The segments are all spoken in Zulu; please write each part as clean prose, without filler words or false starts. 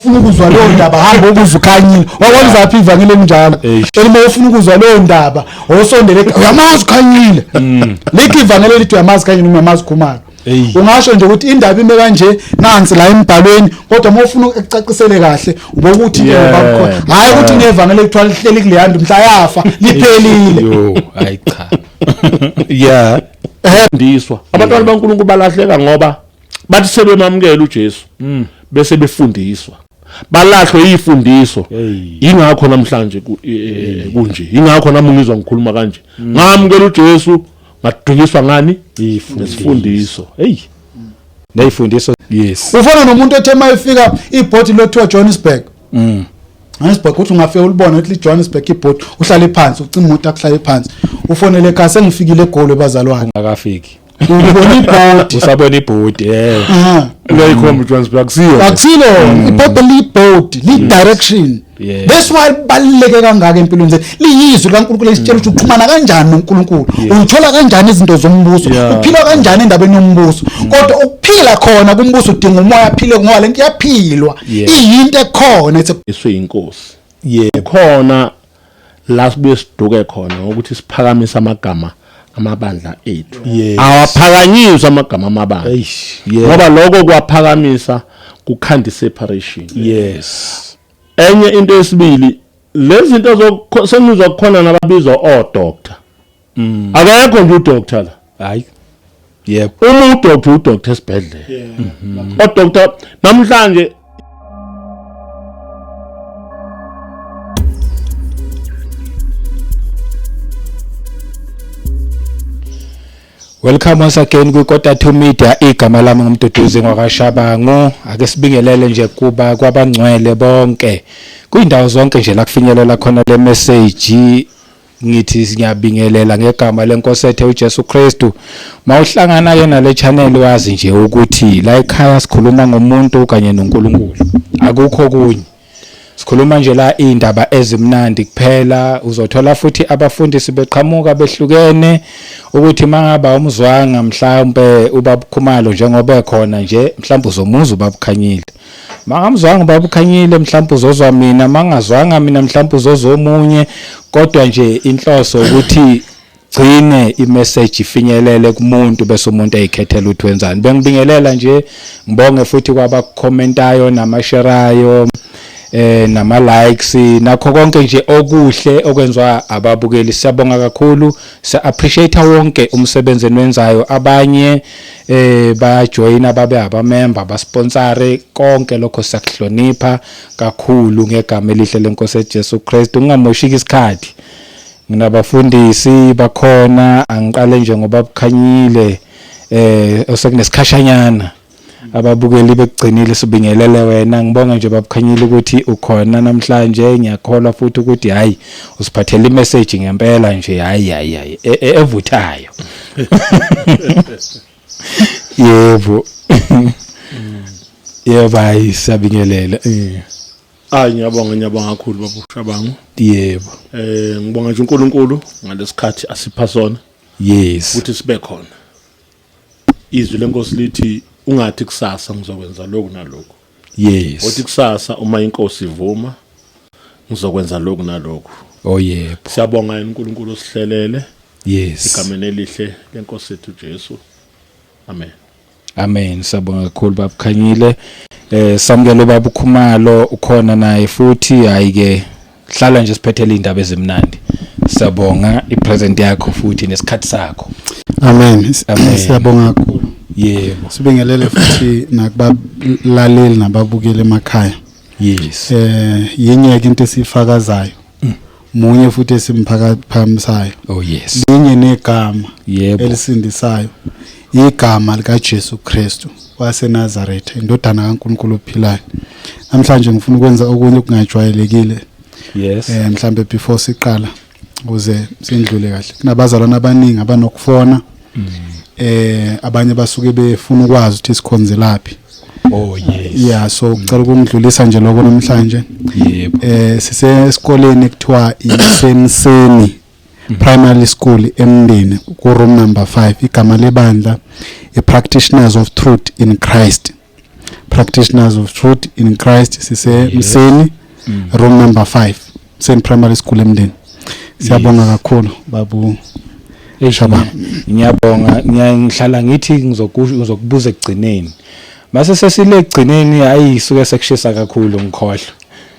Ufuna ukuzwa leyo ndaba, hamba ukuze ukhanyile. Wakwalizaphi ivangeli elinjalo? Elima ufuna ukuzwa leyo ndaba, osondele uyamazi ukhanyile. Likho ivangeli elithi uyamazi khanyile, uyamazi Khumalo. Ungasho nje ukuthi indaba ime kanje, nansi la embhalweni, kodwa uma ufuna ukucacisele kahle ubokuthi ke ubabkhona. Hayi ukuthi nevangeli ekuthiwa lihleli kuleya nto mhla yafa liphelile. Yo, hayi cha. Yeah. Ndiswa. Abantwana baNkulunkulu balahleka ngoba bathi sebemamukela uJesu bese befundiswa. Balahlwe ifundiso. Ingakho namhlanje kunje. Ingakho nami ngizwa ngikhuluma kanje. Ngamukela uJesu ngadukiswa ngani? Ifundiso. Hey. Neyifundiso. Yes. Ufana nomuntu othe mayefika ibhodi lothiwa Johannesburg. Johannesburg, uthi ungafika ulibone uthi Johannesburg ibhodi, uhlale phansi, ucima umuntu akuhlale phansi. Ufonele ekhaya, sengifikile eGoli bazalwane. Ungakafiki. Ubona ibhodi. Usabona ibhodi, eh. Aha. Leyikhomba uJohannesburg akusiyo. Akusilo ibhodi, liyibhodi, li direction. That's why libaluleke kangaka empilweni zethu. Liyizwi likaNkulunkulu lisitshela ukuthi uxhumana kanjani noNkulunkulu, uthola kanjani izinto zombuso, uphila kanjani endabeni yombuso. Kodwa ukuphila khona kumbuso udinga umoya aphile, ngoba lento iyaphilwa, iyinto ekhona. It's a Iswe inkosi. Khona la sibuye siduke khona ukuthi siphakamise amagama amabandla ethu. Awaphakanyiswa amagama amabandla. Ngoba lokho kwaphakamisa kukhanda separation. Enye into yesibili, lezi zinto sengizwa kukhona nababizwa o doctor. Akekho nje udoctor la. Hayi. Yebo. Uma udoctor, udoctor esibhedlela. O doctor namhlanje. Welcome once again kwi-Kota 2 Media. Igama lami nguMduduzi ngwakaShabangu. Ake sibingelele nje kuba kwabangcwele bonke kuyindawo zonke nje la kufinyelela khona le message. Ngithi ngiyabingelela ngegama lenkosi ethe uJesu Kristu. Mawuhlangana ke nale channel, wazi nje ukuthi la ekhaya sikhuluma ngomuntu kanye noNkulunkulu, akukho kunye. Sikhuluma nje la indaba ezimnandi kuphela. Uzothola futhi abafundisi beqhamuka behlukene, ukuthi mangaba umzwanga mhlawumbe uBaba Khumalo njengoba ekhona nje, mhlawumbe uzomuza uBaba Khanyile. Mangamzwanga uBaba Khanyile, mhlawumbe uzozwa mina. Mangazwanga mina, mhlawumbe uzozwa omunye. Kodwa nje inhloso ukuthi gcine imessage ifinyelele kumuntu, bese umuntu eyikhethela ukuthi wenzani. Bengibingelela nje, ngibonge futhi kwabakhomentayo namasherayo, nama likes, nakho konke nje okuhle okwenziwa ababukeli. Siyabonga kakhulu, siya appreciate wonke umsebenzi enwenzayo. Abanye bayajoyina babe abamember, basponsore, konke lokho siyakuhlonipha kakhulu ngegama elihle lenkosi Jesu Kristu. Ngingamoshiki isikhathi, nginabafundisi bakhona. Angiqale nje ngoba bukhanyile, osekunesikhatshanyana ababukeli bekugcinile. Sibingelele wena, ngibonga nje babukhanyile ukuthi ukhona namhlanje. Ngiyakholwa futhi ukuthi hayi, usiphathele imessage ngempela nje, hayi hayi hayi, evuthayo. Yebo yebo, hayi, siyabingelela. Hayi, ngiyabonga, ngiyabonga kakhulu baba Shabangu. Yebo. Ngibonga nje uNkulunkulu ngalesikhathi asipha sona ukuthi sibe khona. Izwi lenkosi lithi ungathi kusasa ngizokwenza lokhu nalokhu. Uthi kusasa uma inkosi ivuma ngizokwenza lokhu nalokhu. Oh yebo. Siyabonga yena uNkulunkulu osihlelele. Yes. Egameni elihle lenkosi yethu Jesu. Amen. Amen. Siyabonga kakhulu babukhanyile. Samukele baba uKhumalo, ukhona naye futhi. Hayi ke, hlala nje siphethele indaba ezimnandi. Siyabonga ipresent yakho futhi nesikhathi sakho. Amen. Amen. Siyabonga kakhulu. Yebo. Sibingelele futhi nakubalaleli nababukeli emakhaya. Yes. Yinye ke into esifakazayo. Munye futhi esimphakamisayo. Oh yes. Linye negama Yebo. elisindisayo. Igama lika Jesu Kristu waseNazaretha, indodana kaNkulunkulu ophilayo. Namhlanje ngifuna ukwenza okunye okungajwayelekile. Yes. Mhlambe before siqala, ukuze sindlule kahle. Kunabazalwane abaningi abanokufona. Abanye basuke befuna ukwazi ukuthi sikhonzelaphi. Oh yes. Yeah, so ngicela ukungidlulisa nje lokho namhlanje. Yebo. Sisesikoleni ekuthiwa iSenseni Primary School eMndeni, ku room number 5. Igama lebandla iPractitioners of Truth in Christ. Practitioners of Truth in Christ, sise Mseni, room number 5, Mseni Primary School, eMndeni. Siyabonga kakhulu, babu Shabani. Ngiyabonga. Ngihlala ngithi ngizokubuza ekugcineni, mase sesile ekugcineni, hayi, suke sekushisa kakhulu, ngikhohlwa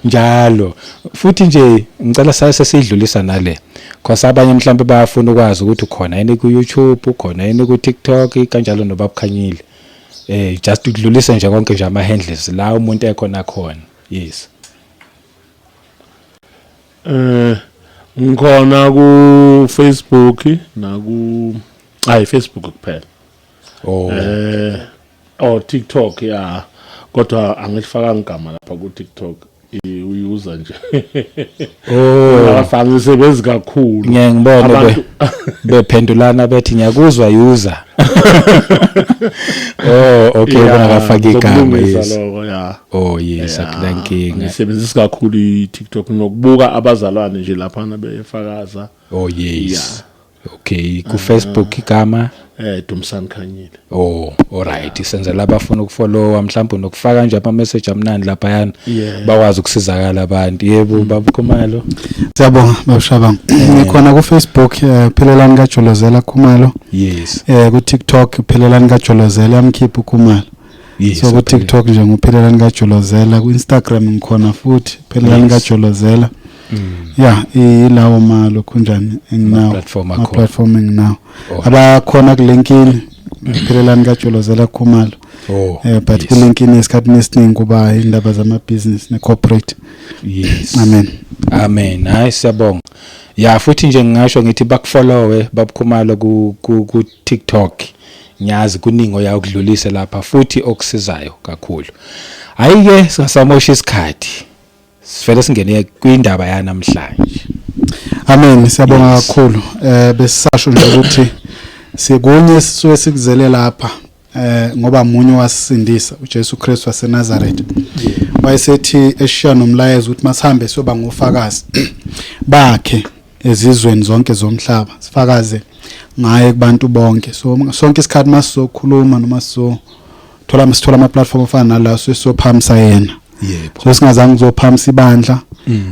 njalo. Futhi nje ngicela saye sesidlulisa nale, cause abanye mhlawumbe bayafuna ukwazi ukuthi ukhona yini ku YouTube, ukhona yini ku TikTok, kanjalo nobabukhanyile. Just ukudlulisa nje konke nje ama handles la umuntu ekhona khona. Yes. Ngikhona ku Facebook naku, hayi, Facebook kuphela. Oh, TikTok ya, kodwa angilifakanga igama lapha ku TikTok, uyuza nje. Akafaki, isebenzi kakhulu. Ngiye ngibone bephendulana bethi ngiyakuzwa user. Oh, okay, bangakafaki igama. Ngizokulungisa Yes. lokho, ya. Oh yes, akunankinga. Ngisebenzisa kakhulu i-TikTok nokubuka abazalwane nje laphana befakaza. Oh yes, okay, ku Facebook igama? Dumsani Khanyile. Oh, alright, senzela abafuna ukufollowa mhlawumbe nokufaka nje ama message amnandi lapha yana, bakwazi ukusizakala abantu. Yebo, baba Khumalo. Siyabonga, babushabanga. Ngikhona ku Facebook, Phelelani kaJolozela Khumalo. Ku TikTok, Phelelani kaJolozela, yamkhipha uKhumalo. So ku TikTok nje nguPhelelani kaJolozela, ku Instagram ngikhona futhi Phelelani kaJolozela. Yeah, ilawo malo kunjani enginawo. Ama-platform akhona. Ama-platform enginawo. Oh. Abakhona ku LinkedIn, Phelelani kaJolozela Khumalo. But ku LinkedIn esikhathini esiningi kuba indaba zama business ne corporate. Amen. Amen. Hayi, siyabonga. Ya, futhi nje ngingasho ngithi bakufollowe babukhumalo ku TikTok. Ngiyazi kuningi oya ukudlulisa lapha futhi okusizayo kakhulu. Hayi ke, singasamosha isikhathi. Sivele singene kwindaba yanamhlanje. Amen, siyabonga kakhulu. Besisasho nje ukuthi sikunye sisuke sikuzele lapha ngoba munye wasindisa, uJesu Kristu waseNazaretha. Wayesethi eshiya nomlayezo ukuthi masihambe siyoba ngofakazi bakhe ezizweni zonke zomhlaba, sifakaze ngaye kubantu bonke. So sonke isikhathi masizokhuluma noma sizothola, sithola ama platform afana nala, sisophamisa yena. So singazange kuzophamisa ibandla,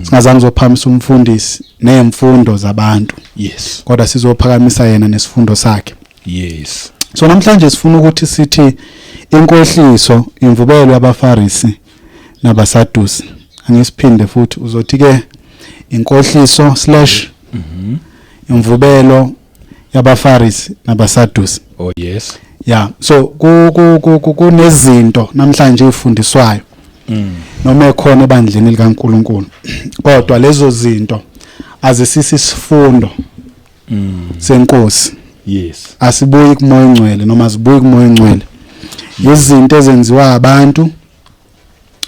singazange kuzophamisa umfundisi nezimfundo zabantu, kodwa sizophakamisa yena nesifundo sakhe. So namhlanje sifuna ukuthi sithi inkohliso, imvubelo yabaFarisi nabaSadusi. Angisiphinde futhi, uzothi ke inkohliso slash imvubelo yabaFarisi nabaSadusi. Oh yes. Yeah, so ku ku ku- kunezinto namhlanje ezifundiswayo noma ekhona ebandleni likaNkuluNkulu, kodwa lezo zinto azisisi isifundo senkosi. Asibuyi kumoya ongcwele noma azibuyi kumoya ongcwele. Izinto ezenziwa abantu,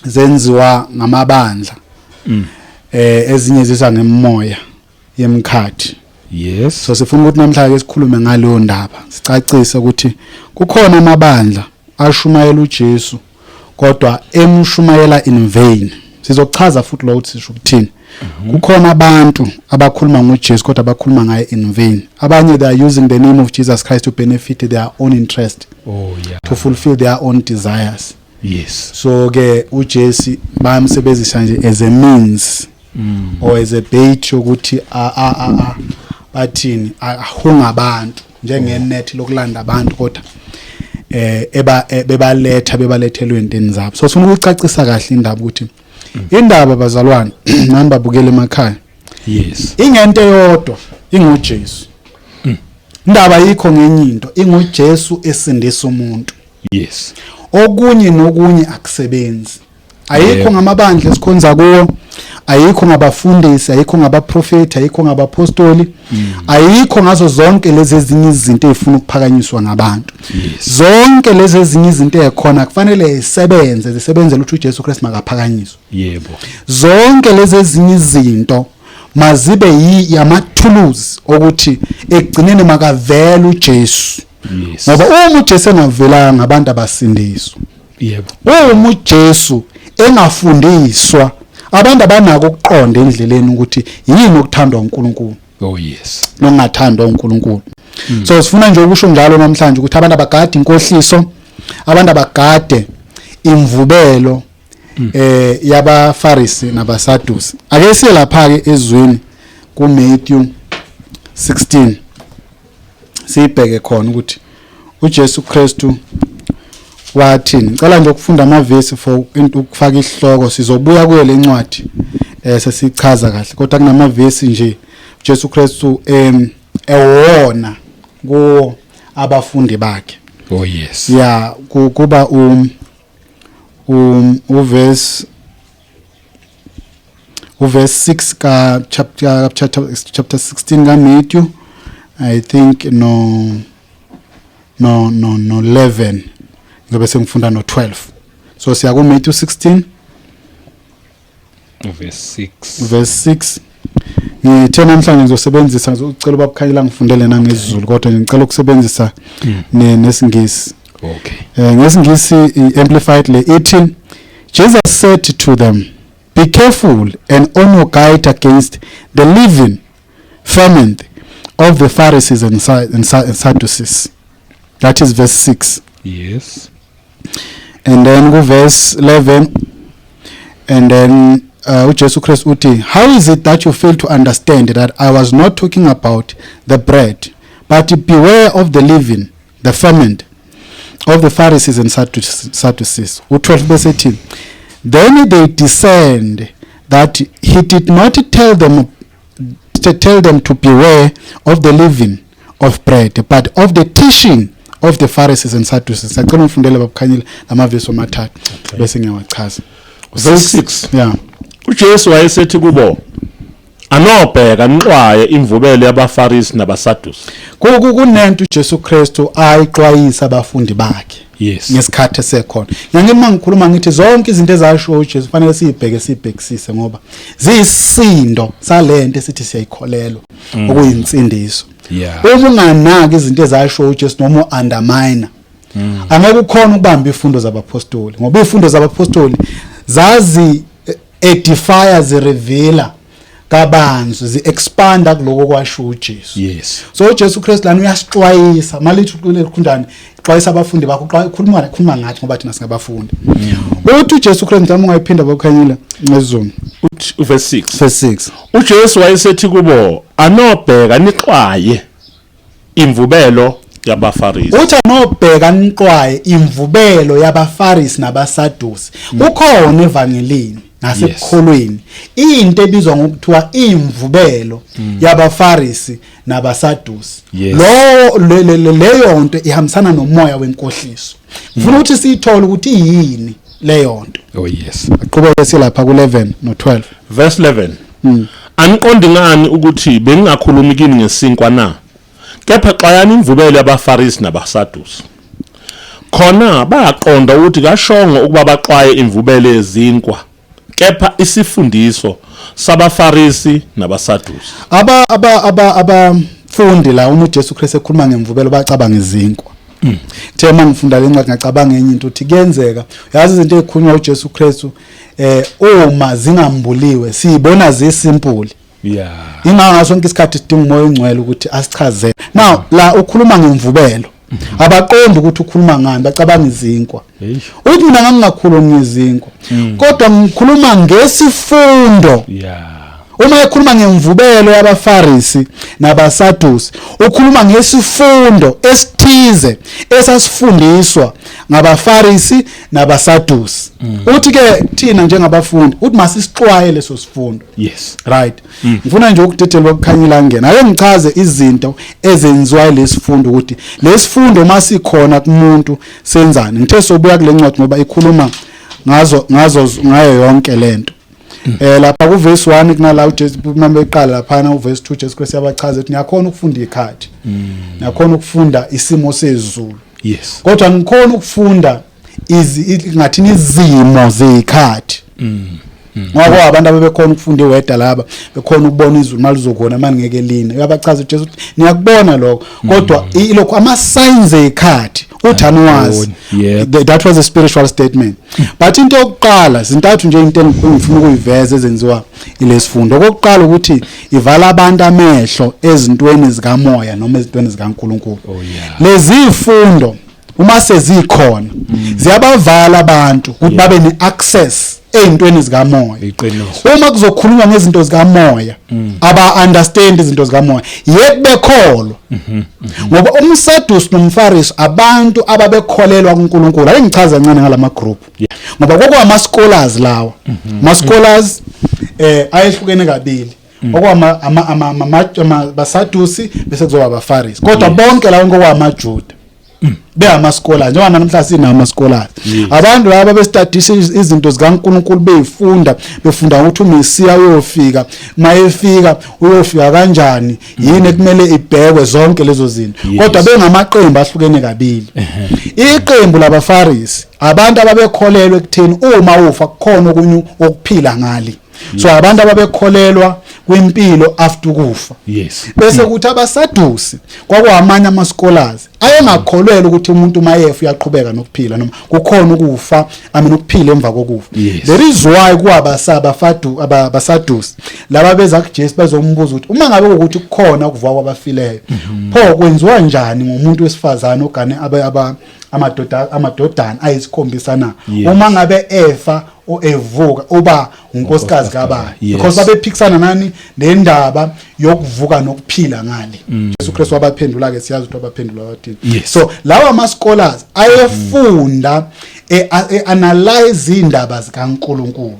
zenziwa ngamabandla, ezinye zisa ngemoya yemkhathi. So sifuna ukuthi namhlanje sikhulume ngaleyo ndaba, sicacise ukuthi kukhona amabandla ashumayela uJesu kodwa emshumayela in vain. Sizochaza futhi lo ukuthi sisho ukuthini. Kukhona abantu abakhuluma ngoJesu kodwa abakhuluma ngaye in vain. Abanye, they are using the name of Jesus Christ to benefit their own interest, to fulfill their own desires. So ke uJesu bayamsebenzisa nje as a means or as a bait yokuthi a a a a bathini, ahunga abantu njengenet lokulanda abantu, kodwa eba bebaletha bebalethelwe enteni zabo. So sifuna ukucacisa kahle indaba ukuthi indaba, bazalwane nani babukele emakhaya, ingento eyodwa, inguJesu. Indaba yikho ngenye into, inguJesu esindisa umuntu. Okunye nokunye akusebenzi, ayikho ngamabandla esikhonza kuwo, ayikho ngabafundisi, ayikho ngabaprofeti, ayikho ngabapostoli, ayikho ngazo zonke lezi ezinye izinto ezifuna ukuphakanyiswa ngabantu. Zonke lezi ezinye izinto ezikhona kufanele zisebenze, zisebenzele ukuthi uJesu Kristu makaphakanyiswe. Zonke lezi ezinye izinto mazibe yamathuluzi okuthi ekugcineni makavele uJesu, ngoba uma uJesu engavelanga, abantu abasindiswa. Uma uJesu engafundiswa, abantu abanako ukuqonda endleleni ukuthi yini okuthandwa uNkulunkulu nokungathandwa uNkulunkulu. So sifuna nje ukusho njalo namhlanje ukuthi abantu abagade inkohliso, abantu abagade Imvubelo yabaFarisi nabaSadusi. Ake siye lapha ke ezwini ku Matthew 16, sibheke khona ukuthi uJesu Kristu wathini. Ngicela nje ukufunda amavesi for into ukufaka isihloko. Sizobuya kuyo lencwadi sesichaza kahle, kodwa kunamavesi nje uJesu Kristu ewona kuwo abafundi bakhe. Oh yes. Ya, kuba uverse 6 ka chapter 16 ka Matthew, I think, no 11, ngobe sengifunda no 12. So siya ku Matthew 16. Verse 6. Verse 6. Ngithe namhlanje ngizosebenzisa, ngizocela ubabukhanyela ngifundele nangesiZulu, kodwa ngicela ukusebenzisa nesiNgisi. Okay. Ngesingisi i-Amplified le ithi, "Jesus said to them, 'Be careful and on your guard against the leaven, ferment of the Pharisees and Sadducees.'" That is verse 6. And then ku verse 11, and then uJesu Christ uthi, "How is it that you fail to understand that I was not talking about the bread? But beware of the leaven, the ferment of the Pharisees and Sadducees." U12 bese ethi, "Then they discerned that he did not tell them to beware of the leaven of bread, but of the teaching of the Pharisees and Sadducees." Sacela ungifundele, babukhanyile, lamavesi omathathu bese ngiyawachaza. Verse 6. Yeah. uJesu wayesethi kubo, "Anobheka nixwaye imvubelo yabaFarisi nabaSadusi." Kunento uJesu Kristu ayixwayisa abafundi bakhe ngesikhathi esekhona. Ngiyangithi uma ngikhuluma ngithi zonke izinto ezasho uJesu fanele siyibheke, siyibhekisise, ngoba ziyisindo salento esithi siyayikholelwa, okuyinsindiso. Uma unganaki izinto ezasho uJesu noma u-undermine, angeke ukhona ukubamba ifundo zabapostoli, ngoba ifundo zabapostoli zazi edify, zireveala kabanzi, zi-expanda kuloko kwasho uJesu. So uJesu Kristu lana uyasixwayisa malithi uqhundani, xwayisa abafundi bakho, khuluma ngathi ngoba thina singabafundi. Uthi uJesu Kristu, mhlawumbe ungayiphinda, bakhanyile, ngesiZulu. Uthi uverse 6. Verse 6. uJesu wayesethi kubo, "Anobheka nixwaye imvubelo yabaFarisi." Uthi anobheka nixwaye imvubelo yabaFarisi nabaSadusi. Kukhona evangelini nasekukholweni into ebizwa ngokuthiwa imvubelo yabaFarisi nabaSadusi. Lo leyo nto ihambisana nomoya wenkohliso. Ngifuna ukuthi siyithole ukuthi iyini leyo nto. Oh yes. Aqhubeke silapha ku11 no12. Verse 11. "Aniqondi ngani ukuthi bengingakhulumi kini ngesinkwa na? Kepha xwayani imvubelo yabaFarisi nabaSadusi." Khona bayaqonda ukuthi kashongo ukuba baxwaye imvubelo yezinkwa, kepha isifundiso sabaFarisi nabaSadusi. Aba aba aba abafundi la, uma uJesu Kristu ekhuluma ngemvubelo, bacabanga izinkwa. Kuthe uma ngifunda le ncwadi ngacabanga enye into, ukuthi kuyenzeka, yazi, izinto ezikhulunywa uJesu Kristu uma zingambuliwe siyibona zisimple. Ingakho sonke isikhathi sidinga uMoya oNgcwele ukuthi asichazele. Now la ukhuluma ngemvubelo, abaqondi ukuthi ukhuluma ngani, bacabanga izinkwa. Uthi mina ngangingakhulumi ngezinkwa, kodwa ngikhuluma ngesifundo. Uma ekhuluma ngemvubelo yabaFarisi nabaSadusi, ukhuluma ngesifundo esithize esasifundiswa ngabaFarisi nabaSadusi. Uthi ke thina njengabafundi, uthi masisixwaye leso sifundo. Right, ngifuna nje ukudedela ukukhanyela ngena, ake ngichaze izinto ezenziwa lesifundo, ukuthi lesifundo masikhona kumuntu senzani. Ngithe sobuya kule ncwadi ngoba ikhuluma ngazo ngazo ngayo yonke lento. Lapha ku verse 1 kunala uJesu uma beqala lapha u verse 2, Jesu Christ yabachaza ukuthi niyakhona ukufunda ikhathi, niyakhona ukufunda isimo sezulu, kodwa nikhona ukufunda izi ngathini izimo zezikhathi, ngoba abantu abebekhona ukufunda iweather laba bekhona ukubona izulu malizokhona manje ngeke line. Uyabachaza uJesu ukuthi niyakubona lokho, kodwa ilokho ama signs ezikhathi uthi aniwazi. That was a spiritual statement. But into yokuqala, zintathu nje into engifuna ukuyiveza ezenziwa ilesifundo. Okokuqala ukuthi ivala abantu amehlo ezintweni zikamoya noma ezintweni zikaNkuluNkulu. Oh yeah. Lezi ifundo Uma sezikhona ziyabavala abantu ukuthi babe ne-access ey'ntweni zikamoya. Iqiniso. Uma kuzokhulunywa ngezinto zikamoya, aba understand izinto zikamoya, yet bekholwa, ngoba umSadusi nomFarisi abantu ababekholelwa kuNkulunkulu. Ake ngichaze kancane ngalama group, ngoba kwakuwama scholars lawa, ma scholars ayehlukene kabili, okwama ama ama ama baSadusi bese kuzoba abaFarisi, kodwa bonke lawo ngokwamaJuda beyama scholars, njengoba namhlanje sinama scholars. Abantu laba bestudisa izinto zikaNkulunkulu, beyifunda, befunda ukuthi uMesiya uyofika, mayefika uyofika kanjani, yini ekumele ibhekwe, zonke lezo zinto, kodwa bengamaqembu ahlukene kabili. Iqembu labaFarisi, abantu ababekholelwa ekutheni uma ufa kukhona okunye okuphila ngali, so abantu ababekholelwa kwimpilo after ukufa. Bese kuthi abaSadusi kwakuwamanye ama scholars ayengakholelwa ukuthi umuntu mayefa uyaqhubeka nokuphila noma kukhona ukufa, I mean ukuphila emva kokufa. There is why kwabasaba fadu abaSadusi laba beza kuJesu bezombuza ukuthi uma ngabe ukuthi kukhona ukuvuka kwabafileyo, pho kwenziwa njani ngomuntu wesifazane ogane aba amadoda amadodana ayisikhombisa na? Uma ngabe efa o evuka, uba unkosikazi kabani? Because babephikisana nani nendaba yokuvuka nokuphila ngale. Jesu Kristu wabaphendula ke, siyazi ukuthi wabaphendula wathini. So lawa ama scholars ayefunda, e analyze indaba zikaNkulunkulu.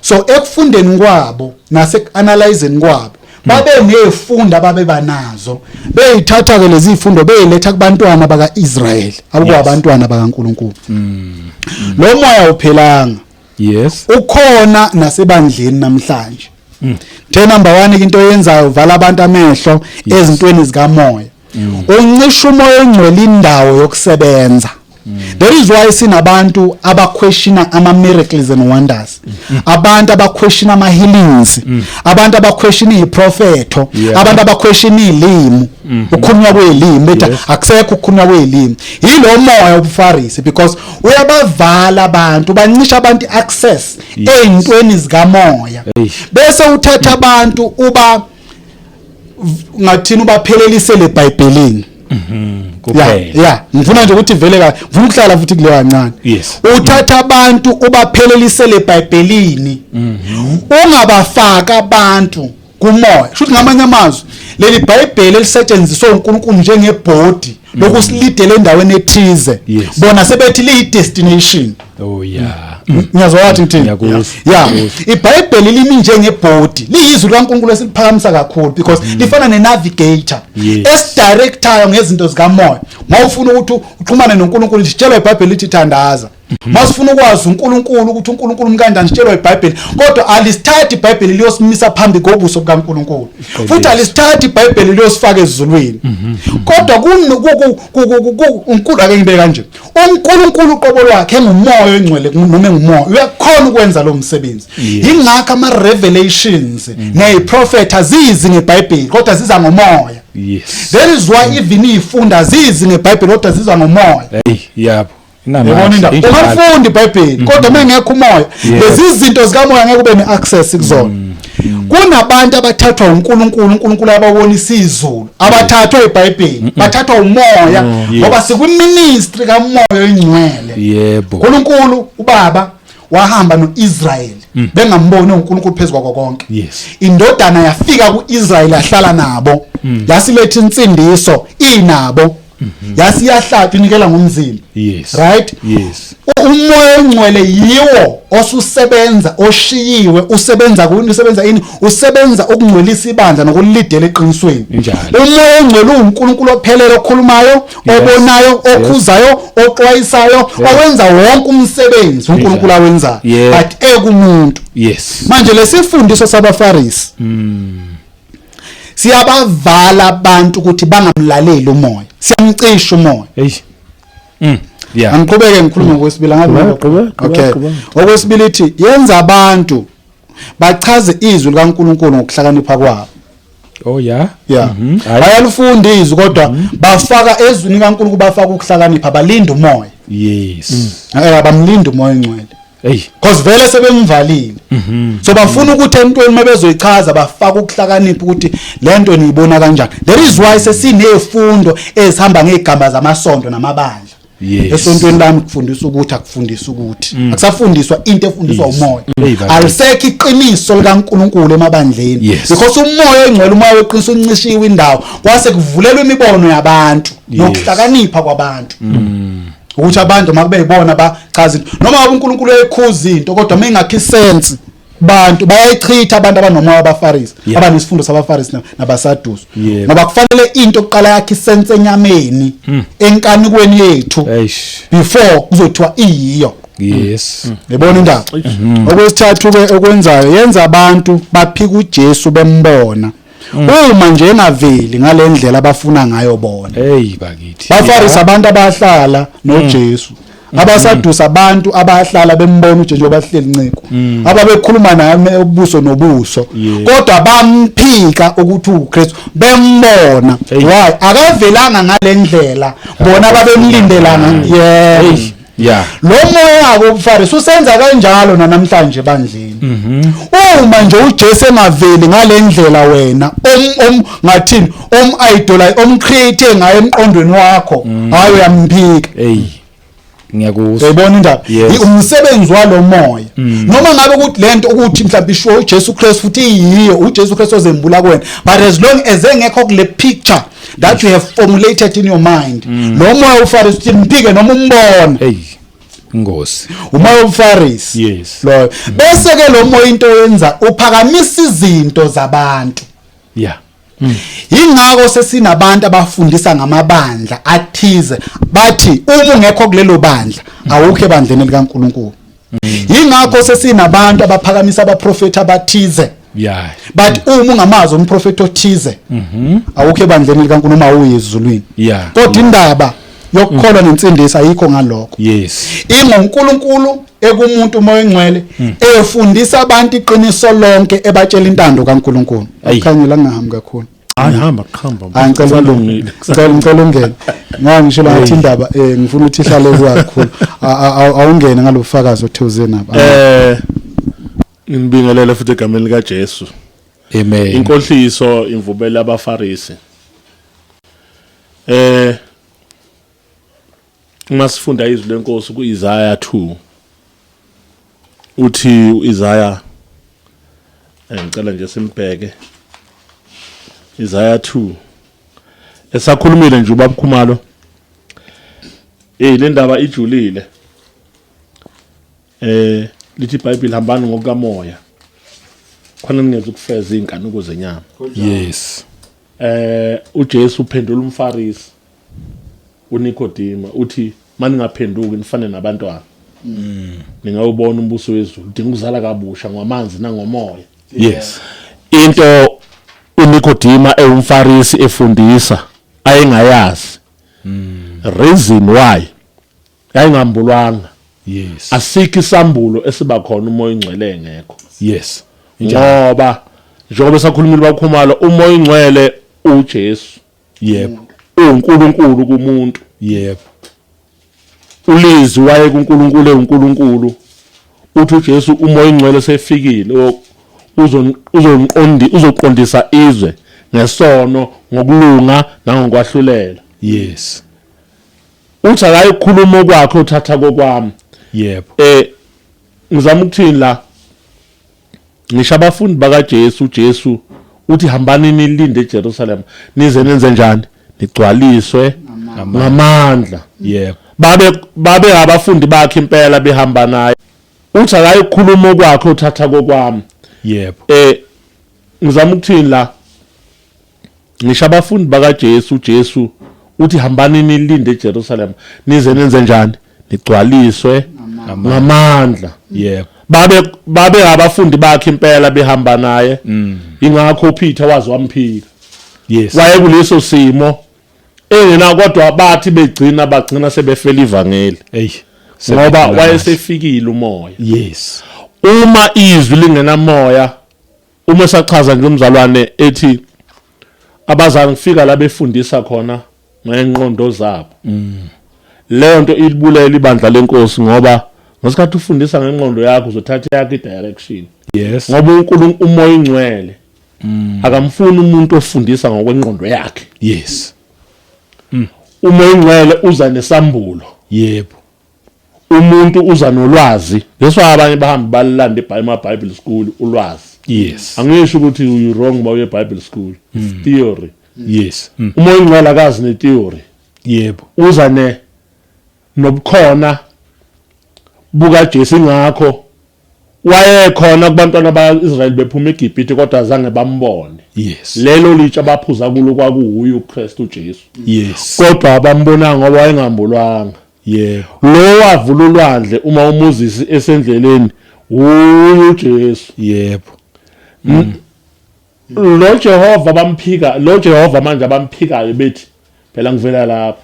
So ekufundeni kwabo nase analyzeni kwabo babe nezifunda ababebanazo, beyithatha ke lezi zifundo beyiletha kubantwana bakaIsrael abukwabantwana bakaNkulunkulu. Lo moya uphelanga, ukhona nasebandleni namhlanje. The number 1 into oyenzayo, uvala abantu amehlo ezintweni zikamoya, uncisha umoya ongcwele indawo yokusebenza. That is why sinabantu abaquestiona ama miracles and wonders, abantu abaquestiona ama healings, abantu abaquestiona iprofetho, abantu abaquestiona ilimi, ukukhulunywa kwelimi, bethi akusekho ukukhulunywa kwelimi. Yilo moya wobuFarisi, because uyabavala abantu, bancisha abantu access ey'ntweni zikamoya. Bese uthatha abantu, uba ngathini, ubaphelelisele eBhayibhelini. Kuphela. Ya, ngifuna nje ukuthi vele ka ngifuna ukuhlala futhi kuleyo kancane. Uthatha abantu ubaphelelisele eBhayibhelini, ungabafaka abantu kumoya. Shuthi ngamanye amazwi, leli Bhayibheli elisetshenziswa uNkulunkulu njengebhodi lokusilidela endaweni ethize, bona sebethi liyi destination. Oh yeah. Ngiyazwa wathi ngithini? Ngiyakuzwa. Ya, iBhayibheli limi njengebhodi, liyizwi likaNkulunkulu esiliphakamisa kakhulu because lifana ne-navigator esidirectayo ngezinto zikamoya. Mawufuna ukuthi uxhumane noNkulunkulu, sitshelwa iBhayibheli lithi thandaza. Masifuna ukwazi uNkulunkulu, ukuthi uNkulunkulu mkanjani, sitshelwa iBhayibheli, kodwa alisithathi iBhayibheli liyosimisa phambi kobuso bukaNkulunkulu, futhi alisithathi iBhayibheli liyosifaka ezulwini, kodwa uNkulunkulu, ake ngibe kanje, uNkulunkulu uqobo lwakhe engumoya oyingcwele noma engumoya uyakhona ukwenza lo msebenzi. Ingakho ama revelations neziprofetha azizi ngeBhayibheli, kodwa ziza ngomoya. That is why even izifunda zizi ngeBhayibheli, kodwa ziza ngomoya. Hey, yabo. Yabona Inamandla. indaba? Injalo. Ungalifunda iBhayibheli, kodwa mengekho umoya, lezi zinto zikamoya ngeke ube ne-access kuzona. Kunabantu abathathwa uNkulunkulu, uNkulunkulu ababonisa izulu, abathathwa iBhayibheli, bathathwa umoya, ngoba sikwiministry kamoya oyingcwele. uNkulunkulu ubaba wahamba noIsrael bengamboni uNkulunkulu phezulu kwakho konke. Indodana yafika kuIsrael, yahlala nabo, yasiletha insindiso inabo, yasiyahlatshwa, inikela ngomzimba. Right? Yes. Umoya ongcwele yiwo osusebenza, oshiyiwe, usebenza kuni, usebenza ini, usebenza ukungcwelisa ibandla nokulidela eqinisweni. Umoya ongcwele uNkulunkulu ophelele, okhulumayo, obonayo, okhuzayo, oxwayisayo, owenza wonke umsebenzi uNkulunkulu awenzayo, but ekumuntu. Manje lesifundiso sabaFarisi siyabavala abantu ukuthi bangamlaleli umoya, siyamcisha umoya. Hey. Yeah. Angiqhubeke ngikhulume ngokwesibili, angazi Qhubeka, qhubeka, Okay. qhubeka. Okwesibili ithi yenza abantu bachaze izwi likaNkulunkulu ngokuhlakanipha kwabo. Oh yeah. Yeah. Hayi. Bayalifunda izwi, kodwa bafaka ezwini kaNkulunkulu, bafaka ukuhlakanipha, balinda umoya. Abamlinda umoya ongcwele. Hey. Because vele sebemvalile. So bafuna ukuthi entweni mabezoyichaza bafaka ukuhlakanipha, ukuthi lento niyibona kanjani. That is why sesinezifundo ezihamba ngezigaba zamasonto namabandla. Esontweni lami kufundiswa ukuthi akufundiswa ukuthi akusafundiswa into efundiswa umoya. Hey, bakithi. Alisekho iqiniso likaNkuluNkulu emabandleni. Because umoya oyingcwele, umoya weqiniso, uncishiwe indawo, kwase kuvulelwa imibono yabantu nokuhlakanipha kwabantu, ukuthi abantu makube yibona bachaza into, noma ngabe uNkulunkulu uyayikhuza into, kodwa uma ingakhi sense bantu bayayichitha, abantu abanomoya wabaFarisi, abanesifundo sabaFarisi nabaSadusi, ngoba kufanele into oqala yakhe isense enyameni, enkanikweni yethu, before kuzothiwa iyiyo. Yibona indaba. Okwesithathu ke okwenzayo, yenza abantu baphika uJesu bembona uma nje engaveli ngalendlela abafuna ngayo bona. Hey bakithi. Bafarisi abantu abahlala noJesu, abasadusa abantu abahlala bembona uJesu njengoba bahleli nciko, ababekhuluma naye ubuso nobuso, kodwa bamphika ukuthi uKristu bembona. Why? Akavelanga ngalendlela bona babemlindelanga, yebo. Lo moya wobuFarisi usenza kanjalo namhlanje bandleni. Uma nje uJesu engaveli ngalendlela wena om om ngathini om idolize, omcreate ngaye emqondweni wakho, hayi, uyamphika. Hey, ngiyakuzwa. Uyayibona indaba? Umsebenzi walo moya, noma ngabe ukuthi lento ukuthi mhlawumbe isho uJesu Christ futhi iyiyo uJesu Christ ozembula kuwena, but as long as engekho kule picture that you have formulated in your mind, lo moya uFarisi uthi mphike noma umbona. Hey, ingozi. Umoya wobuFarisi loyo. Bese ke lo moya into yenza uphakamisa izinto zabantu. Ingakho sesinabantu abafundisa ngamabandla athize, bathi uma ungekho kulelo bandla awukho ebandleni likaNkuluNkulu. Ingakho sesinabantu abaphakamisa abaprofeti abathize, but uma ungamazi umprofeti othize awukho ebandleni likaNkulunkulu uma uyezulwini. Kodwa indaba yokukholwa nensindiso ayikho ngalokho. IngoNkulunkulu ekumuntu, umoya ongcwele, efundisa abantu iqiniso lonke, ebatshela intando kaNkulunkulu. Akukhanyela, ngingahambi kakhulu. Hayi, hamba qhamba. Hayi, ngicela Kusalungile. Ngicela ungene, ngoba ngisho la ngathi indaba ngifuna ukuthi ihlale kakhulu. Awungene ngalobufakazi othe uze nabo. Nginibingelele futhi egameni lika Jesu. Amen. Inkohliso imvubela abaFarisi. Uma sifunda izwi lenkosi kuIsaiah 2, uthi uIsaiah, ngicela nje simbheke Isaiah 2 esakhulumile nje ubaba Khumalo. Le ndaba ijulile. Lithi iBhayibheli, hambani ngokukamoya khona ningeze ukufeza inkanuko zenyama. uJesu uphendula umFarisi uNikodema, uthi maningaphenduki nifane nabantwana, ningawubona umbuso wezulu. Udinga ukuzala kabusha ngamanzi nangomoya. Into uNikodema ewumFarisi efundisa ayengayazi, reason why yayingambulwanga. Asikho isambulo esiba khona umoya ongcwele engekho. Ngoba njengoba sakhulumile bakhumalo, umoya ongcwele uJesu, uNkulunkulu kumuntu. Ulizwi waye kuNkulunkulu eUNkulunkulu. Uthi uJesu umoya ongcwele sefikile, uzonqondi uzoqondisa izwe ngesono, ngokulunga nangokwahlulela. Uthi akayikhuluma okwakhe, uthatha kokwami. Ngizama ukuthini la? Ngisho abafundi bakaJesu, uJesu uthi hambani nilinde eJerusalem nize nenze njani, nigcwaliswe ngamandla. Babe abafundi bakhe impela behamba naye. Uthi akayikhuluma okwakhe, uthatha kokwami. Ngizama ukuthini la? Ngisho abafundi bakaJesu, uJesu uthi hambani nilinde eJerusalem nize nenze njani, nigcwaliswe ngamandla. Babe abafundi bakhe impela behamba naye. Ingakho uPeter wazi wamphika. Waye kuleso simo engena, kodwa bathi begcina bagcina sebefela ivangeli. Hey. Ngoba wayesefikile umoya. Uma izwi lingenamoya, uma esachaza nje umzalwane ethi abazange kufika la befundisa khona ngengqondo zabo, leyo nto ilibulela ibandla lenkosi, ngoba ngesikhathi ufundisa ngengqondo yakho uzothatha yakho i-direction. Ngoba uNkulunkulu umoya ingcwele akamfuni umuntu ofundisa ngokwengqondo yakhe. Umoya ingcwele uza nesambulo. Yebo. Umuntu uza nolwazi. That's why abanye bahamba balilande ema Bible school ulwazi. Yes. Angisho ukuthi you wrong ba uye Bible school. It's theory. Yes. Umoya oyingcwele akazi ne theory. Yebo. Uza ne nobukhona buka Jesu, ngakho wayekhona kubantwana ba-Israyeli bephuma eGibhithe, kodwa azange bambone. Yes. Lelo litshe abaphuza kulo kwakuwuye uKristu Jesu. Yes. Kodwa abambonanga ngoba wayengambulwanga. Yebo. Lo wavula ulwandle uma uMoses esendleleni uye uJesu. Yebo. Lo Jehova bamphika, lo Jehova manje abamphikayo bethi phela ngivela lapho.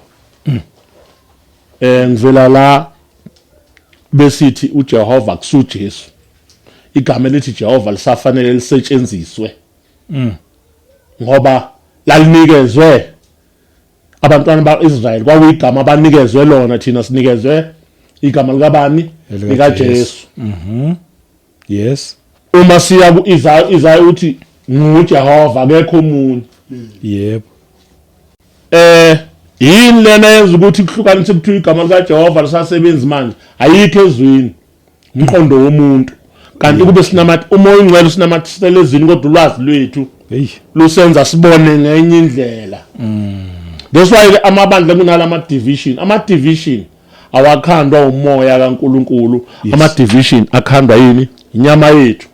Ngivela la besithi uJehova kusuJesu. Igama elithi Jehova lisafanele lisetshenziswe. Ngoba lalinikezwe abantwana ba-Israel, kwakuyigama abanikezwe lona, thina sinikezwe igama likabani? LikaJesu. Yes. Uma siya ku-Isaya, Isaya uthi nguJehova, akekho omunye. Yebo. Yini lena yenza ukuthi kuhlukanise kuthiwa igama likaJehova lisasebenzi manje? Ayikho ezwini, umqondo womuntu. Kanti kube sinamathi umoya oyingcwele sinamathisela ezwini, kodwa ulwazi lwethu lusenza sibone ngenye indlela. That's why ke amabandla kunalama division, ama division awakhandwa umoya kaNkuluNkulu, ama division akhandwa yini? Inyama yethu.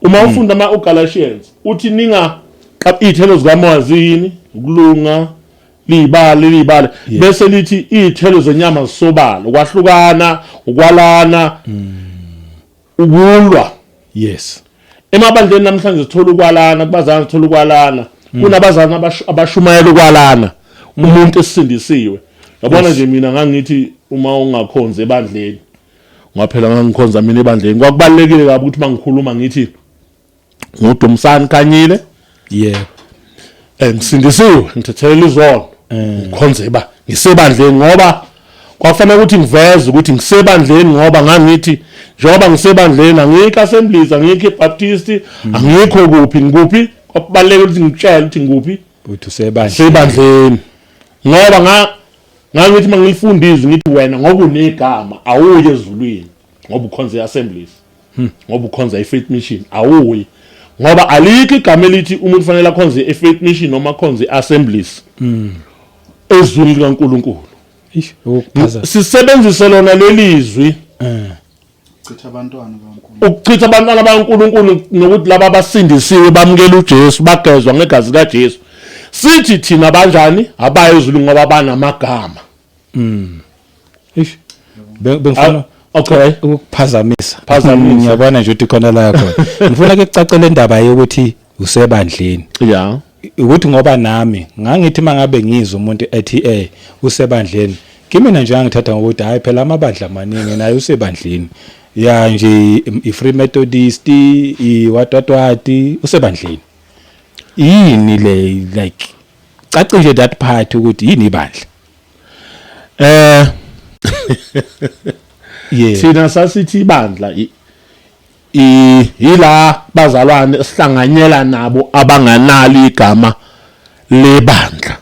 Uma ufunda ama uGalatians uthi ninga iy'thelo zikamoya ziyini? Ukulunga, liyibale liyibale, bese lithi iy'thelo zenyama zisobala, ukwahlukana, ukwalana, ukulwa. Yes. Emabandleni namhlanje sithola ukwalana, kubazalwane sithola ukwalana, kunabazalwane abashumayela ukwalana, umuntu esindisiwe. Yabona nje mina ngangithi uma ungakhonzi ebandleni, ngaphela ngangikhonza mina ebandleni, kwakubalekile kabi ukuthi mangikhuluma ngithi nguDumsani Khanyile. Yebo. Ngisindisiwe, ngithethelela izono, ngikhonze ba ngisebandleni, ngoba kwakufanele ukuthi ngiveze ukuthi ngisebandleni, ngoba ngangithi njengoba ngisebandleni angikho Assemblies, angikho eBaptist, angikho kuphi, ngikuphi. Kwakubalulekile ukuthi ngitshele ukuthi ngikuphi, uthi usebandleni, sebandleni, ngoba ngangithi mangilifunda izwi ngithi wena ngoba unegama awuye ezulwini ngoba ukhonza iAssemblies, ngoba ukhonza iFaith Mission awuyi, ngoba alikho igama elithi umuntu fanele akhonze iFaith Mission noma akhonze iAssemblies ezwini likaNkuluNkulu. Sisebenzise lona lelizwi chitha abantwana kaNkuluNkulu, ukuchitha abantwana bakaNkuluNkulu, nokuthi laba abasindisiwe bamukela uJesu, bagezwa ngegazi likaJesu. Sithi thina banjani abaye ezulwini ngoba banamagama. Eish. Bengifuna okay ukuphazamisa. Phazamisa. Ngiyabona nje ukuthi khona la khona. Ngifuna ke kucacele indaba yokuthi usebandleni. Yeah. Ukuthi ngoba nami ngangithi mangabe ngizwa umuntu ethi usebandleni, kimina nje ngithatha ngokuthi hayi phela amabandla amaningi naye usebandleni. Ya nje i-Free Methodist, iwatwatwati, usebandleni. Yini le, like cace nje that part ukuthi yini ibandla? Yeah. Thina sasithi ibandla ila bazalwane esihlanganyela nabo abanganalo igama lebandla.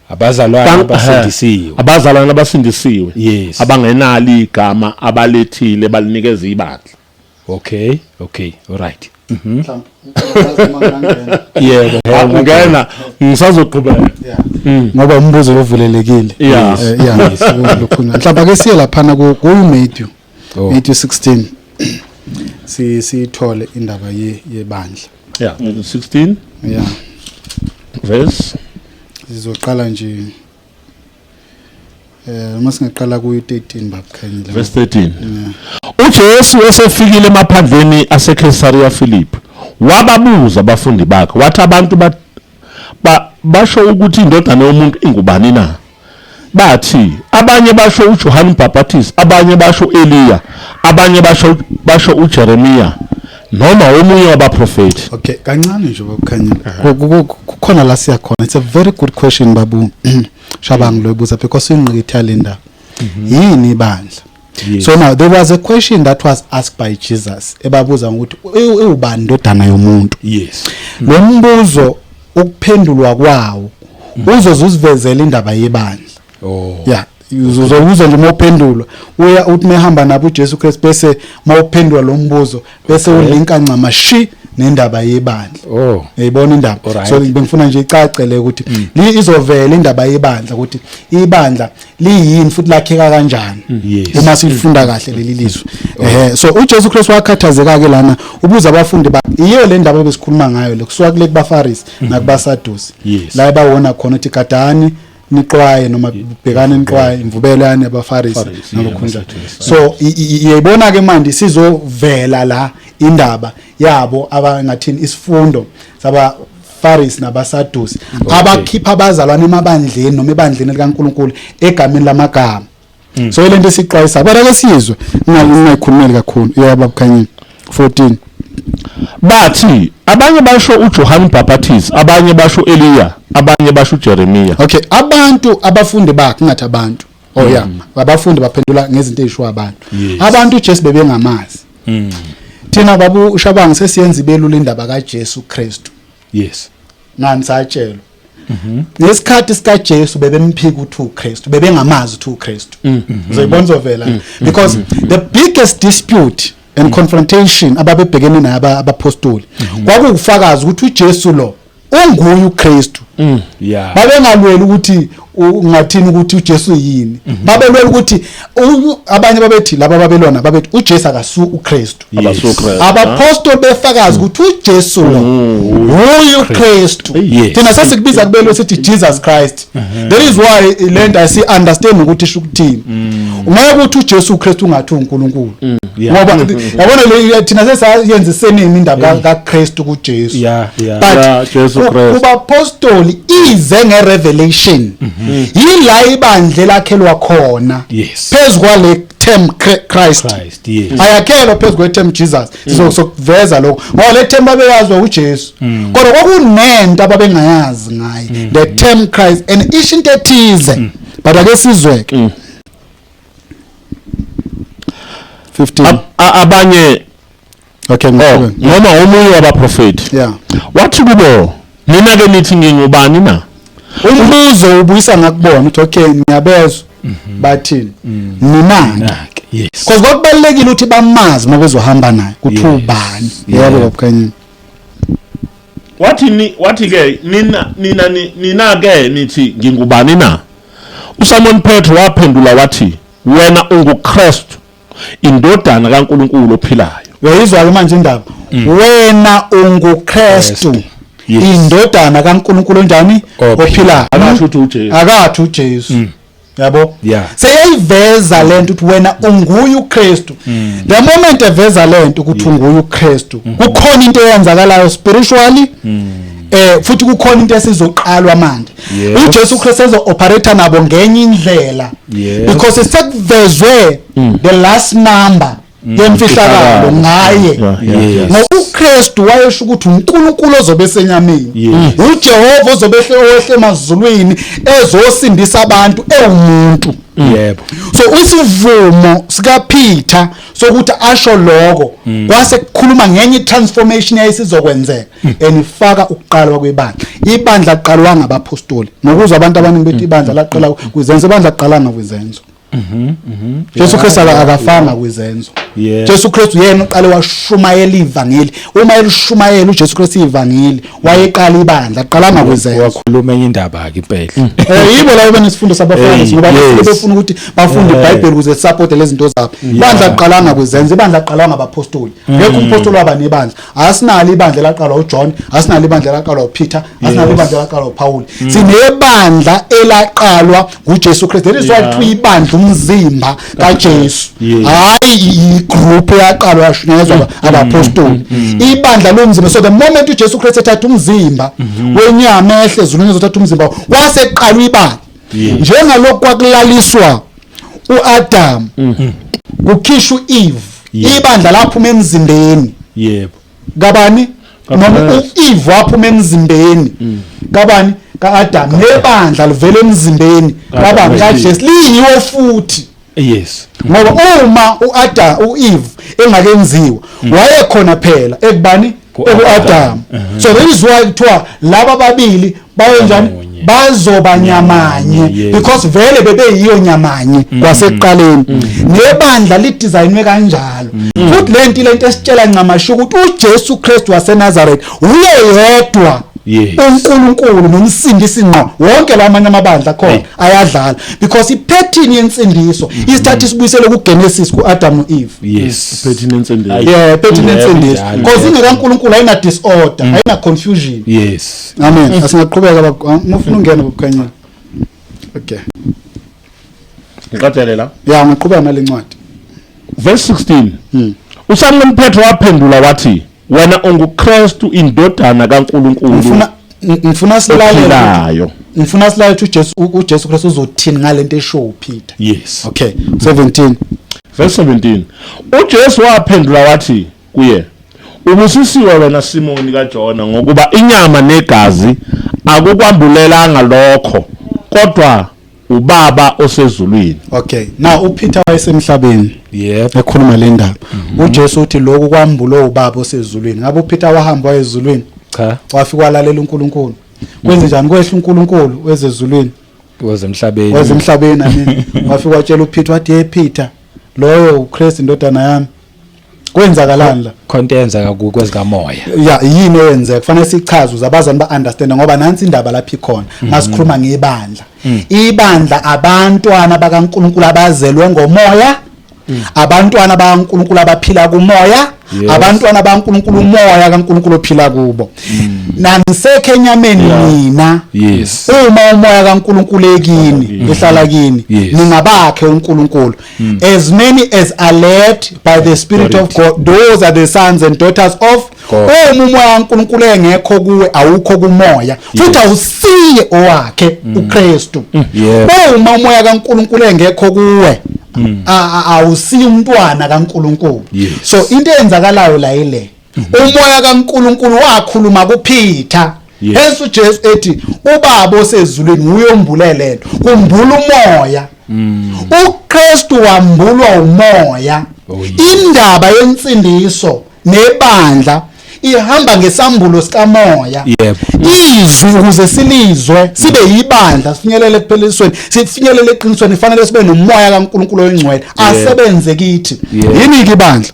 Abazalwane abasindisiwe. Abazalwane abasindisiwe. Yes. Abangenalo igama abalethile balinikeza ibandla. Okay, okay, all right. Mhlawumbe ngangena. Yebo, Ungena ngisazoqhubeka. Ngoba umbuzo ovulelekile. Yeah. Yeah, lokhuna. Mhlawumbe ake siye laphana ku Matthew. Oh. Matthew 16. Sithole indaba yebandla. Yeah, 16. Yeah. Verse. Sizoqala nje uma singaqala ku 13 babukhanyile. Verse 13. UJesu esefikile emaphandleni aseCaesarea Philippi, wababuza abafundi bakhe wathi abantu basho ukuthi indodana yomuntu ingubani na? Bathi abanye basho uJohane uMbhapathizi, abanye basho uEliya, abanye basho uJeremiya noma omunye wabaprofeti. Okay, kancane nje babukhanyile. Kukhona la siya khona. It's a very good question babu Shabangu loyibuza because ingqikithi yale ndaba. Yini ibandla? Yes. So now there was a question that was asked by Jesus ebabuza ukuthi ewubani indodana yomuntu. Yes. Lo mbuzo ukuphendulwa kwawo uzoze usivezele indaba yebandla. Oh. Yeah. Uzokuzwa nje mawuphendulwa, uya uthi mehamba nabo uJesu Kristu, bese mawuphendula lo mbuzo bese ulinka ncamashi nendaba yebandla. Uyayibona indaba? So bengifuna nje icace le ukuthi izovela indaba yebandla, ukuthi ibandla liyini futhi lakheka kanjani uma sifunda kahle leli lizwi. So uJesu Kristu wakhathazeka ke lana, ubuza abafundi bakhe, iyo le ndaba besikhuluma ngayo le, kusuka kule kubaFarisi nakubaSadusi, la bawona khona ukuthi gadani nixwaye noma bhekane nixwaye imvubelo yani yabaFarisi nalokho njalo. So iyayibona ke manje sizovela la indaba yabo abangathini, isifundo saba Farisi nabaSadusi abakhipha abazalwane emabandleni noma ebandleni likaNkuluNkulu egameni lamagama. So lento esixwayisa, kodwa ke sizwe ningayikhulumeli kakhulu. Yebo, babukhanyile, 14. Bathi abanye basho uJohane Baptist, abanye basho Eliya, abanye basho uJeremiya. Okay, abantu abafundi bakhe, ngathi abantu, oh yeah, abafundi baphendula ngezinto ezishiwo abantu. Abantu uJesu bebengamazi. Thina babu uShabangu sesiyenza ibelula indaba kaJesu Kristu. Ngani satshelwa ngesikhathi sikaJesu bebemphika ukuthi uKristu, bebengamazi ukuthi uKristu. Uzoyibona izovela, because the biggest dispute and confrontation ababebhekene nayo abapostoli kwakufakaza ukuthi uJesu lo unguye uKristu. Babengalweli ukuthi ungathini ukuthi uJesu yini, babelwela ukuthi abanye babethi, laba babelwana babethi uJesu akasu uKristu. AbasuKristu. Abapostoli befakaza ukuthi uJesu lo uye uKristu. Thina sesikubiza kubelwe sithi Jesus Christ. That is why lento asi understand ukuthi isho ukuthini. Ungeke ukuthi uJesu uKristu ungathi uNkulunkulu, ngoba yabona le thina sesayenza isenimi indaba kaKristu kuJesu. But Yeah, Jesu Christ. kubapostoli ize ngerevelation, yila ibandla lakhelwa khona phezu kwale term Christ. Christ, yes. Ayakhelwa phezu kwe-term Jesus. Sokuveza lokho ngoba le term babeyaziwa uJesu, kodwa kwakunento ababengayazi ngaye, the term Christ, and isho into ethize, but ake sizweke 15. Abanye Okay, oh, ngikubona. Noma omunye wabaprofeti. Wathi kubo, nina ke nithi ngingubani na? Umbuzo ubuyisa ngakubona ukuthi okay, ngiyabezwa bathini, nina Nake, yes. because kwakubalekile ukuthi bamazi uma bezohamba naye ukuthi ubani. Yebo, babukhanyini. Wathi ni wathi ke nina ke nithi ngingubani na? uSimon Petro waphendula wathi, wena unguKristu, indodana kaNkuluNkulu ophilayo. Uyayizwa ke manje indaba, wena unguKristu, indodana kaNkuluNkulu onjani? Ophilayo. Ophilayo. Akasho ukuthi uJesu. Akathi uJesu, yabo. Seyayiveza lento ukuthi wena unguye uKristu. The moment eveza lento ukuthi unguye uKristu, kukhona into eyenzakalayo spiritually, futhi kukhona into esizoqalwa manje. UJesu Kristu ezo operate nabo ngenye indlela because sekuvezwe the last number yemfihlakalo ngaye. Ngoba uKristu wayesho ukuthi uNkulunkulu ozobe esenyameni, uJehova ozobe ehle owehle emazulwini ezosindisa abantu ewumuntu. So isivumo sikaPeter sokuthi asho lokho kwase kukhuluma ngenye transformation eyayisizokwenzeka and ifaka ukuqalwa kwebandla. Ibandla aqalwa ngabapostoli, nokuzwa abantu abaningi bethi ibandla laqala kwizenzo. Ibandla aqalanga kwizenzo. Jesu Kristu akafanga kwizenzo. Jesu Kristu yena uqale washumayela ivangeli. Uma elishumayela uJesu Kristu ivangeli, wayeqala ibandla, aqalanga kwizenzo. Wakhuluma enye indaba ke impela. Yibo labo benesifundo sabaFarisi, ngoba basuke befuna ukuthi bafunde iBhayibheli ukuze support lezi zinto zabo. Ibandla aqalanga kwizenzo, ibandla aqalwa ngabapostoli. Ngekho umpostoli waba nebandla. Asinalo ibandla elaqalwa uJohn, asinalo ibandla elaqalwa uPeter, asinalo ibandla elaqalwa uPaul. Sinebandla elaqalwa nguJesu Kristu. That is why kuthiwa ibandla umzimba kaJesu. Hayi igroup eyaqalwa yashunyayezwa abapostoli. Ibandla lomzimba. So the moment uJesu Kristu ethatha umzimba wenyama ehle ezulwini ezothatha umzimba, waseqalwa ibandla. Njengalokhu kwakulaliswa uAdam kukhishwa uEve, ibandla laphuma emzimbeni kabani, noma uEve waphuma emzimbeni kabani? KaAdam. Nebandla livela emzimbeni kabani? KaJesu. Liyiwo futhi. Ngoba uma uAdam, uEve engakenziwa, wayekhona phela ekubani? EkuAdam. So that is why kuthiwa laba babili bayenjani? Munye. Bazoba nyamanye because vele bebeyiyo nyamanye kwasekuqaleni. Nebandla lidesignwe kanjalo. Futhi lento esitshela ncamashu ukuthi uJesu Kristu waseNazareth uye yedwa uNkulunkulu nomsindisi ngqo. Wonke lamanye amabandla khona ayadlala because ipattern yensindiso isithatha isibuyisele kuGenesis, kuAdam noEve. Pattern yensindiso. Yeah, pattern yensindiso, because ingekaNkulunkulu ayina disorder, ayina confusion. Amen. Asingaqhubeka baba, ngifuna ungena bokukhanyela. Okay. Ngiqedele la. Ya, ungaqhubeka nale ncwadi. Verse 16. USimon Petro waphendula wathi, wena unguKristu, indodana kaNkulunkulu Ngifuna silalele. Ophilayo. Ngifuna silalele ukuthi uJesu Kristu uzothini ngalento esho uPeter. Okay, 17. Verse 17. UJesu waphendula wathi kuye, ubusisiwe wena Simoni kaJona, ngokuba inyama negazi akukwambulelanga lokho, kodwa uBaba osezulwini. Okay, now uPeter wayesemhlabeni ekhuluma le ndaba. uJesu uthi lokhu kwambulwe uBaba osezulwini. Ngabe uPeter wahamba wayezulwini? Cha. Wafika walalela uNkulunkulu. Kwenze njani? Kwehla uNkulunkulu wezezulwini wezemhlabeni. Wezemhlabeni, amen. Wafika watshela uPeter, wathi, "Hey Peter, loyo uChrist, indodana yami." Kwenzakalani la? Khonto eyenzeka kwezikamoya. Ya, yini eyenzeka? Kufanele sichaze ukuze abazali ba understand, ngoba nansi indaba lapha ikhona. Masikhuluma ngebandla, ibandla abantwana bakaNkulunkulu abazelwe ngomoya, abantwana bakaNkulunkulu abaphila kumoya, abantwana bakaNkulunkulu, umoya kaNkulunkulu ophila kubo. Nanisekho enyameni nina. Uma umoya kaNkulunkulu ekini, ehlala kini, ningabakhe uNkulunkulu. As many as are led by the Spirit of God, those are the sons and daughters of God. Uma umoya kaNkulunkulu engekho kuwe, awukho kumoya futhi awusiye owakhe uKristu. Uma umoya kaNkulunkulu engekho kuwe, awusiye umntwana kaNkulunkulu. So into eyenzakalayo la ile umoya kaNkulunkulu wakhuluma kuPeter. Hence uJesu ethi uBaba osezulwini uyombule lento, kumbula umoya. UKristu wambulwa umoya. Oh, yes. Indaba yensindiso nebandla ihamba ngesambulo sikamoya. Izwi ukuze silizwe sibe yibandla, sifinyelele ekuphelisweni, sifinyelele eqinisweni, fanele sibe nomoya kaNkulunkulu oyingcwele asebenze kithi. Yini ke ibandla?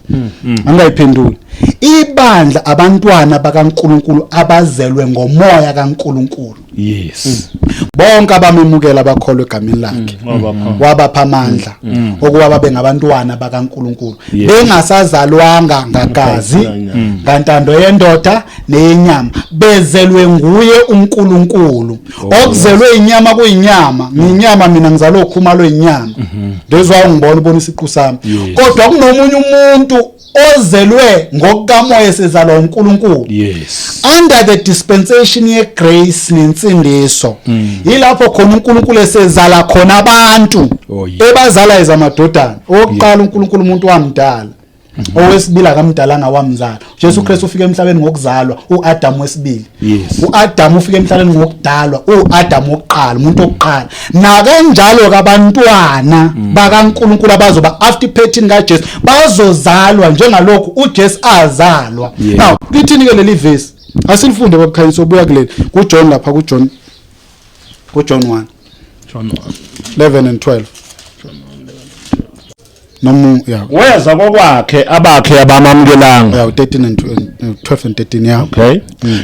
Angayiphenduli. Ibandla abantwana bakaNkulunkulu abazelwe ngomoya kaNkulunkulu. Bonke abamemukela, abakholwa egameni lakhe, wabapha amandla okuba babe ngabantwana bakaNkulunkulu, bengasazalwanga ngagazi, ngantando yendoda neyenyama, bezelwe nguye uNkulunkulu. Okuzelwe inyama kuyinyama, nginyama mina, ngizalwe ukhumalo inyama, ndezwa ungibona, ubona isiqu sami. Kodwa kunomunye umuntu ozelwe ngokukamoya, esezalwa uNkulunkulu under the dispensation ye grace nensindiso. Yilapho khona uNkulunkulu esezala khona abantu, ebazala ezamadodana. Owokuqala uNkulunkulu umuntu wamdala, owesibili akamdalanga, wamzala. Jesu Kristu ufike emhlabeni ngokuzalwa, uAdam wesibili. uAdam ufike emhlabeni ngokudalwa, uAdam wokuqala, umuntu wokuqala. Nakanjalo kabantwana bakaNkulunkulu abazoba after pattern kaJesu bazozalwa njengalokhu uJesu azalwa. Now lithini ke leli verse? Asilifunde, babukhanyiso, obuya kuleli kuJohn lapha, kuJohn 1. John 11 and 12 noma, yeah. Weza kokwakhe, abakhe abamamukelanga. Yeah, 13 and 12 and 13, yeah. Okay,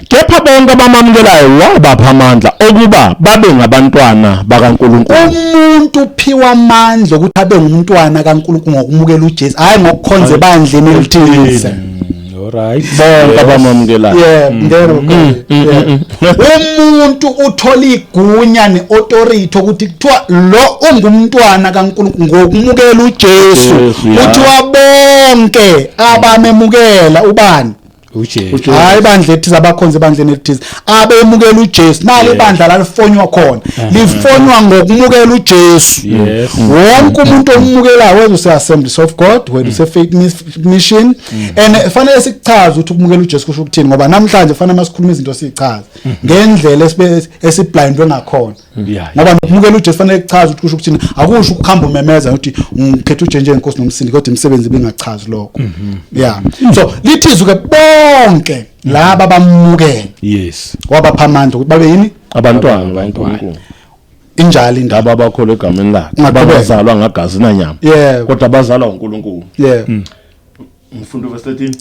kepha bonke abamamukelayo wabapha amandla okuba babe ngabantwana bakaNkulunkulu. Umuntu uphiwa amandla ukuthi abe ngumntwana kaNkulunkulu ngokumukela uJesu, hayi ngokukhonza ebandleni elithize. All right. Bonke abamamukelayo. Yeah, ngeke, yeah. Umuntu uthola igunya neauthority ukuthi kuthiwa lo ungumntwana kaNkulunkulu ngokumukela uJesu. Jesu, yeah. Kuthiwa bonke abamemukela ubani? uJesu. Hayi ibandla ethize, abakhonza ebandleni elithize, abemukela uJesu. Nali ibandla lalifonywa khona, lifonywa ngokumukela uJesu. Wonke umuntu omukelayo, whether use Assemblies of God, whether use Faith Mission, and fanele sikuchaze ukuthi ukumukela uJesu kusho ukuthini, ngoba namhlanje fanele masikhuluma izinto sichaze ngendlela esibe esiblindwe ngakhona. Ngoba nokumukela uJesu fanele kuchaze ukuthi kusho ukuthini. Akusho ukuhamba umemeza ukuthi ngikhetha uJesu njengenkosi nomsindi, kodwa imisebenzi ibingachazi lokho. Yeah, so lithi izwi ke bonke laba bamukela, wabapha amandla ukuthi babe yini? Abantwana bakaNkulunkulu. Injalo indaba. Laba abakholwa egameni lakhe. Ungaqhubeka. Abazalwa ngagazi nanyama. Yebo. Kodwa abazalwa uNkulunkulu. Yeah. Ngifunda verse 13.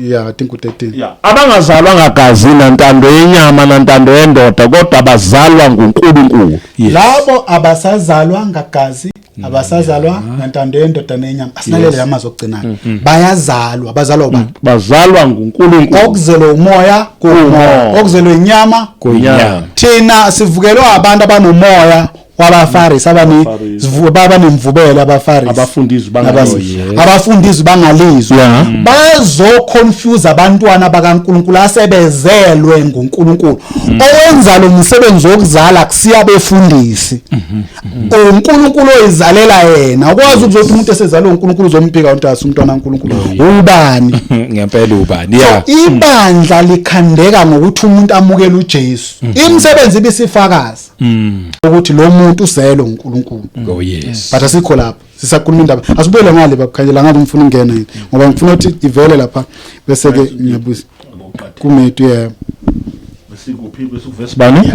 Yeah, I think u13. Yeah. Abangazalwa ngagazi nantando yenyama nantando yendoda kodwa bazalwa nguNkulunkulu. Labo abasazalwa ngagazi, abasazalwa ngantando yendoda nenyama. Asinalele amazwi okugcinayo. Bayazalwa, bazalwa ubani? Bazalwa nguNkulunkulu. Okuzelwe umoya kumoya, Kuwumoya. okuzelwe inyama Kuyinyama. Thina sivukelwa abantu abanomoya wabaFarisi, abane abanemvubelo abaFarisi. Abafundisi Nabazi- bangalizwa. Abafundisi bangalizwa. Yeah. Bazoconfuse abantwana bakaNkulunkulu asebezelwe nguNkulunkulu. Owenza lo msebenzi wokuzala kusiya befundisi. uNkulunkulu oyizalela yena. Ukwazi ukuthi umuntu esezalwe uNkulunkulu uzomphika umuntu asumntwana kaNkulunkulu. Ubani? Ngempela ubani? Yeah. So ibandla likhandeka ngokuthi umuntu amukele uJesu. Imisebenzi ibisifakaza ukuthi lo muntu uzelwe uNkulunkulu. Oh yes. But asikho lapho, sisakhuluma indaba. Asibuyele ngale babukhanyela ngabe ngifuna ukungena yini, ngoba ngifuna ukuthi ivele lapha bese ke ngiyabuza kuMatthew, yeah. Besikuphi besuvesi bani?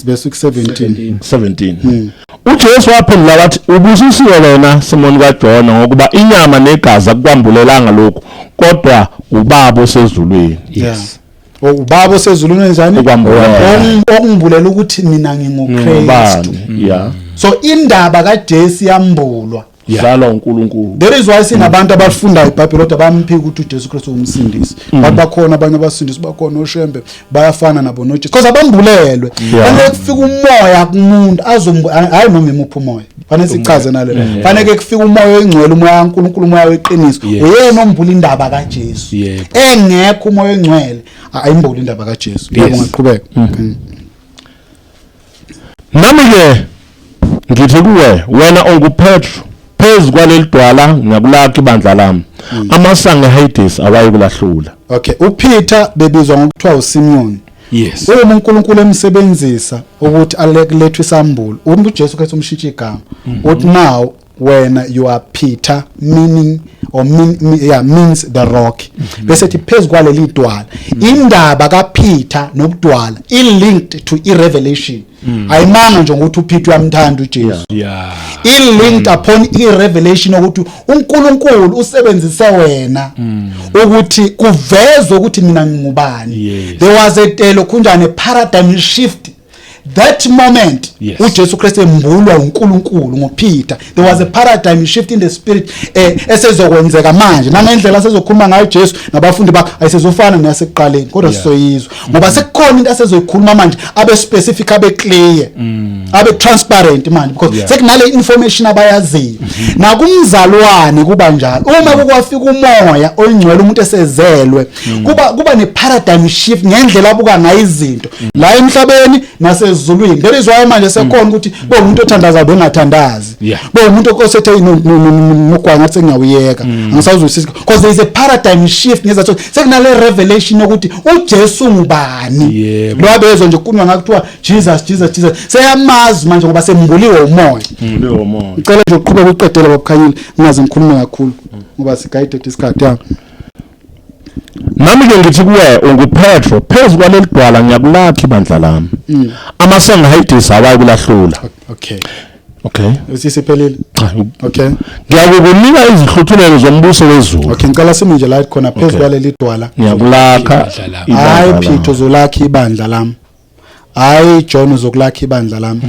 Bese ku 17. 17. uJesu waphendula wathi ubusisiwe wena Simoni kaJona ngokuba inyama negazi akukwambulelanga lokhu kodwa ubaba osezulwini. Yes. Ubaba osezulwini wenzani? Ukwambulela. Okumbulela ukuthi mina nginguKristu. Ngubani? Yeah. So indaba kaJesu yambulwa. Zalwa uNkulunkulu. There is why sinabantu abafundayo iBhayibheli kodwa bamphika ukuthi uJesu Kristu umsindisi. Bathi bakhona abanye abasindisi, bakhona oShembe, bayafana nabo noJesu. Because abambulelwe. Fanele kufike umoya kumuntu azombu hayi noma imuphi umoya. Fanele sichaze nalelo. Fanele kufike umoya oyingcwele, umoya kaNkulunkulu, umoya weqiniso. Uyena ombula indaba kaJesu. Engekho umoya oyingcwele ayimbuli indaba kaJesu. Yebo, ngaqhubeka. Nami ke ngithi kuwe wena unguPetru, phezu kwaleli dwala ngiyakulakha ibandla lami. Amasango eHades awayikulahlula. Okay, uPeter bebizwa ngokuthiwa uSimeon. Yes. Uma uNkulunkulu emsebenzisa ukuthi alethwe isambulo, uma uJesu Kristu umshintsha igama, uthi now wena you are Peter, meaning or mean, yeah, means the rock. Bese ethi phezu kwaleli dwala. Indaba kaPeter nobudwala i linked to i revelation. Ayimanga nje ukuthi uPeter uyamthanda uJesu. Yeah. I linked upon i revelation ukuthi uNkulunkulu usebenzise wena ukuthi kuvezwe ukuthi mina ngingubani. Yes. There was a lokhunjane paradigm shift. That moment Yes. uJesu Kristu embulwa uNkulunkulu ngoPeter, there was a paradigm shift in the spirit esezokwenzeka manje nangendlela asezokhuluma ngayo uJesu nabafundi bakhe ayisezofana neyasekuqaleni, kodwa sizoyizwa ngoba sekukhona into asezoyikhuluma manje, abe specific, abe clear, abe transparent manje, because sekunale information abayaziyo. Nakumzalwane kuba njalo, uma kukwafika umoya oyingcwele umuntu esezelwe, kuba ne paradigm shift ngendlela abuka ngayo izinto la emhlabeni nasezulwini. There is why manje sekhona ukuthi bo umuntu othandaza bengathandazi, bo umuntu osethe nogwanga ngathi sengiyawuyeka angisawuzwisisa, because there is a paradigm shift ngezathu sekunale revelation yokuthi uJesu ngubani. Yebo. Lo abezwa nje kukhulunywa ngakuthiwa Jesus Jesus Jesus, seyamazi manje ngoba sembuliwe umoya. Leyo moya. Ngicela nje uqhubeke uqedele babukhanyile, ngingaze ngikhulume kakhulu ngoba sigayided isikhathi. Ya. Nami ke ngithi kuwe unguPetro, phezu kwaleli dwala ngiyakulakha ibandla lami. Amasango eHades awayikulahlula. Okay. Okay. Usisiphelile. Cha. Okay. Ngiyakukunika izihluthulelo zombuso wezulu. Okay, ngicela sime nje la khona phezu Okay. kwaleli dwala. Ngiyakulakha Ibandla lami. Hayi ibandla lami. Peter uzolakha ibandla lami. Hayi John uzokulakha ibandla lami.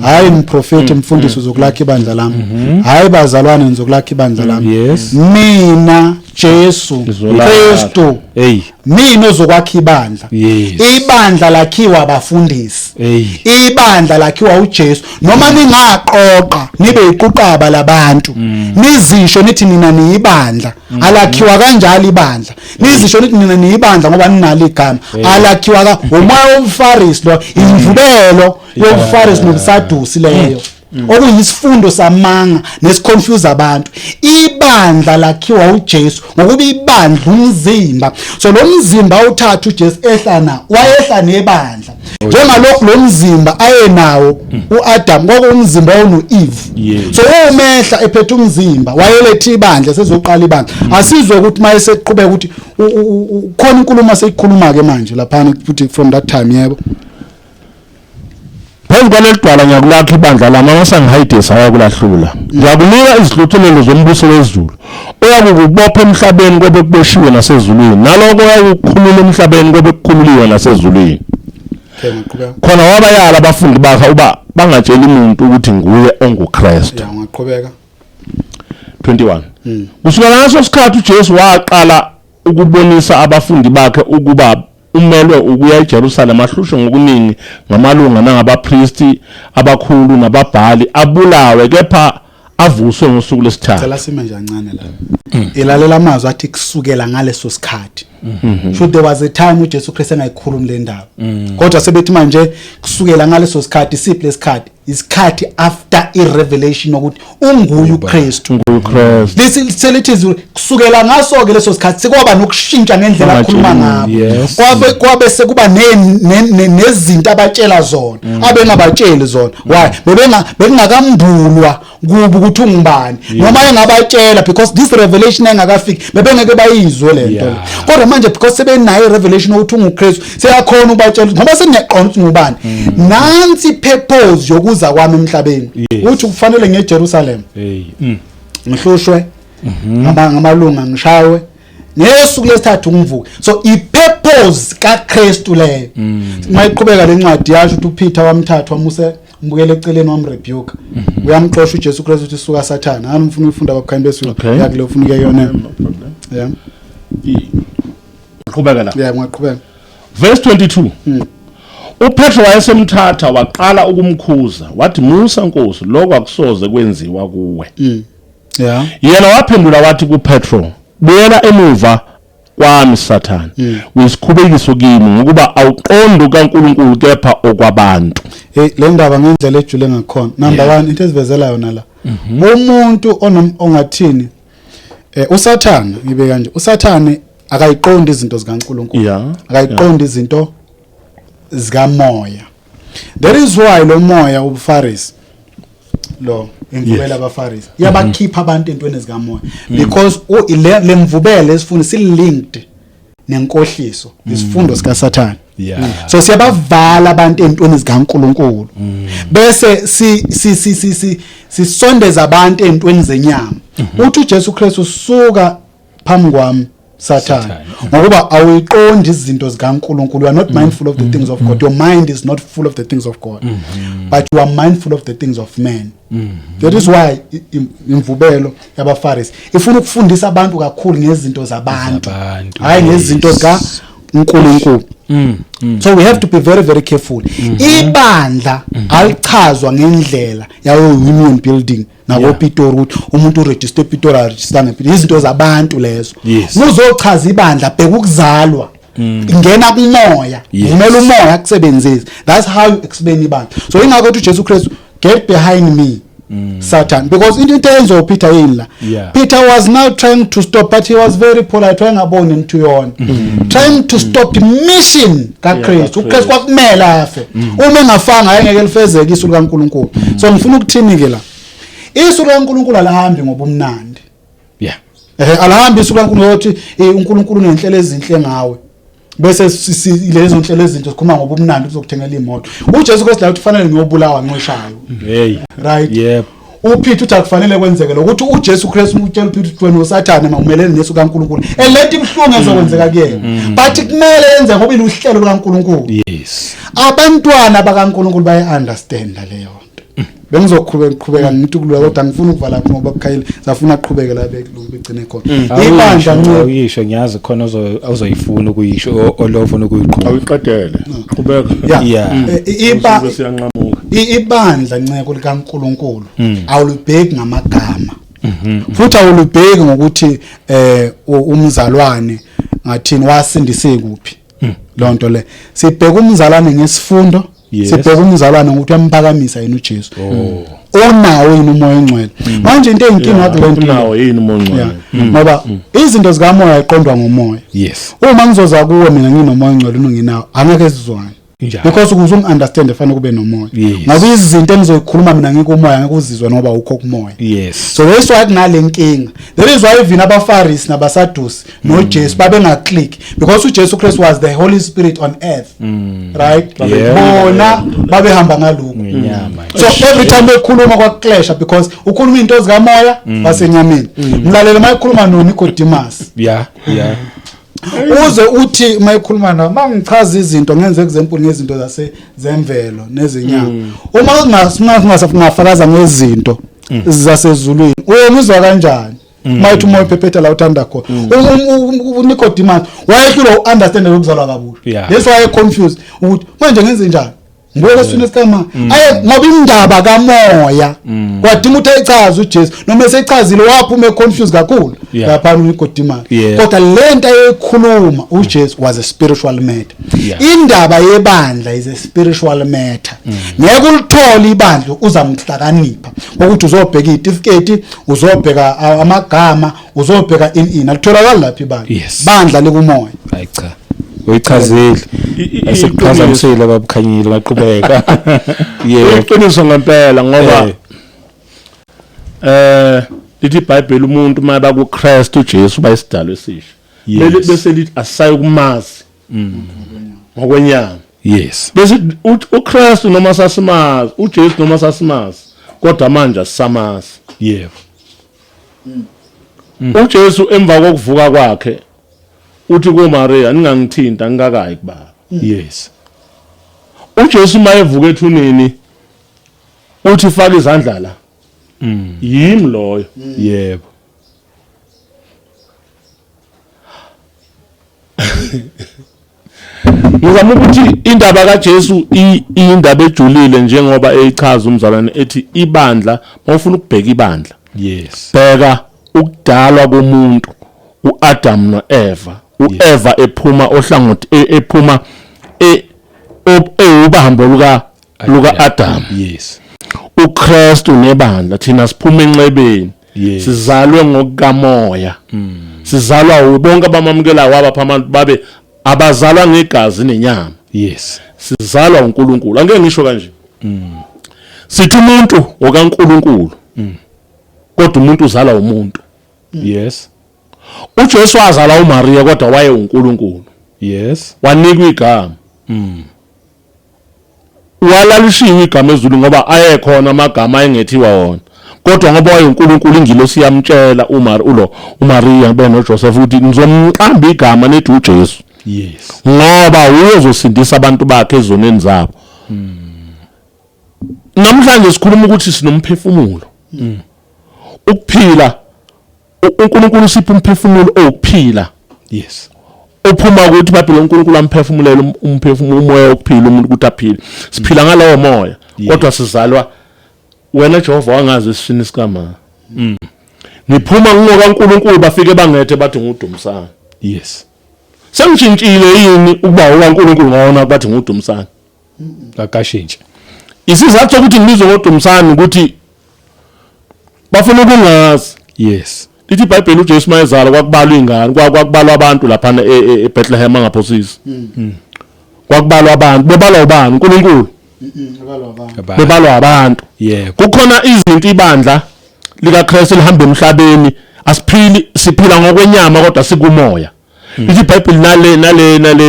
Hayi mprofeti mfundisi uzokulakha ibandla lami. Hayi bazalwane nizokulakha ibandla lami. Yes. Mina Jesu Ngizolakha. Kristu Hey. mina ozokwakha ibandla. Yes. Ibandla lakhiwa abafundisi. Hey. Ibandla lakhiwa uJesu. Noma ningaqoqa nibe iquqaba labantu, nizisho nithi nina niyibandla, alakhiwa kanjalo ibandla. Nizisho nithi nina niyibandla ngoba ninalo igama, alakhiwa ka umoya womFarisi lo, imvubelo yomFarisi nobuSadusi leyo, okuyisifundo samanga nesiconfuse abantu. Ibandla lakhiwa uJesu ngokuba ibandla umzimba. So lo mzimba uthatha uJesu ehla na wayehla nebandla, njengalokhu lo mzimba ayenawo uAdam kwakuwumzimba onoEve. Yes. So umehla ephethe umzimba wayeletha ibandla, sezoqala ibandla. Asizwe ukuthi mayeseqhubeka ukuthi khona inkulumo aseyikhuluma ke manje laphana futhi from that time. Yebo. Phezu kwaleli dwala ngiyakulakha ibandla lami, amasango eHayidesi ayakulahlula. Ngiyakunika izihluthulelo zombuso wezulu. Oyakukubopha emhlabeni kobe kuboshiwe nasezulwini, naloko oyakukukhulula emhlabeni kobe kukhululiwe nasezulwini. Okay, ngaqhubeka. Khona wabayala abafundi bakhe uba bangatsheli muntu ukuthi nguye onguKristu. Ya, ungaqhubeka. 21. Kusukela ngaso sikhathi uJesu waqala ukubonisa abafundi bakhe ukuba umelwe ukuya eJerusalema ahlushwe ngokuningi ngamalunga nangabapristi abakhulu nababhali, abulawe kepha avuswe ngosuku lwesithathu. Cela sime nje kancane la. Ilalela amazwi athi kusukela ngaleso sikhathi. Should there was a time uJesu Kristu engayikhulumi le ndaba. Kodwa sebethi manje kusukela ngaleso sikhathi, siphi lesikhathi? Isikhathi after i-revelation ukuthi unguye uKristu. NguKristu. Lesi selithi izulu kusukela ngaso ke leso sikhathi sekwaba nokushintsha ngendlela akhuluma ngabo. Kwabe sekuba nezinto abatshela zona, abengabatsheli zona. Why? Bebenga bekungakambulwa kubo ukuthi ungubani. Noma engabatshela, because this revelation engakafiki bebengeke bayizwe lento. Kodwa manje because sebenayo i-revelation ukuthi unguKristu, seyakhona ukubatshela ngoba seniyaqonda ukuthi ngubani. Nansi purpose yokuza kwami emhlabeni. Uthi kufanele ngiye eJerusalem. Hey. Ngihlushwe ngamalunga, ngishawe, ngesuku lesithathu ngivuke. So i-purpose kaKristu leyo. Mayiqhubeka lencwadi yasho ukuthi uPeter wamthatha wamuse mbukele eceleni, wamrebuke, uyamxosha uJesu Kristu ukuthi suka Sathana. Hani ufuna ukufunda babukhanye besu yakule ufuna ukuya yona. Yeah. Qhubeka la. Yeah, ngiyaqhubeka. Verse 22. UPetro wayesemthatha waqala ukumkhuza, wathi, "Musa Nkosi, lokho akusoze kwenziwa kuwe." Yena waphendula wathi kuPetro, "Buyela emuva kwami Sathane, uyisikhubekiso kimi, ngokuba awuqondi kaNkulunkulu kepha okwabantu." Hey, le ndaba ngendlela ejule ngakhona. Number 1, into esivezela yona la. Umuntu ongathini uSathane, ngibe kanje, uSathane akayiqondi izinto zikaNkulunkulu. Akayiqondi izinto zikamoya. That is why lo moya ubuFarisi lo imvubela abaFarisi iyabakhipha abantu entweni zikamoya, because le mvubelo esifuna si-linked nenkohliso, isifundo sika Sathane. So siyabavala abantu entweni zikaNkulunkulu, bese si si si si si sisondeza abantu entweni zenyama. Uthi uJesu Kristu, "Suka phambi kwami Satan, ngokuba awuyiqondi izinto zikaNkulunkulu. You are not mindful of the things of God. Your mind is not full of the things of God, but you are mindful of the things of men." That is why imvubelo yabaFarisi ifuna ukufundisa abantu kakhulu ngezinto zabantu, Zabantu, hayi ngezinto zikaNkulunkulu. So we have to be very very careful. Ibandla alichazwa ngendlela yayo union building nakoPitori, ukuthi umuntu uregister ePitori, aregister ngePitori, izinto zabantu lezo. Uzochaza ibandla, bheka ukuzalwa, ingena kumoya, vumela umoya akusebenzise. That's how you explain ibandla. So ingakho uthi uJesu Kristu, "Get behind me, Satan," because into eyenziwa uPeter yini la? Peter was now trying to stop, but he was very polite, wayengaboni into yona, trying to stop the mission kaKristu. UKristu kwakumele afe. Uma engafanga ayengeke lifezeke isu likaNkulunkulu. So ngifuna ukuthini ke la? Isu likaNkulunkulu alihambi ngobumnandi. Alihambi isu likaNkulunkulu ukuthi uNkulunkulu unenhlelo ezinhle ngawe, bese lezo nhlelo ezinto sikhuluma ngobumnandi, uzokuthengela imoto. uJesu Kristu la uthi kufanele ngiyobulawa nqishayo. Hey. Right? Yep. UPeter uthi akufanele kwenzeke lokho. Uthi uJesu Kristu utshela uPeter ukuthi wena uSathane, mawumelene nesu kaNkulunkulu. And lento ibuhlungu ezokwenzeka kuyena, but kumele yenze ngoba iluhlelo lukaNkulunkulu. Abantwana bakaNkulunkulu baye understand leyo nto. Bengizoqhubeka ngiqhubeka ngithi kulula, kodwa ngifuna ukuvala ngoba bukhayile safuna aqhubeke la begcine khona ibandla ncebo. Awuyisho, ngiyazi khona ozoyifuna ukuyisho, olofuna ukuyiqhuba. Awuyiqedele, qhubeka. Iba Bese siyanqamuka. Ibandla nceko likaNkulunkulu awulubheki ngamagama, futhi awulubheki ngokuthi umzalwane ngathini, wasindise kuphi. Lonto le sibheka umzalwane ngesifundo, sibheka umzalwane ngokuthi uyamphakamisa yena uJesu, onawo yini umoya ongcwele. Manje into eyinkinga kule nto Unawo yini umoya ongcwele? Yeah. Ngoba izinto zikamoya iqondwa ngomoya. Uma ngizoza kuwe mina nginomoya ongcwele, unonginawo, angeke sizwane. Injalo. Because ukuze ungi-understand fanele kube nomoya. Ngoba izinto engizoyikhuluma mina ngikumoya ngeke uzizwe ngoba ukho kumoya. So that's why kunale nkinga. That is why even abaFarisi nabaSadusi noJesu babengaclick, because uJesu Christ was the Holy Spirit on earth. Right? Bona babehamba ngalokho. Ngenyama. So every time bekhuluma kwakuclasha, because ukhuluma into zikamoya basenyameni. Mlalele mayikhuluma noNicodemus. Yeah yeah Uze uthi mayikhuluma na mangichaza izinto, ngenze example ngezinto zase zemvelo nezinyama, uma ungafakaza ngezinto zasezulwini, uyomuzwa kanjani? Mayithi umoya uphephetha la uthanda khona. uNicodemus wayehlulwa uunderstand lokuzalwa kabusha. That's why confused ukuthi manje ngenze njani, ngibuyele esiswini sikama aye, ngoba indaba kamoya kwadinga ukuthi ayichaze uJesu. Noma esechazile, waphuma econfused kakhulu lapha uNicodemus. Kodwa lento ayeyikhuluma uJesu was a spiritual matter. Indaba yebandla is a spiritual matter. Ngeke ulithole ibandla uzamhlakanipha ukuthi uzobheka izitifiketi, uzobheka amagama, uzobheka in in alitholakali lapha ibandla. Bandla likumoya. Hayi cha, uyichazile. Asikuphazamisile, babukhanyile, baqhubeka, yebo. Iqiniso ngempela, ngoba lithi iBhayibheli umuntu uma bakuKristu uJesu bayisidalo esisha. Bese lithi asisayi kumazi ngokwenyama. Bese uKristu noma sasimazi, uJesu noma sasimazi, kodwa manje asisamazi. uJesu emva kokuvuka kwakhe uthi kuMaria, "Ningangithinta, ngingakayi kubaba." uJesu mayevuka ethuneni uthi, "Faka izandla la, yimi loyo." Ngizama ukuthi indaba kaJesu indaba ejulile, njengoba eyichaza umzalwane ethi ibandla, mawufuna ukubheka ibandla, bheka ukudalwa komuntu uAdam noEva, uEva ephuma ohlangothi ephuma ewubambo luka Adam. uKristu nebandla, thina siphuma enxebeni. Sizalwe ngokukamoya, sizalwa bonke abamamukelayo wabapha abantu babe abazalwa ngegazi nenyama. Sizalwa uNkulunkulu. Angeke ngisho kanje, sithi umuntu okaNkulunkulu, kodwa umuntu uzalwa umuntu. uJesu wazalwa uMaria, kodwa waye uNkulunkulu. Wanikwa igama, walalishiwe igama ezulu, ngoba ayekhona amagama ayengethiwa wona, kodwa ngoba wayeUNkulunkulu, ingilosi yamtshela uMar ulo uMaria benoJoseph ukuthi nizomqamba igama nethi uJesu, ngoba uyozosindisa abantu bakhe ezoneni zabo. Namhlanje sikhuluma ukuthi sinomphefumulo ukuphila. UNkulunkulu usipha umphefumulo owukuphila ophuma ukuthi iBhayibheli uNkulunkulu amphefumulela umphefumulo, umoya wokuphila, umuntu ukuthi aphile. Siphila ngalowo moya, kodwa sizalwa wena Jehova wangazi esiswini sikama. Ngiphuma ngoka uNkulunkulu, bafike bangethe bathi nguDumsana. Sengishintshile yini ukuba ukaNkulunkulu ngawona bathi nguDumsana? Akashintshe. Isizathu sokuthi ngibizwe ngoDumsana ukuthi bafuna ukungazi. Lithi iBhayibheli uJesu mayezalwa kwakubalwa ingane, kwakubalwa abantu laphana eBethlehem, angaphosisi. Kwakubalwa abantu, bebalwa ubani? uNkulunkulu? Bebalwa abantu. Kukhona izinto ibandla likaKristu lihamba emhlabeni, asiphili, siphila ngokwenyama kodwa sikumoya. Lithi iBhayibheli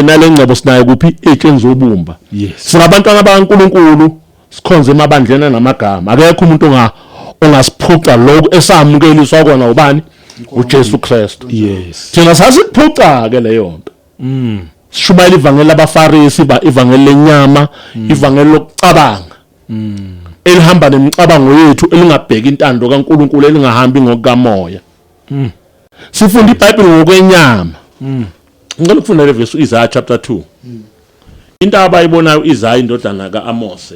nale ngcebo sinayo kuphi? Etsheni zobumba. Singabantwana bakaNkulunkulu, sikhonze emabandleni anamagama. Akekho umuntu ongasiphuca lokhu esamukeliswa kona ubani? UJesu Kristu. Thina sasikuphuca ke leyo nto. Sishumayela ivangeli labaFarisi, ba ivangeli lenyama, ivangeli lokucabanga elihamba nemicabango yethu, elingabheki intando kaNkulunkulu, elingahambi ngokukamoya. Sifunda iBhayibheli ngokwenyama. Ngicela ukufunda le verse, Isaiah chapter 2. Into abayibonayo Isaiah indodana kaAmose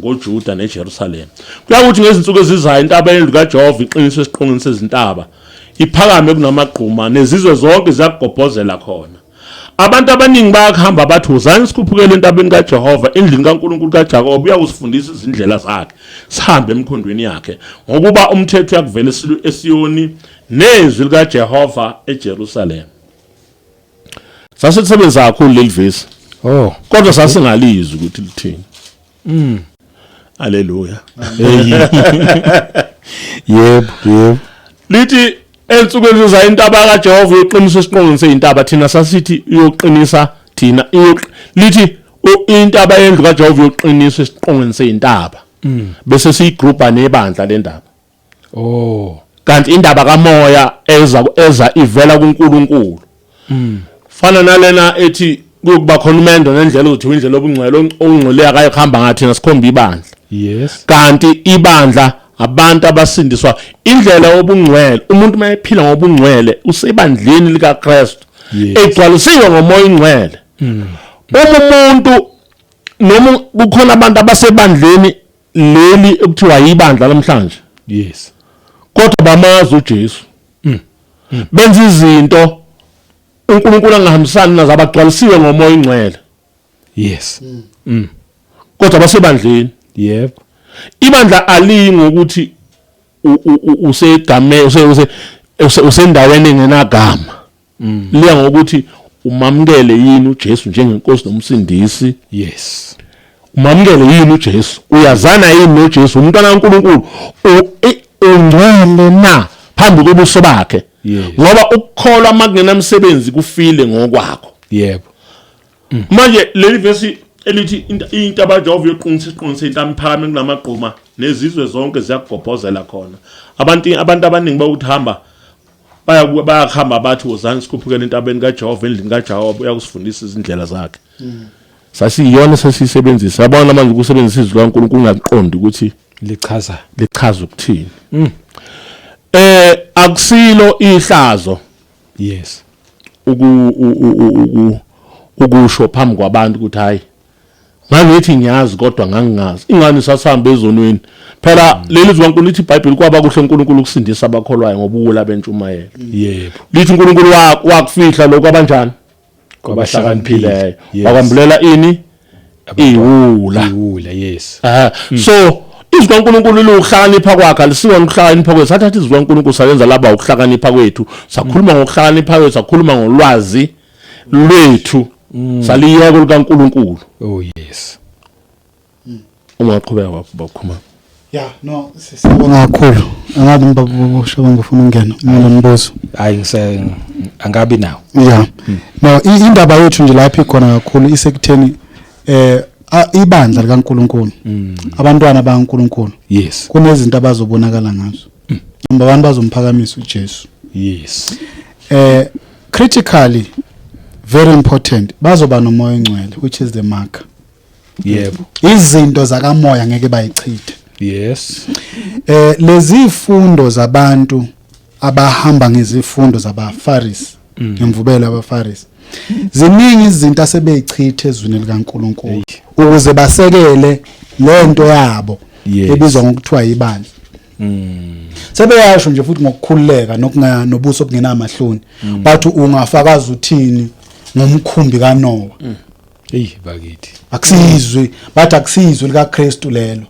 ngoJuda neJerusalem. Kuyakuthi ngezinsuku ezizayo intaba yendlu kaJehova iqiniswe esiqongweni sezintaba, iphakame kunamagquma, nezizwe zonke ziyakugobhozela khona. Abantu abaningi bayakuhamba bathi, "Wozani sikhuphukele entabeni kaJehova, endlini kaNkulunkulu kaJakobe, uyakusifundisa izindlela zakhe, sihambe emkhondweni yakhe." Ngokuba umthetho uyakuvela eSiyoni, nezwi likaJehova eJerusalem. Sasisebenzisa kakhulu leli vesi. Oh. Kodwa sasingalizwi ukuthi lithini. Haleluya. Yebo, yebo. Lithi ensukwini zizayo intaba kaJehova iyoqinisa isiqongo seyintaba, thina sasithi iyoqinisa thina, lithi intaba yendlu kaJehova iyoqinisa isiqongweni seyintaba. Bese siyigroupa nebandla lendaba. Oh. Kanti indaba kamoya eza ivela kuNkulunkulu. Fana nalena ethi kuyokuba khona umendo nendlela uzothi indlela obungcwele, ongcwele akayihamba ngathi nasikhomba ibandla. Yes. Kanti ibandla abantu abasindiswa indlela obungcwele, umuntu mayephila ngobungcwele usebandleni likaKristu. Egcwalisiwe ngomoya ongcwele. Uma umuntu noma kukhona abantu abasebandleni leli ekuthiwa yibandla namhlanje. Yes. Kodwa bamazi uJesu. Benza izinto uNkulunkulu angahambisani nazo, abagcwalisiwe ngomoya ongcwele. Yes. Kodwa basebandleni. Yebo. Ibandla aliyi ngokuthi usegame usendaweni engenagama. Liya ngokuthi umamukele yini uJesu njengenkosi nomsindisi. Yes. Umamukele yini uJesu? Uyazana yini noJesu? Umntwana kaNkulunkulu ungcwele na phambi kobuso bakhe? Ngoba ukukholwa makungenamsebenzi kufile ngokwakho. Yebo. Manje leli verse elithi intaba kaJehova iyoqinisa isiqongo sentaba iphakame kunamagquma nezizwe zonke ziyakugobhozela khona. Abantu abaningi bakuthi hamba bayakuhamba bathi wozani sikhuphukele entabeni kaJehova, endlini kaJehova, uyakusifundisa izindlela zakhe. Sasiyona sesiyisebenzisa. Yabona manje ukusebenzisa izwi likaNkulunkulu ungaqondi ukuthi lichaza ukuthini. Akusilo ihlazo. Yes. Ukusho phambi kwabantu ukuthi hayi ngangithi ngiyazi kodwa ngangingazi, ingani sasihamba ezonweni. Phela leli zwi kaNkulunkulu lithi iBhayibheli kwaba kuhle uNkulunkulu ukusindisa abakholwayo ngobuwula bentshumayelo. Yebo. Lithi uNkulunkulu wakufihla lokho abanjani? Kwabahlakaniphileyo. Wakwambulela ini? Iwula. Iwula, yes. So izwi kaNkulunkulu liwukuhlakanipha kwakhe, alisiwona ukuhlakanipha kwethu. Sathatha izwi kaNkulunkulu salenza laba ukuhlakanipha kwethu, sakhuluma ngokuhlakanipha kwethu, sakhuluma ngolwazi lwethu, saliyeka likaNkulunkulu. Oh yes. Ungaqhubeka bakhuma. Yeah, no, siyabonga kakhulu. Angabe ngibabusho ngifuna ukungena unombuzo. Hayi ngise angabi nawo. Yeah. No, indaba yethu nje lapha ikhona kakhulu isekutheni ibandla likaNkulunkulu. Abantwana bakaNkulunkulu. Yes. Kunezinto abazobonakala ngazo. Noma abantu bazomphakamisa uJesu. Yes. Critically very important, bazoba nomoya ongcwele which is the mark. Yebo. Izinto zakamoya ngeke bayichithe. Yes. Lezi fundo zabantu abahamba ngezifundo zabaFarisi, ngemvubelo yabaFarisi, ziningi izinto asebeyichithe ezwini likaNkulunkulu ukuze basekele lento yabo ebizwa ngokuthiwa ibandla. Sebeyasho nje futhi ngokukhululeka nokunga nobuso obungenamahloni, bathi ungafakaza uthini ngomkhumbi kaNoah? Hey bakithi, akusizwi, bathi akusizwi likaKristu lelo.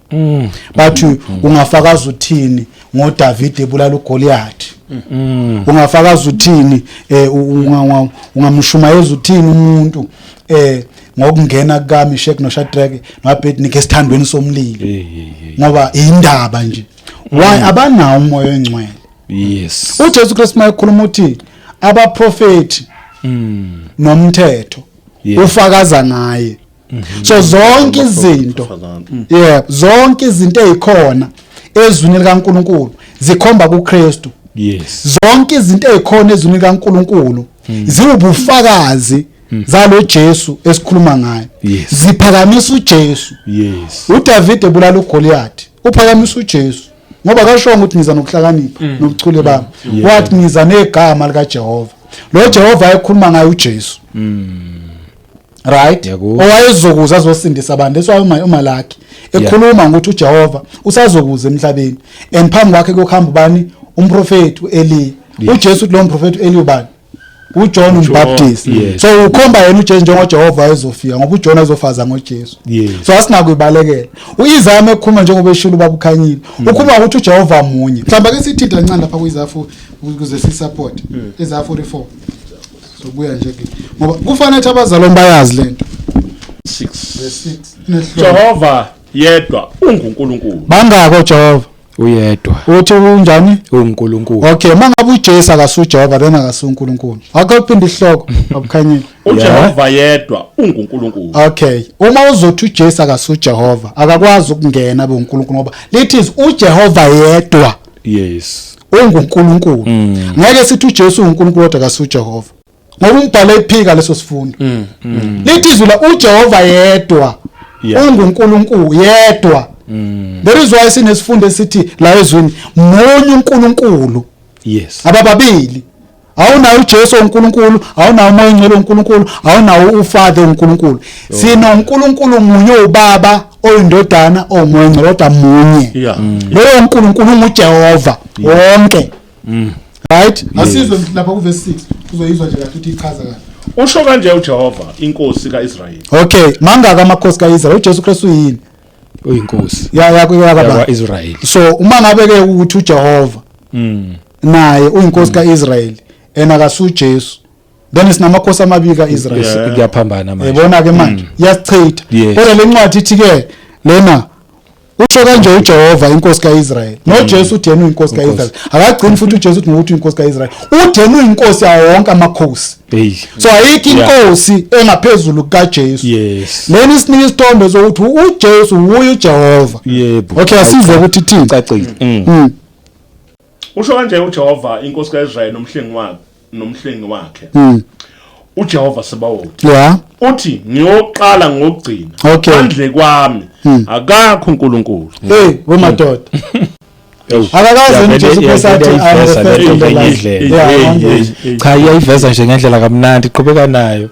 Bathi ungafakaza uthini ngoDavid ebulala uGoliath? Ungafakaza uthini ungamshumayeza uthini umuntu ngokungena kukaMeshach noShadrach noAbednego esithandweni somlilo? Ngoba indaba nje why abanawo umoya ongcwele. Yes. uJesu Kristu mayekhuluma uthi abaprofeti nomthetho ufakaza ngaye. So zonke izinto, yeah, zonke izinto ezikhona ezwini likaNkulunkulu zikhomba kuKristu. Yes. Zonke izinto ezikhona ezwini likaNkulunkulu ziwubufakazi zalo Jesu esikhuluma ngaye. Ziphakamisa uJesu. Yes. uDavid ebulala uGoliath, uphakamisa uJesu ngoba akashongo ukuthi ngiza nokuhlakanipha nobuchule bami. Wathi ngiza negama likaJehova. Lo Jehova ayekhuluma ngaye uJesu. Right? Owayezokuza azosindisa abantu. That's why uMalaki ekhuluma ngokuthi uJehova usazokuza emhlabeni and phambi kwakhe kuyohamba ubani? Umprofeti uEliya. uJesu uthi lo mprofeti uEliya ubani? uJohn uMbaptist. So ukhomba yena uJesu njengoJehova ayezofika ngoba uJohn azofaza ngoJesu. So asinakuyibalekela. uIsaya ekhuluma njengoba eshilo ubaba uKhanyile, ukhuluma ukuthi uJehova munye. Mhlawumbe ake sithinte kancane lapha kuIsaya ukuze sisupport. Isaya 44. Sobuya nje ke. Ngoba kufanele abazalwane bayazi lento. Verse 6. Inehloko. Jehova yedwa unguNkulunkulu. Bangako Jehova? Uyedwa. Uthi unjani? uNkulunkulu. Okay, mangabe uJesu akasuJehova, then akasuNkulunkulu. Akho uphinde isihloko abukhanyile. uJehova yedwa unguNkulunkulu. Okay, uma uzothi uJesu akasuJehova, akakwazi ukungena abe uNkulunkulu, ngoba lithi uJehova yedwa unguNkulunkulu. Ngeke sithi uJesu uNkulunkulu kodwa akasuJehova, ngoba umbhalo ephika leso sifundo. Lithi izwi la uJehova yedwa unguNkulunkulu yedwa. There is why sinesifundo esithi la ezwini munye uNkulunkulu. Abababili. Awunawo uJesu uNkulunkulu, awunawo uMoya oNgcwele uNkulunkulu, awunawo uFather uNkulunkulu. SinoNkulunkulu munye, uBaba, oyindodana, oMoya oNgcwele, kodwa munye. Loyo uNkulunkulu unguJehova wonke. Right? Asizwe lapha ku verse 6. Uzoyizwa nje kahle ukuthi ichaza kahle. Usho kanje uJehova inkosi kaIsrayeli. Okay, mangaka amakhosi kaIsrael? uJesu Kristu yini? Uyinkosi. Ya ya yakwa Israel. So uma ngabe ke ukuthi uJehova naye uyinkosi kaIsrael, ena akasuJesu, then sinamakhosi amabili kaIsrael. Kuyaphambana manje. Yebona ke manje iyasichitha. Kodwa le ncwadi ithi ke lena usho kanje uJehova inkosi kaIsrael. NoJesu uthi yena uyinkosi kaIsrael. Akagcini futhi uJesu uthi ngokuthi uyinkosi kaIsrael. Uthi yena uyinkosi yawo wonke amakhosi. So ayikho inkosi engaphezulu kukaJesu. Lena isinika isithombe sokuthi uJesu uye uJehova. Yebo. Okay, asizwe ukuthi ithini. Cacile. Usho kanje uJehova inkosi kaIsrael nomhlengi wakhe nomhlengi wakhe. uJehova Sebawoti. Uthi ngiyoqala ngokugcina. Phandle kwami akakho uNkulunkulu. Hey, wemadoda. Akakaze uJesu Kristu athi I'm the first and the last. Cha, iyayiveza nje ngendlela kamnandi, qhubeka nayo.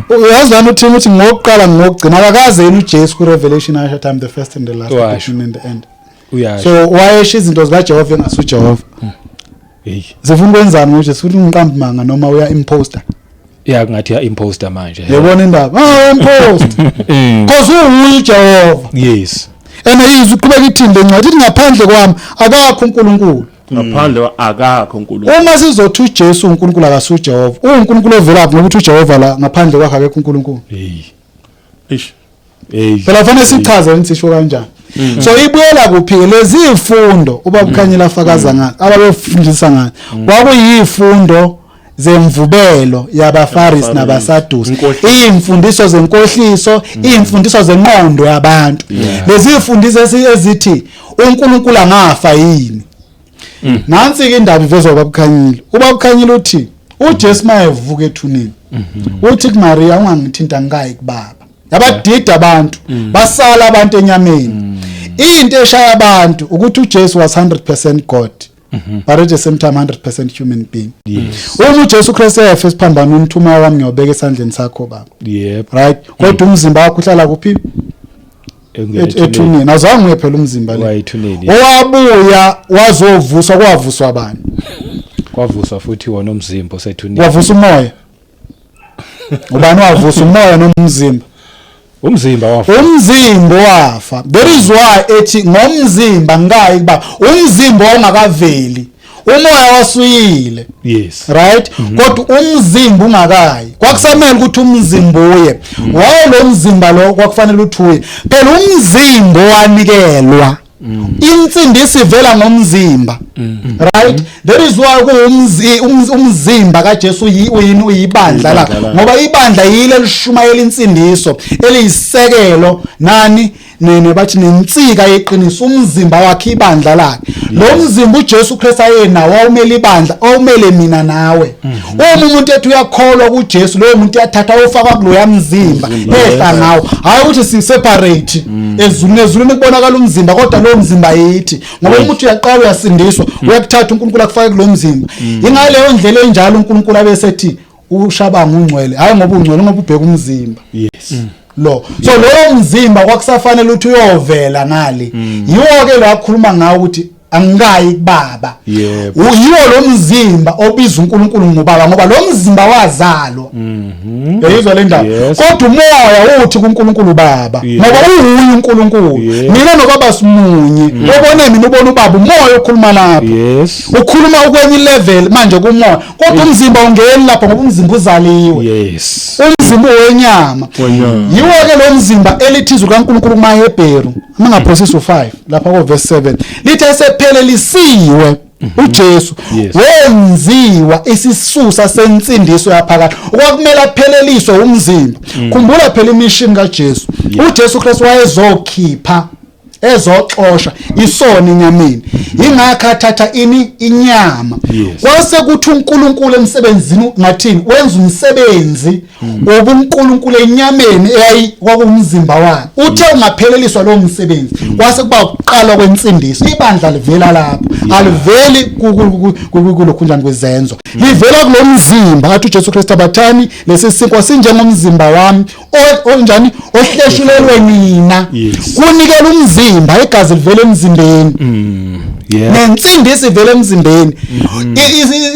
Uyazi wena uthini, uthi ngokuqala ngokugcina. Akakaze yena uJesu ku Revelation asho I'm the first and the last, the beginning and the end. Uyasho. So wayesho izinto zikaJehova engasuJehova. Hey. Sifuna ukwenzani ngoJesu? Futhi ungiqamba manga noma uya imposter? Ya, ngathi ya imposter manje. Yebona indaba. Ah, imposter. Cause uyi uJehova. Yes. Ena izwi uqhubeka ithini le ncwadi? Ithi ngaphandle kwami akakho uNkulunkulu. Ngaphandle akakho uNkulunkulu. Uma sizothi uJesu uNkulunkulu akasuJehova, uNkulunkulu ovelaphi ngokuthi uJehova la ngaphandle kwakhe akekho uNkulunkulu. Hey. Eish. Hey. Phela fanele sichaze ukuthi sisho kanjani. So ibuyela kuphi ke lezi izifundo ubaba uKhanyile afakaza ngazo, ababefundisa ngazo? Kwakuyifundo zemvubelo yabaFarisi nabaSadusi, imfundiso zenkohliso, imfundiso zenqondo yabantu. Lezi ifundiso ezithi uNkulunkulu angafa yini. Nansi ke indaba ivezwa ubaba uKhanyile. Ubaba uKhanyile uthi uJesu mayevuka ethuneni, uthi kuMaria ungangithinta ngikayi kubaba. Yabadida abantu, basala abantu enyameni. Into eshaya abantu ukuthi uJesu was 100% God, but at the same time 100% human being. Uma uJesu Kristu efa esiphambanweni, uthi umoya wami ngiyobeka esandleni sakho baba. Right? Kodwa umzimba wakho uhlala kuphi? Ethuneni. Awuzange uye phela umzimba le. Wayethuneni. Owabuya wazovuswa, kwavuswa abantu. Kwavuswa futhi wona umzimba osethuneni. Wavusa umoya. Ubani wavusa, umoya nomzimba? Umzimba wafa. Umzimba wafa. That is why ethi ngomzimba ngikayi kuba umzimba ongakaveli. Umoya wasuyile. Right? Kodwa umzimba ungakayi. Kwakusamele ukuthi umzimba uye. Waye lo mzimba lo kwakufanele uthuye. Phela umzimba wanikelwa. Insindiso ivela ngomzimba. Right? That is why umzimba kaJesu uyini, uyibandla la. Ngoba ibandla yile elishumayela insindiso, eliyisekelo nani nene bathi nensika yeqiniso, umzimba wakhe ibandla lakhe. Lo mzimba uJesu Kristu ayenawo awumele ibandla, awumele mina nawe. Uma umuntu ethi uyakholwa kuJesu, loyo muntu uyathatha uyofakwa kuloya mzimba ehla ngawo. Hayi ukuthi si separate ezulwini, ezulwini kubonakala umzimba, kodwa lowo mzimba yithi. Ngoba umuntu uyaqala uyasindiswa, uyakuthatha uNkulunkulu akufake kulo mzimba. Ingaleyo ndlela enjalo uNkulunkulu abesethi uShabanga ungcwele, hayi ngoba ungcwele, ngoba ubheka umzimba. Lo so lowo mzimba kwakusafanele ukuthi uyovela ngale. Yiwo ke lo akhuluma ngawo ukuthi Angikayi kubaba. Yebo. Yiwo lo mzimba obiza uNkulunkulu ngobaba, ngoba lo mzimba wazalwa. Uyayizwa le ndaba? Yes. Kodwa umoya uthi kuNkulunkulu baba, Yes. ngoba uwuye uNkulunkulu. Yes. Mina nobaba simunye. Obone mina ubona ubaba, umoya okhuluma lapho. Yes. Ukhuluma ukwenye level manje kumoya, kodwa umzimba ungeni lapho ngoba umzimba uzaliwe. Yes. Umzimba wenyama. Wenyama. Yiwo ke lo mzimba elithi izwi kaNkulunkulu kumaHebheru, mangaphosisi u5 lapha ko verse 7, lithi esephelelisiwe uJesu Yes. wenziwa isisusa sensindiso yaphakathi. Okwakumele apheleliswe umzimba. Khumbula phela imission kaJesu. UJesu Kristu wayezokhipha, ezoxosha isono enyameni, ingakho athatha ini inyama. Yes. Kwase kuthi uNkulunkulu emsebenzini ngathini, wenza umsebenzi wobuNkulunkulu enyameni eyayi kwakuwumzimba wakhe. Uthe ungapheleliswa lo msebenzi, kwase kuba ukuqalwa kwensindiso. Ibandla livela lapho, aliveli kulokhunjani kwezenzo, livela kulo mzimba. Athi uJesu Kristu, abathani lesi sinkwa sinjengomzimba wami onjani, ohleshulelwe nina. Yes. Kunikela umzimba, igazi livela emzimbeni. Yeah. Nensindiso ivela emzimbeni.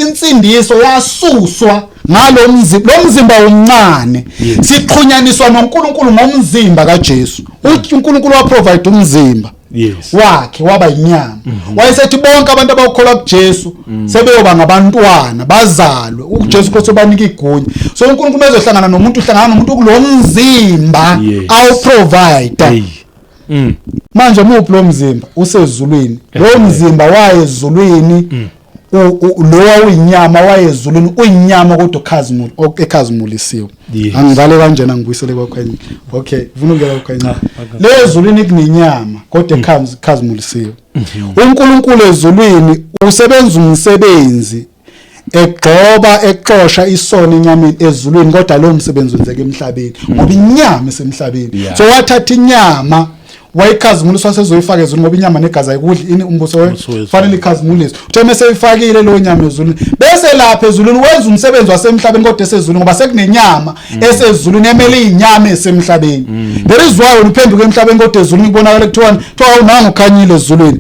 Insindiso yasuswa ngalo mzimba, lo mzimba omncane. Sixhunyaniswa noNkulunkulu ngomzimba kaJesu. Uthi uNkulunkulu wa provide umzimba Yes. wakhe waba inyama. Wayesethi bonke abantu abakholwa kuJesu sebeyoba ngabantwana, bazalwe. UJesu Kristu banika igunya. So uNkulunkulu ezohlangana nomuntu, uhlangana nomuntu kulomzimba Yes. awu provide. Hey. Manje muphi lo mzimba? Usezulwini. Lo mzimba wayezulwini, lo wawuyinyama wayezulwini, uyinyama kodwa ekhazimulisiwe. Yes. Angivale kanjena, ngibuyisele kwakhanye. Okay, ufuna ukungena kwakhanye. Le ezulwini kunenyama kodwa ekhazimulisiwe. uNkulunkulu ezulwini usebenza umsebenzi egxoba exosha isono enyameni ezulwini, kodwa lo msebenzi wenzeka emhlabeni ngoba inyama isemhlabeni. Yeah. So wathatha inyama wayikhazimulisa, wasezoyifaka ezulwini, ngoba inyama negazi ayikudli ini umbuso Umbuso wezulu. Fanele ikhazimuliswe. Uthe mase eyifakile leyo nyama ezulwini, bese lapha ezulwini wenza umsebenzi wasemhlabeni kodwa esezulwini, ngoba sekunenyama esezulwini emele inyama esemhlabeni. There is why wena uphenduka emhlabeni kodwa ezulwini kubonakala kuthiwa unanga ukhanyile ezulwini.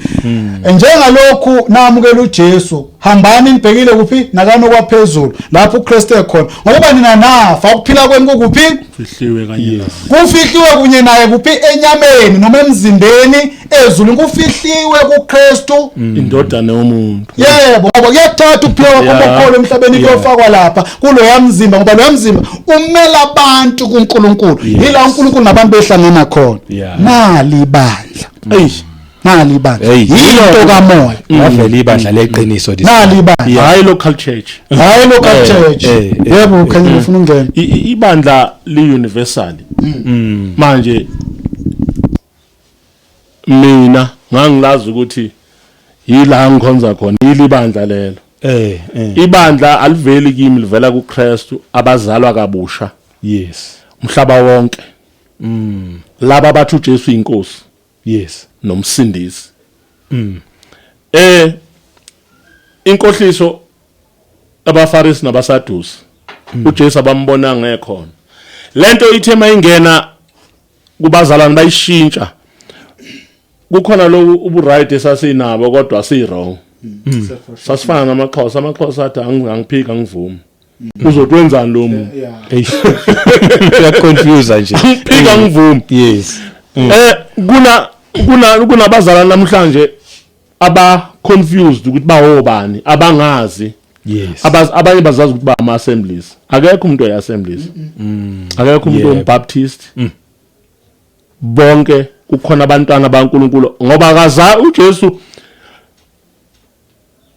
Njengalokhu namukela uJesu, hambani nibhekile kuphi? Nakano kwaphezulu lapho uKristu ekhona, ngoba nina nafa, ukuphila kwenu kukuphi? Fihliwe kanye naye. Kufihliwe kunye naye kuphi? Enyameni noma emzimbeni ezulwini, kufihliwe kuKristu. Indodana yomuntu. Yebo, ngoba kuyathatha ukuphila kwakho kokholwa emhlabeni kuyofakwa lapha kuloya mzimba, ngoba loya mzimba umela abantu kuNkulunkulu. Yila uNkulunkulu nabantu behlangana khona. Yeah. Nali ibandla. Eish. Nali ibandla. Hey. Yinto kamoya. Wavela ibandla leqiniso this Nali time. ibandla. Hayi local church. Hayi local church. Yebo, ukhanyile ufuna ungena. Ibandla li universal. Manje mina ngangilazi ukuthi yila ngikhonza khona, yili ibandla lelo. Ibandla aliveli kimi, livela kuKristu, abazalwa kabusha. Yes. Umhlaba wonke. Laba bathi uJesu inkosi Yes. nomsindisi. Inkohliso abaFarisi nabaSadusi uJesu abambona ngekhona. Lento ithe mayingena kubazalwane bayishintsha. Kukhona lo ubu right esasinabo kodwa si wrong. Sasifana namaXhosa, amaXhosa athi angiphika angivumi. Uzothi wenzani lo muntu? Yeah. Eish. Uyaconfuse nje. Angiphika angivumi. Yes. Kuna kuna kunabazalwane namhlanje aba confused ukuthi bawobani, abangazi. Yes. Abanye bazazi ukuthi ba ama assemblies. Akekho umuntu oyi assemblies. Akekho umuntu ombaptist. Bonke kukhona abantwana baNkulunkulu ngoba akaza uJesu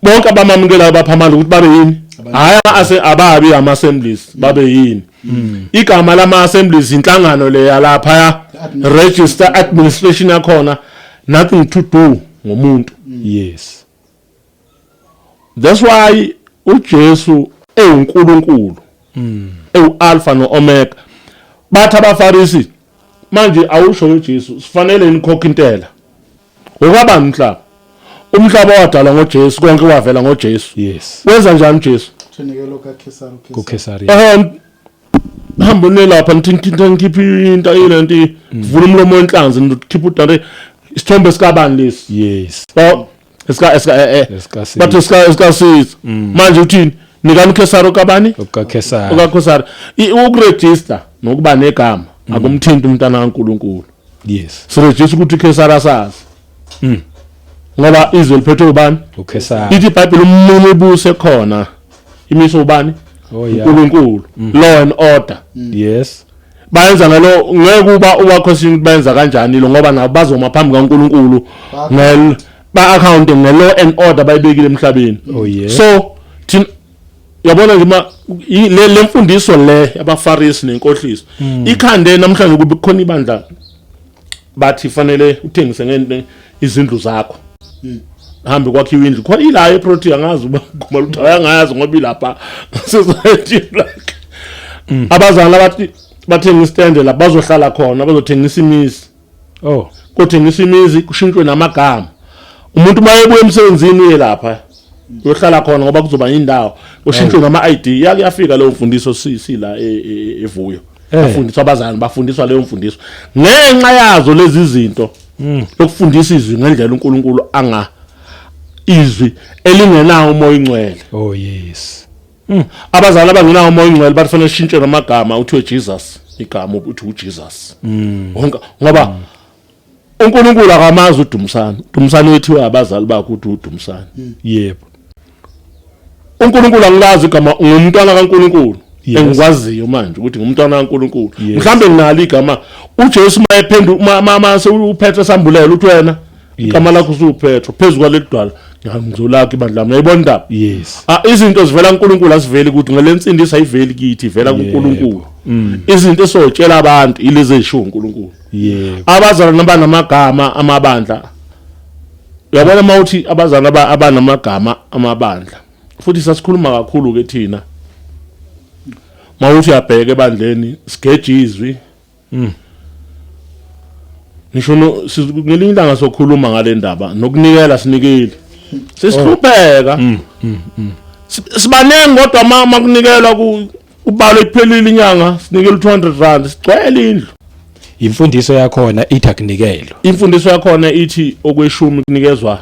bonke abamamukelayo bapha amandla ukuthi babe yini? Hayi ase ababi ama assemblies babe yini? Igama lama assemblies inhlangano le yalapha register administration yakhona, nothing to do ngomuntu. Yes. That's why uJesu ewuNkulunkulu. Ewu Alpha no Omega. Bathi abaFarisi manje awusho uJesu sifanele nikhokhe intela. Ngokwabani umhlaba? Umhlaba wadalwa ngoJesu, konke wavela ngoJesu. Yes. Wenza njani uJesu? Thunikelo kaKhesari uKhesari. KuKhesari. Hamba nelapha nithinta ngikhipha into ilento, vula umlomo wenhlanzi nikhipha udare, isithombe sikabani lesi? Yes. Well, Esika esika eh Esika bathi esika esikaSiza. Manje uthini? Nikani uKhesari okabani? OkaKhesari. OkaKhesari. Ukuregister nokuba negama akumthinti umntana kaNkuluNkulu. Yes. Siregister ukuthi uKhesari asazi. Ngoba izwe liphethwe ubani? UKhesari. Ithi iBhayibheli umuntu ebuse khona imiso ubani? Oh yeah. uNkulunkulu. Law and order. Yes. Bayenza ngalo, ngeke uba uwakhosini ukuthi bayenza kanjani lo, ngoba nabo bazoma phambi kaNkulunkulu ngel ba account nge law and order bayibekile emhlabeni. Oh, yeah. So thina yabona nje ma le mfundiso le yabaFarisi nenkohliso ikhande namhlanje kube kukhona ibandla bathi fanele uthengise ngento izindlu zakho, hambe kwakhiwa indlu khona ila eProtea. Angazi uba kuma lutho ayangayazi ngoba ilapha society lakhe. Abazali abathi bathenga istende la bazohlala khona, bazothengisa imizi. Oh. Kothengisa imizi, kushintshwe namagama. Umuntu mayebuya emsebenzini uye lapha uyohlala khona ngoba kuzoba indawo, kushintshwe nama ID. Yake yafika leyo mfundiso sila evuyo. Bafundiswa abazali, bafundiswa leyo mfundiso ngenxa yazo lezi zinto lokufundisa izwi ngendlela uNkulunkulu anga izwi elingenawo umoya ingcwele. Oh yes. Abazali abangenawo umoya ingcwele bathi fanele shintshe namagama, uthiwe Jesus, igama uthi uJesus wonke, ngoba uNkulunkulu akamazi uDumsani. uDumsani wethiwe abazali bakhe uthi uDumsani. uNkulunkulu angilazi igama, ngumntwana kaNkulunkulu. Engikwaziyo manje ukuthi ngumntwana kaNkulunkulu. Mhlambe nginalo igama uJesu mayephendu ma uPetro sambulela uthi wena igama lakho usuPetro, phezulu kwaleli dwala ngizolakha ibandla lami. Uyayibona indaba? Yes. Ah, izinto zivela kuNkulunkulu, asiveli ukuthi ngalensindiso ayiveli kithi, ivela kuNkulunkulu. Izinto esotshela abantu ilezi ezishiwo uNkulunkulu. Abazalwane abanamagama amabandla, uyabona mawuthi abazalwane abanamagama amabandla, futhi sasikhuluma kakhulu ke thina, mawuthi uyabheka ebandleni sigeje izwi. Ngisho no ngelinye ilanga sokhuluma ngale ndaba nokunikela, sinikeli sesihlupheka. Sibaningi kodwa ma kunikelwa kubalwa iphelile inyanga, sinikela u200 rand, sigcwele indlu. Imfundiso yakhona ithi akunikelwa. Imfundiso yakhona ithi okweshumi kunikezwa,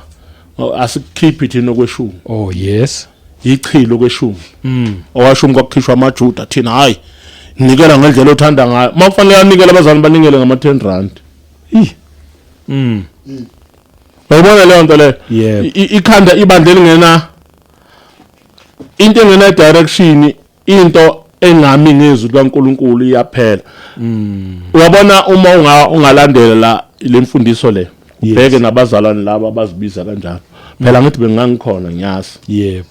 asikukhiphi thina okweshumi. Oh yes. Ichilo okweshumi. Owashumi kwakukhishwa amaJuda, thina hayi, nikela ngendlela othanda ngayo. Makufanele anikele abazali banikele ngama 10 rand. Uyayibona leyo nto leyo? Yebo. Ikhanda ibandla elingena into, engena direction, into engami ngezwi likaNkuluNkulu iyaphela. Uyabona uma ungalandela la lemfundiso le, ubheke nabazalwane laba abazibiza kanjalo. Phela ngithi bengangikhona, ngiyazi.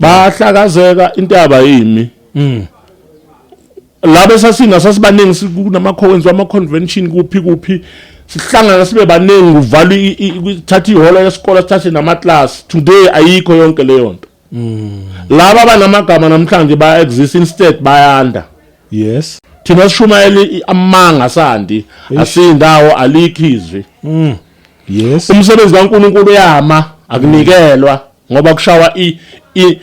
Bahlakazeka intaba yimi. Laba esasina sasibaningi, kunama kwenziwa ama convention kuphi kuphi, sihlangana sibe baningi, kuvalwa thatha ihhola yesikole, sithathe nama class. Today ayikho yonke leyo nto. Laba abanamagama namhlanje baya exist, instead bayanda. Thina sishumayela amanga sandi asindawo, alikho izwi. Umsebenzi kaNkuluNkulu uyama, akunikelwa ngoba kushawa i i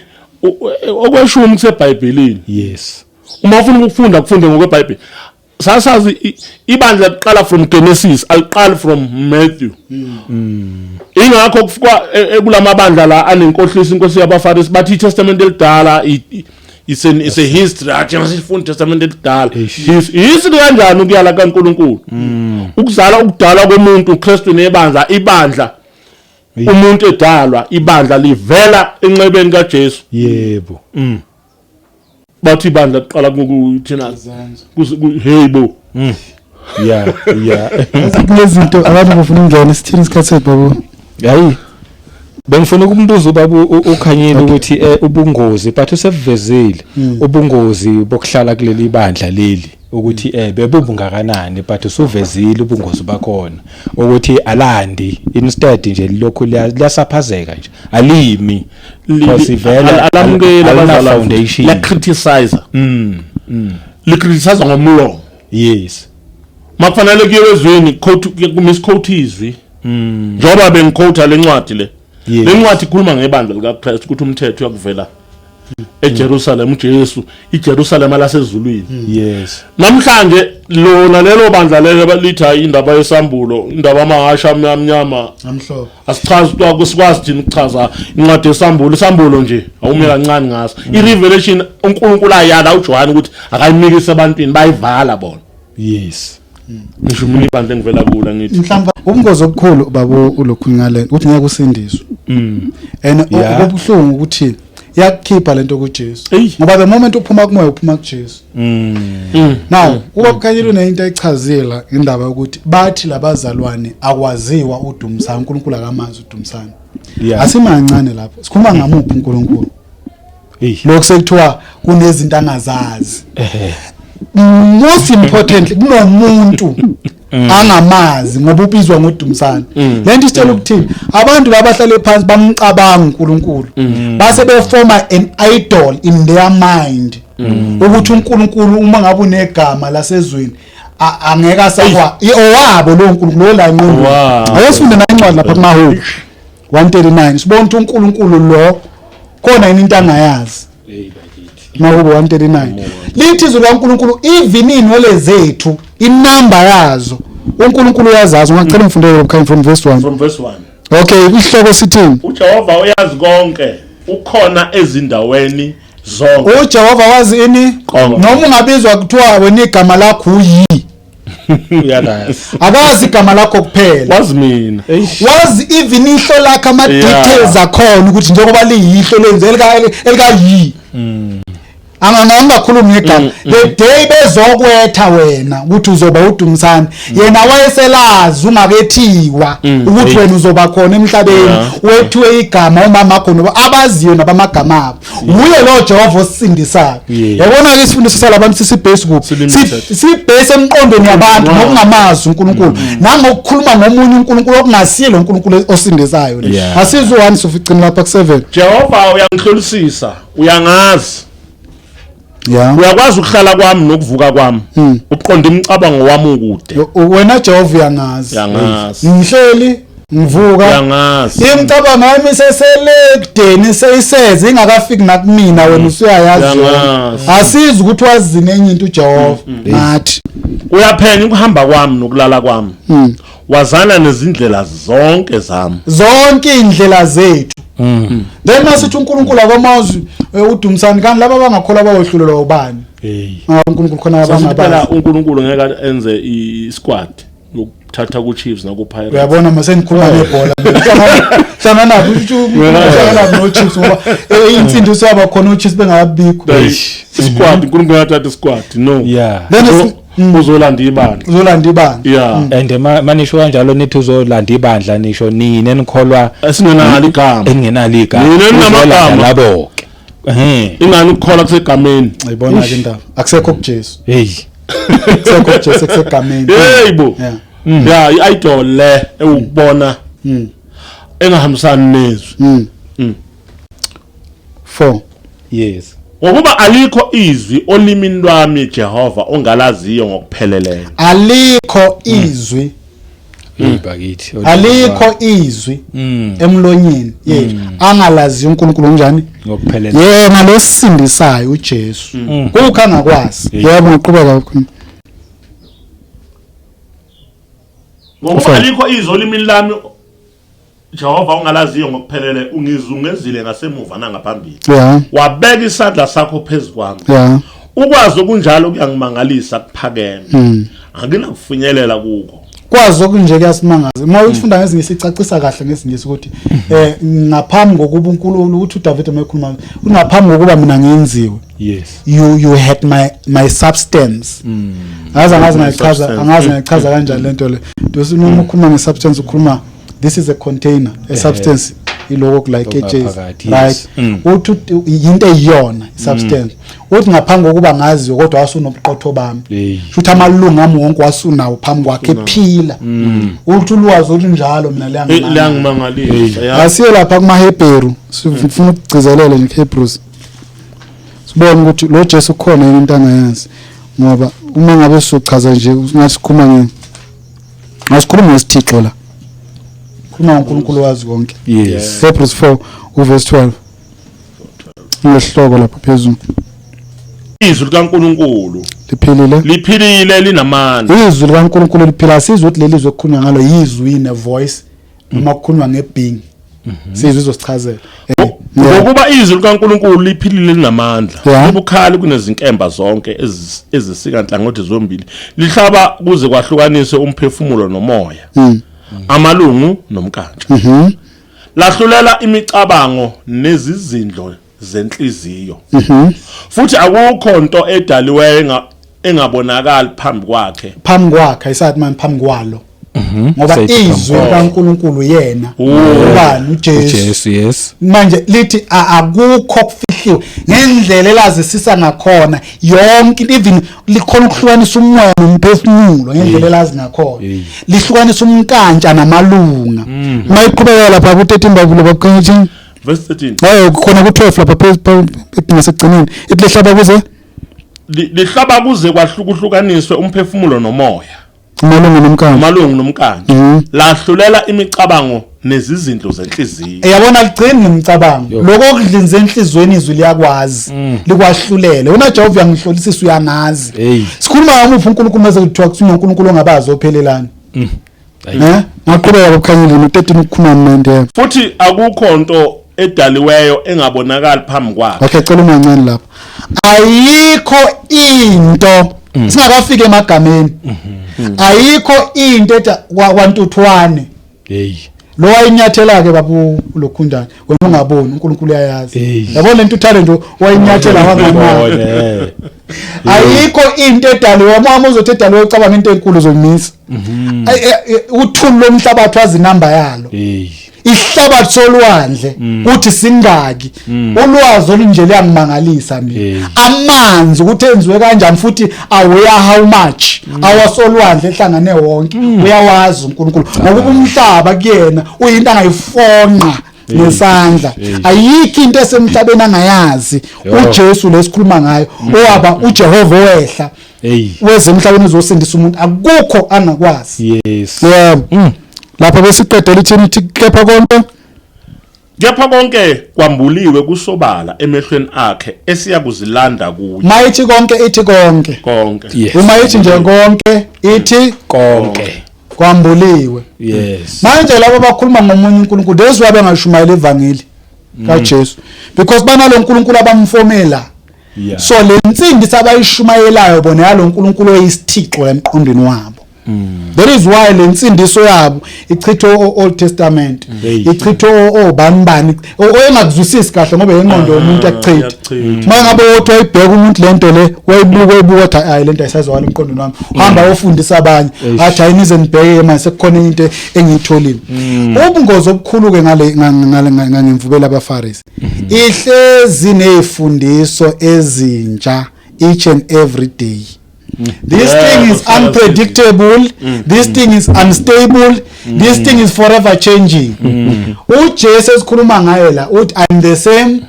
okweshumi kuseBhayibhelini. Uma ufuna ukufunda, kufunde ngokweBhayibheli. Sasazi ibandla liqala from Genesis, aliqali from Matthew. Ingakho kufika kulamabandla la anenkohliso, inkosi yabaFarisi, bathi iTestament elidala it's a history. Athi sifunda iTestament elidala. History kanjani ukuyala kaNkuluNkulu, ukuzala, ukudalwa komuntu, uKristu nebandla, ibandla umuntu edalwa, ibandla livela enxebeni kaJesu. Bathi ibandla kuqala kuthina hey bo. Kunezinto abantu bafuna ukungena, sithini isikhathi sethu, babo? Hayi. Bengifuna ukumbuza ubaba uKhanyile ukuthi ubungozi, but usebuvezile ubungozi bokuhlala kuleli bandla leli, ukuthi bebubungakanani, but usuvezile ubungozi bakhona ukuthi alandi, instead nje lokhu liyasaphazeka nje, alimi because vele Alamukeli alina abazalwane. foundation. La criticize, li criticize ngomlomo. Makufanele kuyiwe ezweni, quote, misquote izwi, njengoba bengiquote lencwadi le. Le ncwadi ikhuluma ngebandla likaKristu, ukuthi umthetho uyakuvela. eJerusalem, uJesu iJerusalem lasezulwini. Yes. Namhlanje lona lelo bandla lelo lithi hayi, indaba yesambulo, indaba amahasha amnyama amhlophe. Asichazi, sikwazi thina ukuchaza incwadi yesambulo. Isambulo nje awume kancane ngaso, i-revelation uNkulunkulu ayala uJohane ukuthi akayimikise ebantwini, bayivala bona. Ngisho mina ibandla engivela kula ngithi Mhlawumbe ubungozi obukhulu babo ulokhu ngale ukuthi ngeke usindiswe and okubuhlungu ukuthi iyakukhipha lento kuJesu, ngoba the moment uphuma kumoya uphuma kuJesu. Now kuba kukhanyile unento ayichazile indaba yokuthi bathi labazalwane akwaziwa uDumsana, uNkulunkulu akamazi uDumsana. Asimancane lapho, sikhuluma ngamuphi uNkulunkulu? Lokho sekuthiwa kunezinto angazazi. Most importantly, kunomuntu angamazi ngoba ubizwa ngoDumsana. Lento isitshela ukuthini? Abantu laba bahlale phansi bamcabanga uNkulunkulu, base beforma an idol in their mind ukuthi uNkulunkulu uma ngabe unegama lasezweni angeke asakwa owabo lo uNkulunkulu lo la engqondweni. Ayosifunde na incwadi lapha kumaHubo 139, sibona ukuthi uNkulunkulu lo khona yini into angayazi. Mahubo 139 lithi izwi likaNkulunkulu even inwele zethu, inamba yazo, uNkulunkulu uyazazi. Ungacela ngifundele lokho from verse 1? From verse 1. Okay, isihloko sithini? UJehova uyazi konke, ukhona ezindaweni zonke. UJehova wazi ini? Konke. Noma ungabizwa kuthiwa wena igama lakho uyi Uyalazi. Akwazi igama lakho kuphela. Wazi mina. Wazi even ihlo lakho, ama details akhona ukuthi njengoba liyihlo lenze elika yi angangakhulumi ngegama. The day bezokwetha wena ukuthi uzoba uDumsane, yena wayeselazi ungakethiwa ukuthi wena uzoba khona emhlabeni. Wethiwe igama umama khona abaziyo nabamagama abo, uye lo Jehova osisindisayo. Yabona ke, isifundiso salabantu sisibase kuphi? Si-limited. Sibase emqondweni yabantu ngokungamazi uNkulunkulu nangokukhuluma ngomunye uNkulunkulu okungasiye lo uNkulunkulu osindisayo le. Asizwe 1 soficini lapha ku7. Jehova, uyangihlolisisa, uyangazi. Uyakwazi ukuhlala kwami nokuvuka kwami, uqonda imicabango wami ukude. Wena Jehova uyangazi. Uyangazi. Ngihleli, ngivuka, Uyangazi. Imicabango yami isesele ekudeni, seyiseze ingakafiki nakumina, wena usuyayazi yona. Uyangazi. Asizi ukuthi wazini enye into uJehova ngathi. Uyaphenya ukuhamba kwami nokulala kwami, wazana nezindlela zonke zami. Zonke indlela zethu. Then masithi uNkulunkulu akwamazi uDumsani, kanti laba abangakholwa bayohlulelwa ubani? Hey. Ngoba uNkulunkulu khona Sasithi phela abangabazi. uNkulunkulu ngeke enze i-squad yokuthatha ku-Chiefs naku-Pirates. Uyabona, mase ngikhuluma ngebhola, hlangana nabo, hlangana no Chiefs, ngoba insindiso yaba khona uChiefs bengabikho. Isquad, uNkulunkulu uyathatha isquad, no. Then Uzolanda ibandla. Uzolanda ibandla. And manisho kanjalo nithi uzolanda ibandla, nisho nini enikholwa Esingenalo igama. Eningenalo igama. Nina eninamagama. Uzolanda labo ke. Ingani ukukholwa kusegameni. Ayibona ke indaba, akusekho kuJesu. Hey. Akusekho kuJesu, kusegameni. Hey bo. Yeah, i-idol le ewukubona engahambisani nezwi. 4. Yes. Ngokuba alikho izwi olimini lwami, Jehova, ongalaziyo ngokupheleleyo. Alikho izwi. Hey bakithi. Alikho izwi emlonyeni yethu angalazi uNkulunkulu njani? Ngokuphelele. Yena losisindisayo uJesu kukho angakwazi. Yebo, ngiqhubeka kakhulu. Ngokuba alikho izwi olimini lami, Jehova, ongalaziyo ngokuphelele, ungizungezile ngasemuva nangaphambili. Wabeka isandla sakho phezu kwami. Ukwazi okunjalo kuyangimangalisa, kuphakeme. Anginakufinyelela kuko. Kwazi okunje kuyasimangaza. Uma ufunda ngesiNgisi, icacisa kahle ngesiNgisi ukuthi ngaphambi kokuba uNkulunkulu, ukuthi uDavid emekhuluma, ngaphambi kokuba mina ngenziwe, you had my substance. Angazi ngayichaza. Substance. Angazi ngayichaza kanjani lento le. Dosi noma ukhuluma nge-substance, ukhuluma this is a container, a substance iloko kula iketshezi. Okungaphakathi, right? Yes. Uthi yinto eyiyona i-substance. Uthi ngaphambi kokuba ngaziwe kodwa wasunobuqotho bami. Hey. Futhi amalungu ami wonke wasunawo phambi kwakhe ephila. Uthi ulwazi olunjalo mina liyangimangaza. Liyangimangalisa, ya. Asiye lapha kumaHebheru, sifuna ukugcizelela nje Hebrews, sibone ukuthi lo Jesu kukhona yini into angayazi, ngoba uma ngabe sizochaza nje ngathi sikhuluma nge asikhuluma ngesithixo la, khuluma ngoNkulunkulu wazi konke. Hebrews 4 uverse 12. Nesihloko lapha phezulu. Izwi likaNkulunkulu Liphilile. Liphilile, linamandla. Izwi likaNkulunkulu liphila. Sizwe ukuthi leli zwi okukhulunywa ngalo yizwi ne voice noma kukhulunywa ngebeing. Sizwe izosichazela. Ngokuba izwi likaNkulunkulu liphilile, linamandla, libukhali kunezinkemba zonke ezisika nhlangothi zombili, lihlaba kuze kwahlukaniswe umphefumulo nomoya, amalungu nomkantsha, lahlulela imicabango nezizindlo zenhliziyo, futhi akukho nto edaliweyo engabonakali phambi kwakhe. Phambi kwakhe, ayisathi manje phambi kwalo. Ngoba Seyithi phambi izwi kwakhe. likaNkulunkulu yena ubani? UJesu. Jesu, yes. Manje lithi akukho kufihliwe ngendlela elazisisa ngakhona yonke into, even likhona ukuhlukanisa umoya nomphefumulo ngendlela elazi ngakhona, lihlukanisa umnkantsha namalunga. Mayiqhubeka lapha ku-13, babulo babukhanya. Verse 13. Hayi, khona ku-12 lapha ngasekugcineni, ithi lihlaba kuze Lihlaba kuze kwahlukuhlukaniswe umphefumulo nomoya, amalunga nomkantsha, amalungu nomkantsha, lahlulela imicabango nezizindlo zenhliziyo. Yabona, ligcini ngemicabango, lokho okudlinze enhliziyweni izwi liyakwazi, likwahlulele. Wena Jehova uyangihlolisisa, uyangazi. Sikhuluma ngamuphi uNkulunkulu mase kuthiwa kuthiwa uNkulunkulu ongabazi ophelelani? Ngaqhubeka kokukhanyile no-13, ukukhuluma manje, yebo. Futhi akukho nto edaliweyo engabonakali phambi kwakhe. Okay, cela umancane lapho. Ayikho into, singakafiki emagameni, ayikho into ethi kwantuthwane lo wayinyathela ke babu lokhundana, wena ungaboni, uNkulunkulu uyayazi. Yabona le ntuthane nje wayinyathela wanganaka. Ngibone. Ayikho into edaliwe. Uma uzothi edaliwe, ucabanga into enkulu, uzomisa. Uthuli lomhlabathi wazi inamba yalo, ihlabathi solwandle kuthi singaki. Ulwazi olunje liyangimangalisa mina. Amanzi ukuthi enziwe kanjani futhi aweya how much awasolwandle ehlangane wonke, uyawazi uNkulunkulu, ngokuba umhlaba kuyena uyinto angayifonqa ngesandla. Ayikho into esemhlabeni angayazi. UJesu lesikhuluma ngayo, owaba uJehova owehla wezemhlabeni uzosindisa umuntu, akukho angakwazi. Yebo, lapha besiqedela ithini? Ithi kepha konke Kepha konke kwambuliwe kusobala emehlweni akhe esiyakuzilanda kuye. Mayithi konke, ithi konke. Konke. Uma ithi nje konke, ithi Konke. Kwambuliwe. Manje labo bakhuluma ngomunye uNkulunkulu, that's why bengashumayela ivangeli kaJesu, because banalo uNkulunkulu abamfomela. So le nsindiso abayishumayelayo bona yalo uNkulunkulu oyisithixo emqondweni wabo. That is why le nsindiso yabo ichitho Old Testament, ichitho obani bani oyengakuzwisisi kahle, ngoba ingqondo yomuntu yakuchitha. Iyakuchitha. Uma ngabe wothi wayibheka umuntu lento le, wayibuka, wayibuka, wathi hayi, lento ayisazwakala emqondweni wami, hamba uyofundisa abanye, athi hayi, nize nibheke manje, sekukhona enye into engiyitholile. Ubungozi obukhulu ke ngale ngemvubela abafarisi, ihlezi nezifundiso ezintsha each and every day. This thing is kuhlala unpredictable, this thing is unstable, this thing is forever changing. uJesu esikhuluma ngaye la uthi, "I'm the same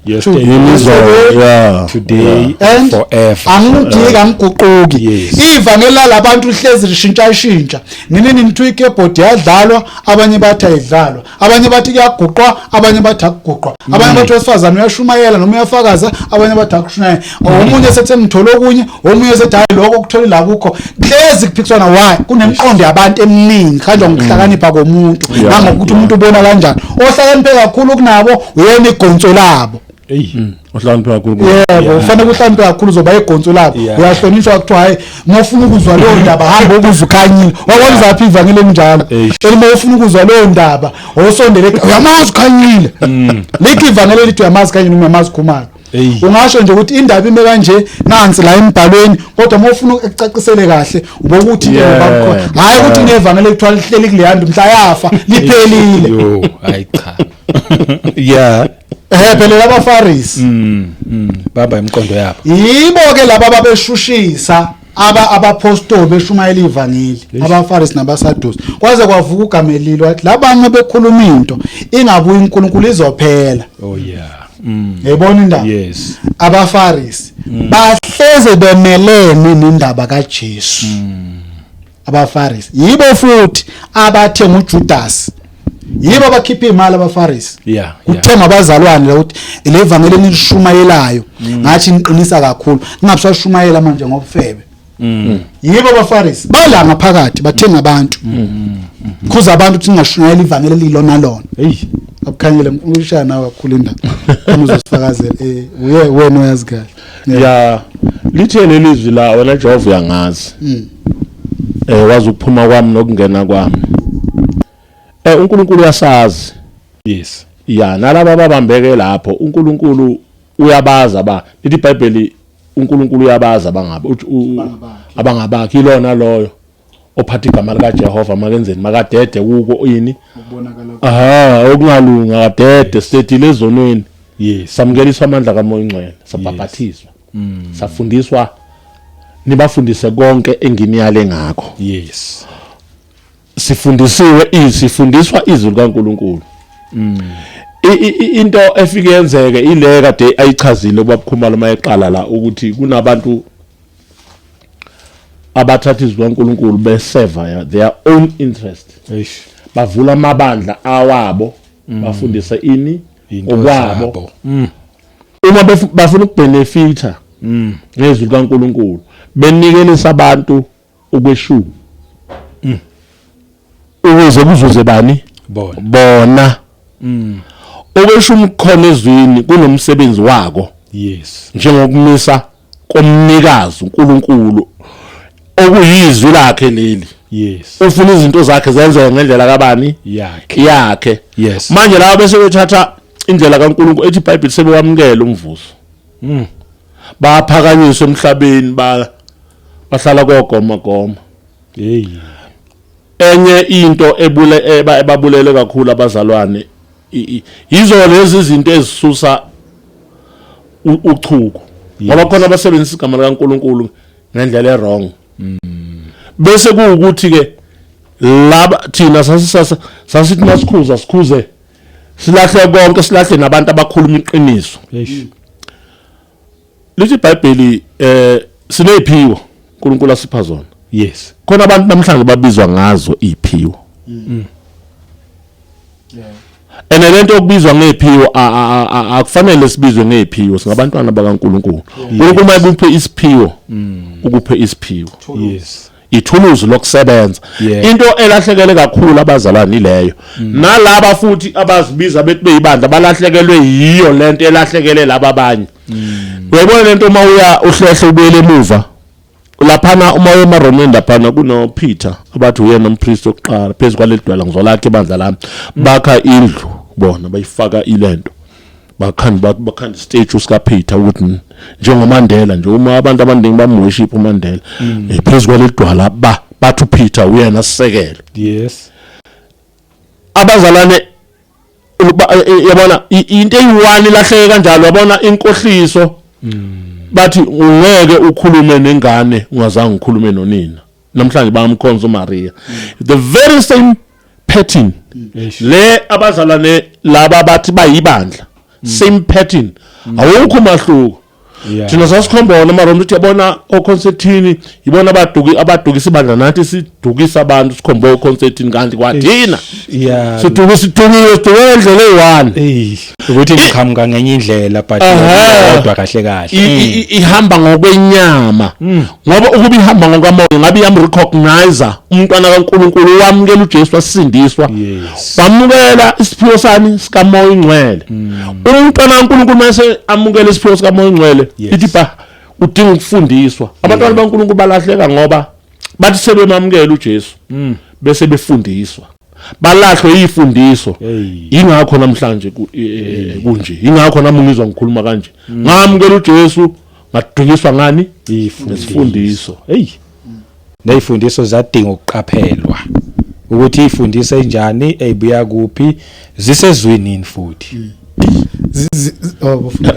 Yesterday, yesterday, today and forever." Angijiki, angiguquki. Ivangeli labantu lihlezi lishintsha shintsha nini nini. Kuthiwa ikeyboard yadlalwa, abanye bathi ayidlalwa, abanye bathi kuyaguqwa, abanye bathi akuguqwa, abanye bathi wesifazane uyashumayela noma uyafakaza, abanye bathi akushumayela, omunye sethi ngithole okunye, omunye sethi hayi, lokho okuthole la kukho. Hlezi kuphikiswana. Why? Kunemiqondo yabantu eminingi, khanjwa ngokuhlakanipha komuntu nangokuthi umuntu ubona kanjani. Ohlakaniphe kakhulu kunabo uyena igonso labo. Ohlakaniphe kakhulu. Yebo, ufanele uhlakaniphe kakhulu, uzoba igonso labo. Uyahlonishwa, kuthiwa hayi, uma ufuna ukuzwa leyo ndaba, hamba ukuzwa ukhanyile. Wakwazi ivangeli elinjalo? Uma ufuna ukuzwa leyo ndaba, osondele, uyamazi ukhanyile. Likho ivangeli elithi uyamazi khanyile noma uyamazi Khumalo. Ungasho nje ukuthi indaba ime kanje, nansi la embhalweni, kodwa uma ufuna ukucacisele kahle, ubokuthi into bakukhona, hayi ukuthi nevangeli ekuthiwa lihleli kuleya nto, mhla yafa liphelile. Yo, hayi cha, yeah. Phela labafarisi Baba imiqondo yabo. Yibo ke laba ababeshushisa abapostoli beshumayela ivangeli, abafarisi nabasadusi, kwaze kwavuka uGamaliyeli wathi labanye bekhuluma into ingabuyi uNkulunkulu izophela. Oh yeah. Yayibona indaba? Yes. Abafarisi bahleze bemelene nendaba kaJesu. Abafarisi yibo futhi abathenga uJudas. Yibo abakhipha imali abaFarisi. Yeah. Kuthenga abazalwane la ukuthi le vangeli enishumayelayo ngathi niqinisa kakhulu, ningabusashumayela manje ngobufebe. Yibo abaFarisi bala ngaphakathi bathenga abantu. Khuza abantu ukuthi ningashumayela ivangeli elilona lona. Hey. Abukhanyile ngikushaya nawe kakhulu indaba. Khona uzosifakazela uye wena uyazi kahle. Ya, lithe lelizwi la wena Jehova uyangazi. Wazi ukuphuma kwami nokungena kwami. uNkulunkulu uyasazi. Yes. Ya, nalabo ababambeke lapho uNkulunkulu uyabaza ba. Lithi iBhayibheli uNkulunkulu uyabaza bangabe abangabakhe ilona loyo ophatha igama lika Jehova makenzeni makadede kuko ini Ukubonakala. Aha, okungalunga kadede sidedile ezonweni. Yes. Samukeliswa amandla kaMoya oNgcwele, sabhaphathizwa. Safundiswa nibafundise konke enginiyale ngakho. Yes. Sifundisiwe isifundiswa izwi likaNkuluNkulu. Into efike yenzeke ile kade ayichazile uBaba Khumalo mayeqala la ukuthi kunabantu abathatha izwi likaNkuluNkulu beseva their own interest. Eish. Bavula amabandla awabo bafundise ini okwabo. Uma bafuna ukubenefita ngezwi likaNkuluNkulu benikelisa abantu ukweshumi ukuze kuzuze bani bona. Okweshumi kukhona ezwini kunomsebenzi wako. Yes. Njengokumisa komnikazi uNkulunkulu okuyizwi lakhe leli. Yes. Ufuna izinto zakhe zenzeke ngendlela kabani yakhe. Yes. Manje laba bese bethatha indlela kaNkulunkulu ethi iBhayibheli sebewamukela umvuzo. Baphakanyiswa emhlabeni bahlala kogoma goma. Hey. Enye into ebule ebabulele kakhulu abazalwane yizo lezi izinto ezisusa uchuku. Ngoba khona abasebenzisa igama likaNkulunkulu ngendlela ewrong. Bese kuwukuthi ke laba thina sasithi masikhuza sikhuze silahle konke, silahle nabantu abakhuluma iqiniso. Lithi iBhayibheli sineziphiwo uNkulunkulu asipha zona. Yes. Khona abantu namhlanje babizwa ngazo iziphiwo. Ene lento okubizwa ngeziphiwo akufanele sibizwe ngeziphiwo, singabantwana bakaNkulunkulu. uNkulunkulu mayekuphe isiphiwo, ukuphe isiphiwo. Yes. Ithuluzi lokusebenza. Into elahlekele kakhulu abazalwane ileyo. Nalaba futhi abazibiza bethi beyibandla balahlekelwe yiyo lento elahlekele laba abanye. Uyayibona lento uma uya uhlehle ubuyele emuva. Laphana uma uya emaRomeni laphana kuno Peter abathi uyena umpriest oqala phezulu kwaleli dwala ngizolakha ibandla lami. Bakha indlu bona bayifaka ilento. Bakhanda statue sika Peter ukuthi njengoMandela nje uma abantu abaningi bamworship uMandela phezulu kwaleli dwala bathi uPeter uyena sisekelo. Yes. Abazalwane yabona into eyi-1 ilahleke kanjalo, yabona inkohliso. Bathi ungeke ukhulume nengane ungazange ukhulume nonina. Namhlanje bayamkhonza uMaria. The very same pattern. Le abazalwane laba bathi bayibandla. Same pattern. Awukho umahluko. Thina sasikhomba wona amaRoma ukuthi yabona oConstantine yibona abadukisa ibandla, nathi sidukisa abantu sikhomba oConstantine kanti kwathina. Sidukisa sidukile indlela eyi-1. Ukuthi ngiqhamuka ngenye indlela but kodwa kahle kahle. Ihamba ngokwenyama. Ngoba ukuba ihamba ngokamoya ngabe iyamrecognize umntwana kaNkulunkulu wamukela uJesu wasindiswa. Wamukela isiphiwo sani sikaMoya oNgcwele. Umntwana kaNkulunkulu mase amukela isiphiwo sikaMoya oNgcwele ithi ba udinga ukufundiswa. Abantwana baNkulunkulu balahleka ngoba bathi sebemamukela uJesu bese befundiswa. Balahlwe ifundiso. Ingakho namhlanje kunje. Ingakho nami ngizwa ngikhuluma kanje. Ngamukela uJesu ngadukiswa ngani? Isifundiso. Hey. Nezifundiso zadinga ukuqaphelwa. Ukuthi ifundiso enjani, ebuya kuphi, zisezwini futhi.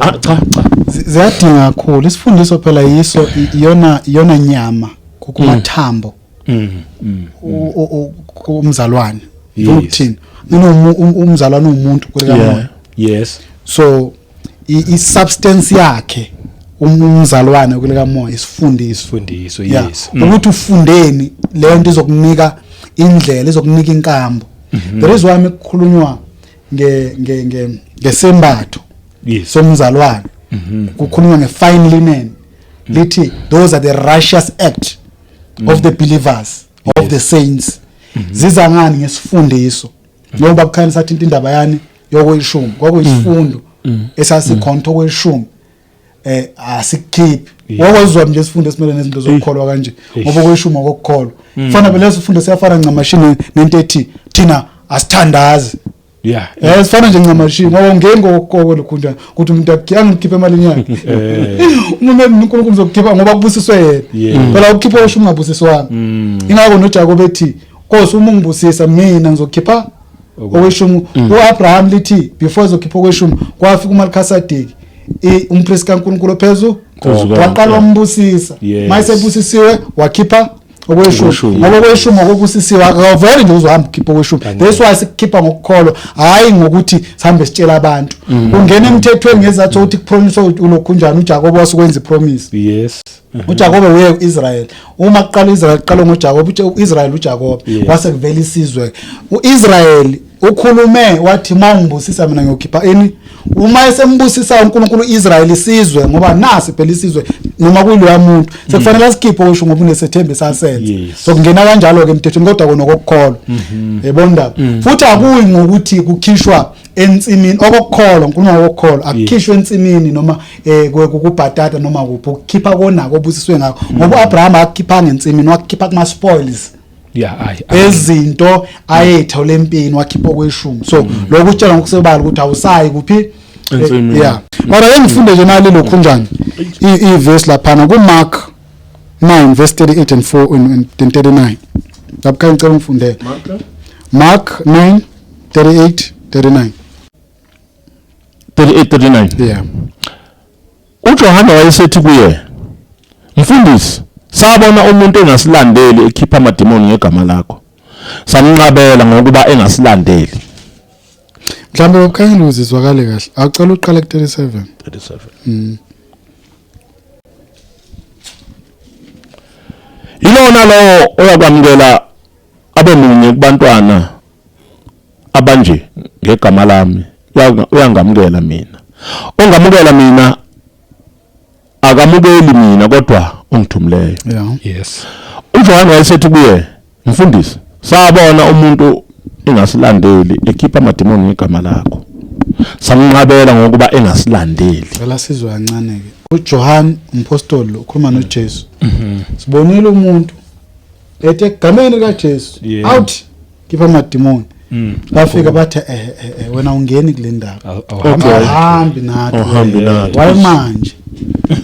Cha cha. Ziyadinga kakhulu. Isifundiso phela yiso iyona nyama kumathambo. Umzalwane. Ukuthini? Umzalwane umuntu kulekamoya. Yes. So i substance yakhe umzalwane kulekamoya isifundiso. Yes. Ukuthi ufundeni leyo nto izokunika indlela, izokunika inkambo. There is why mekukhulunywa nge nge nge ngesembatho somzalwane, kukhulunywa nge fine linen, lithi those are the righteous act of the believers, of the saints. Ziza ngani? Ngesifundiso. Ngoba kukhanya sathi indaba yani yokweshumi kwakuyisifundo esasikhonto okweshumi, asikukhiphi. Wakwazwa nje isifundo esimele nezinto zokukholwa kanje, ngoba okweshumi okukholwa kufana phela. Leso sifundo siyafana ncamashini nento ethi thina asithandazi. Sifana nje ncamashini, ngoba ungeni ngokukholwa lokhunjana ukuthi umuntu angikhiphe emalini yakhe. Uma uNkulunkulu uzokukhipha ngoba kubusiswe yena. Phela ukukhipha okweshumi ungabusiswanga. Ingakho noJakobe ethi, "Nkosi, uma ungibusisa mina ngizokhipha okweshumi." uAbraham lithi before ezokhipha okweshumi kwafika uMalkisedeki, umpriest kaNkulunkulu phezulu, Phezu waqala wambusisa. Mayesebusisiwe wakhipha okweshumi. Okweshumi. Ngoba okweshumi okubusisiwe, akavele nje uzohamba ukhipha okweshumi. That's why sikukhipha ngokukholwa, hayi ngokuthi sihambe sitshela abantu. Ungena emthethweni ngezathu ukuthi kupromise ulokhunjani uJakobe wasukwenza ipromise. uJakobe uye uIsrael. Uma kuqala uIsrael, kuqala ngoJakobe, uIsrael uJakobe. Kwase kuvela isizwe. uIsrael ukhulume wathi, "Mawungibusisa mina ngiyokhipha ini." Uma esembusisa uNkulunkulu uIsrael isizwe, ngoba nasi phela isizwe noma kuyiloya muntu sekufanele asikhiphe okusho ngoba unesethembe sasenza. So kungena kanjalo ke emthethweni, kodwa kona okukholwa, yebo ndaba. Futhi akuyi ngokuthi kukhishwa ensimini okukholwa, ngikhuluma ngokukholwa, akukhishwa ensimini noma kubhatata noma kuphi, ukukhipha konako obusiswe ngakho, ngoba uAbraham akukhiphanga ensimini, wakukhipha kuma spoils Yeah, ayi. Ezinto ayethole empini wakhipha okweshumi. So lokhu utshela ngokusebala ukuthi awusayi kuphi? Ensimini. Yeah, kodwa ke ngifunde nje nali lokhu njani i-verse laphana ku-Mark 9 verse 38 and 4 and 39. Lapho khanye ngicela ungifundele Mark 9 38 39. 38 39. Yeah. uJohane wayesethi kuye, "Mfundisi, sabona umuntu engasilandeli ekhipha amadimoni ngegama lakho, samnqabela ngokuba engasilandeli." Mhlawumbe ukhanyile uzizwakale kahle, awucela uqale ku-37. 37. Yilona lowo oyakwamukela abe munye kubantwana abanje ngegama lami uyangamukela mina, ongamukela mina akamukeli mina kodwa ongithumileyo. UJohane wayesethi kuye, "Mfundisi, sabona umuntu engasilandeli ekhipha amadimoni ngegama lakho, samnqabela ngokuba engasilandeli." Cela sizwe kancane ke. uJohn umpostoli lo ukhuluma noJesu. Sibonile umuntu ethi egameni likaJesu, out, khipha amadimoni. Bafika bathi, wena ungeni kule ndawo." Awuhambi. Awuhambi nathi. Awuhambi nathi. Waye manje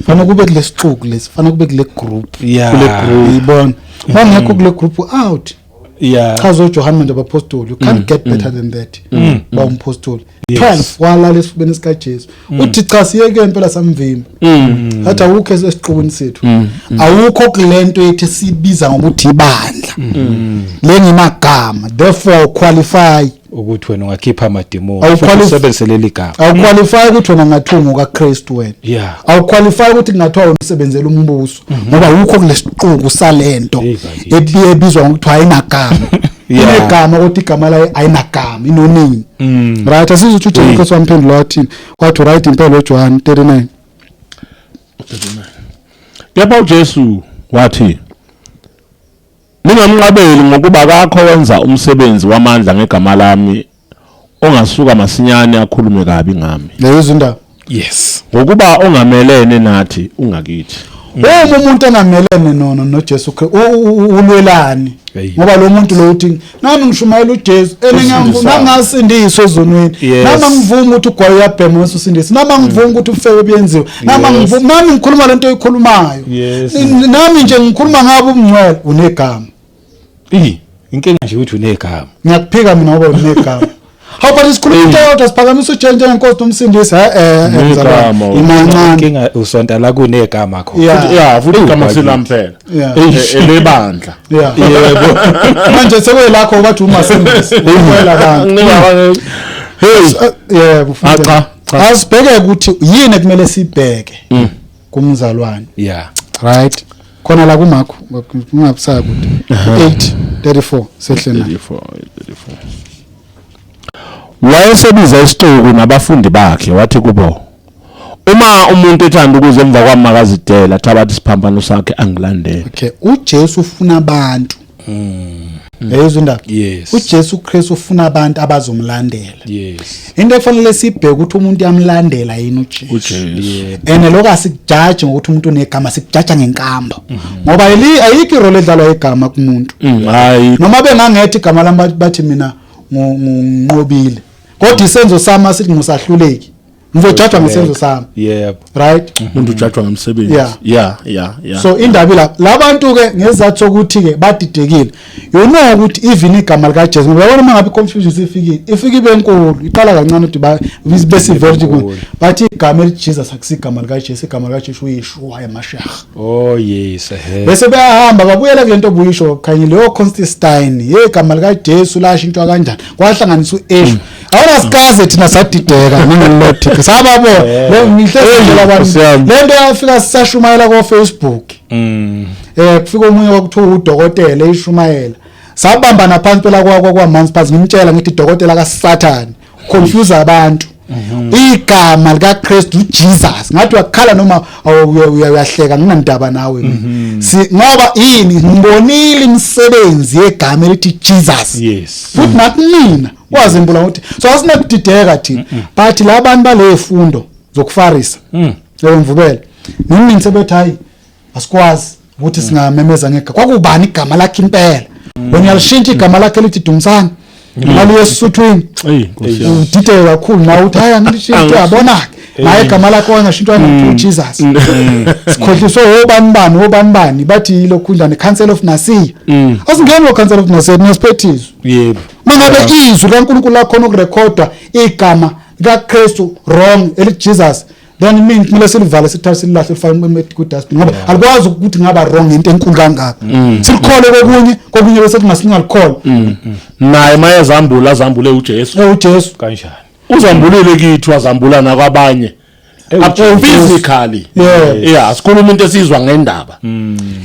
fanele kube kule sixuku lesi, fanele kube kule group. Kule group yibona bangekho kule group, out. Chaza uJohn manje abapostoli, you can't get better than that, ba umpostoli. 12 walala esifubeni sikaJesu, uthi cha, siyeke impela, samvimba, athi awukho esixukwini sethu, awukho kulento yethu esibiza ngokuthi ibandla lenginagama, therefore qualify ukuthi wena ungakhipha amadimoni Awuqualify- futhi usebenzise leli gama. Awuqualify ukuthi wena ngathiwa ngokaKristu wena. Awuqualify ukuthi kungathiwa wena usebenzela umbuso, ngoba awukho kulesixuku salento Hey, bakithi. ebizwa ngokuthi ayinagama. Inegama kodwa igama layo ayinagama, inonini. Right, asizwe ukuthi uJesu Kristu wamphendula wathini. Wathi right impela uJohn 39. Kepha uJesu wathi, "Ningamnqabeli, ngokuba akakho wenza umsebenzi wamandla ngegama lami ongasuka masinyane akhulume kabi ngami." Leyo indaba. Ngokuba ongamelene nathi ungakithi. Uma umuntu engamelene nono noJesu Kristu, ulwelani? Hey. Ngoba lo muntu lo uthi nami ngishumayela uJesu Osindisayo. nangasindiswa ezonweni. Nami angivumi ukuthi ugwayi uyabhema bese usindiswa, nami angivumi ukuthi ufebe buyenziwa, nami angivumi, nami ngikhuluma lento oyikhulumayo. Nami nje ngikhuluma ngabo ubungcwele, unegama. Inkinga nje ukuthi unegama. Ngiyakuphika mina ngoba unegama. Hawu, but sikhuluma into eyodwa, siphakamisa uJesu njengenkosi nomsindisi. Unegama, Mzalwane, imancane. Inkinga usonta la kunegama khona. Yeah, futhi igama bakithi. silamphela elebandla. Yebo, manje sekuyelakho bathi umasindisi ukwela abantu. Hey. Yebo. Ah, cha, cha. Asibheke ukuthi yini ekumele sibheke kumzalwane. Right, khona la kuMark, kungabusaya kude, 8 34 sehle na. 34 34. Wayesebiza isixuku nabafundi bakhe wathi kubo, uma umuntu ethanda ukuza emva kwami makazidela, athabathe isiphambano sakhe angilandele. Okay, uJesu ufuna abantu. Yayizwa indaba? Yes. uJesu Kristu ufuna abantu abazomlandela. Yes. Into efanele sibheke ukuthi umuntu uyamlandela yini uJesu. uJesu. And lokho asikujaji ngokuthi umuntu unegama, sikujaja ngenkambo. Ngoba ayikho irole edlalwa igama kumuntu. Hayi. Noma bengangethi igama lami bathi mina nginqobile. Kodwa isenzo sami asithi ngisahluleki. Ngizojajwa ngesenzo sami. Yebo. Right? Umuntu ujajwa ngomsebenzi. Yeah. Yeah. So indaba ila labantu ke ngezathu sokuthi ke badidekile. You know ukuthi even igama lika Jesu ngoba yabona mangabe confusion isifikile, ifika ibe enkulu, iqala kancane ukuthi bese vertical. Bathi igama elithi Jesus akusigama lika Jesu, igama lika Jesu uYeshua eMashiach. Oh yes, ehe. Bese bayahamba babuyela kule nto obuyisho khanye leyo Constantine, yegama lika Jesu lashintshwa kanjani? Kwahlanganisa uEshu. Awunasikaze thina sadideka ningelogic. Sababona le ngihle abantu. Lento yafika sisashumayela ko Facebook. Kufika omunye kwakuthiwa udokotela eyishumayela. Sabambana phansi phela kwa months phansi ngimtshela ngithi dokotela kaSatan confuse abantu. Igama lika Kristu uJesus ngathi uyakhala noma uyahleka nginandaba nawe mina. Ngoba yini ngibonile imisebenzi yegama elithi Jesus. Yes. Futhi nakumina wazimbula ukuthi so asinakudideka thina but labantu balefundo zokufarisa leyomvubela nini sebethi hayi asikwazi ukuthi singamemeza ngegama kwakubani igama lakhe impela wena uyalishintsha igama lakhe elithi Dumsana mali yesuthwini udideke kakhulu nawe uthi hayi angilishintshe uyabona ke naye igama lakhe wangashintshwa ngokuthi Jesus sikhohliswe obani bani obani bani bathi yilokhu njani Council of Nicaea asingeni lo Council of Nicaea nesiphethiso. Yebo. Mangabe izwi kaNkulunkulu lakhona ukurekhodwa igama likaKristu wrong elithi Jesus then mean kumele silivale sithathe silahle lifake ku dustbin ngoba alikwazi ukuthi ngaba wrong into enkulu kangaka. Silikhole kokunye bese kungasingalikholwa. Naye mayezambula azambule uJesu. uJesu kanjani? Uzambulile kithi wazambula nakwabanye. Physically. Yeah, sikhuluma into esizwa ngendaba.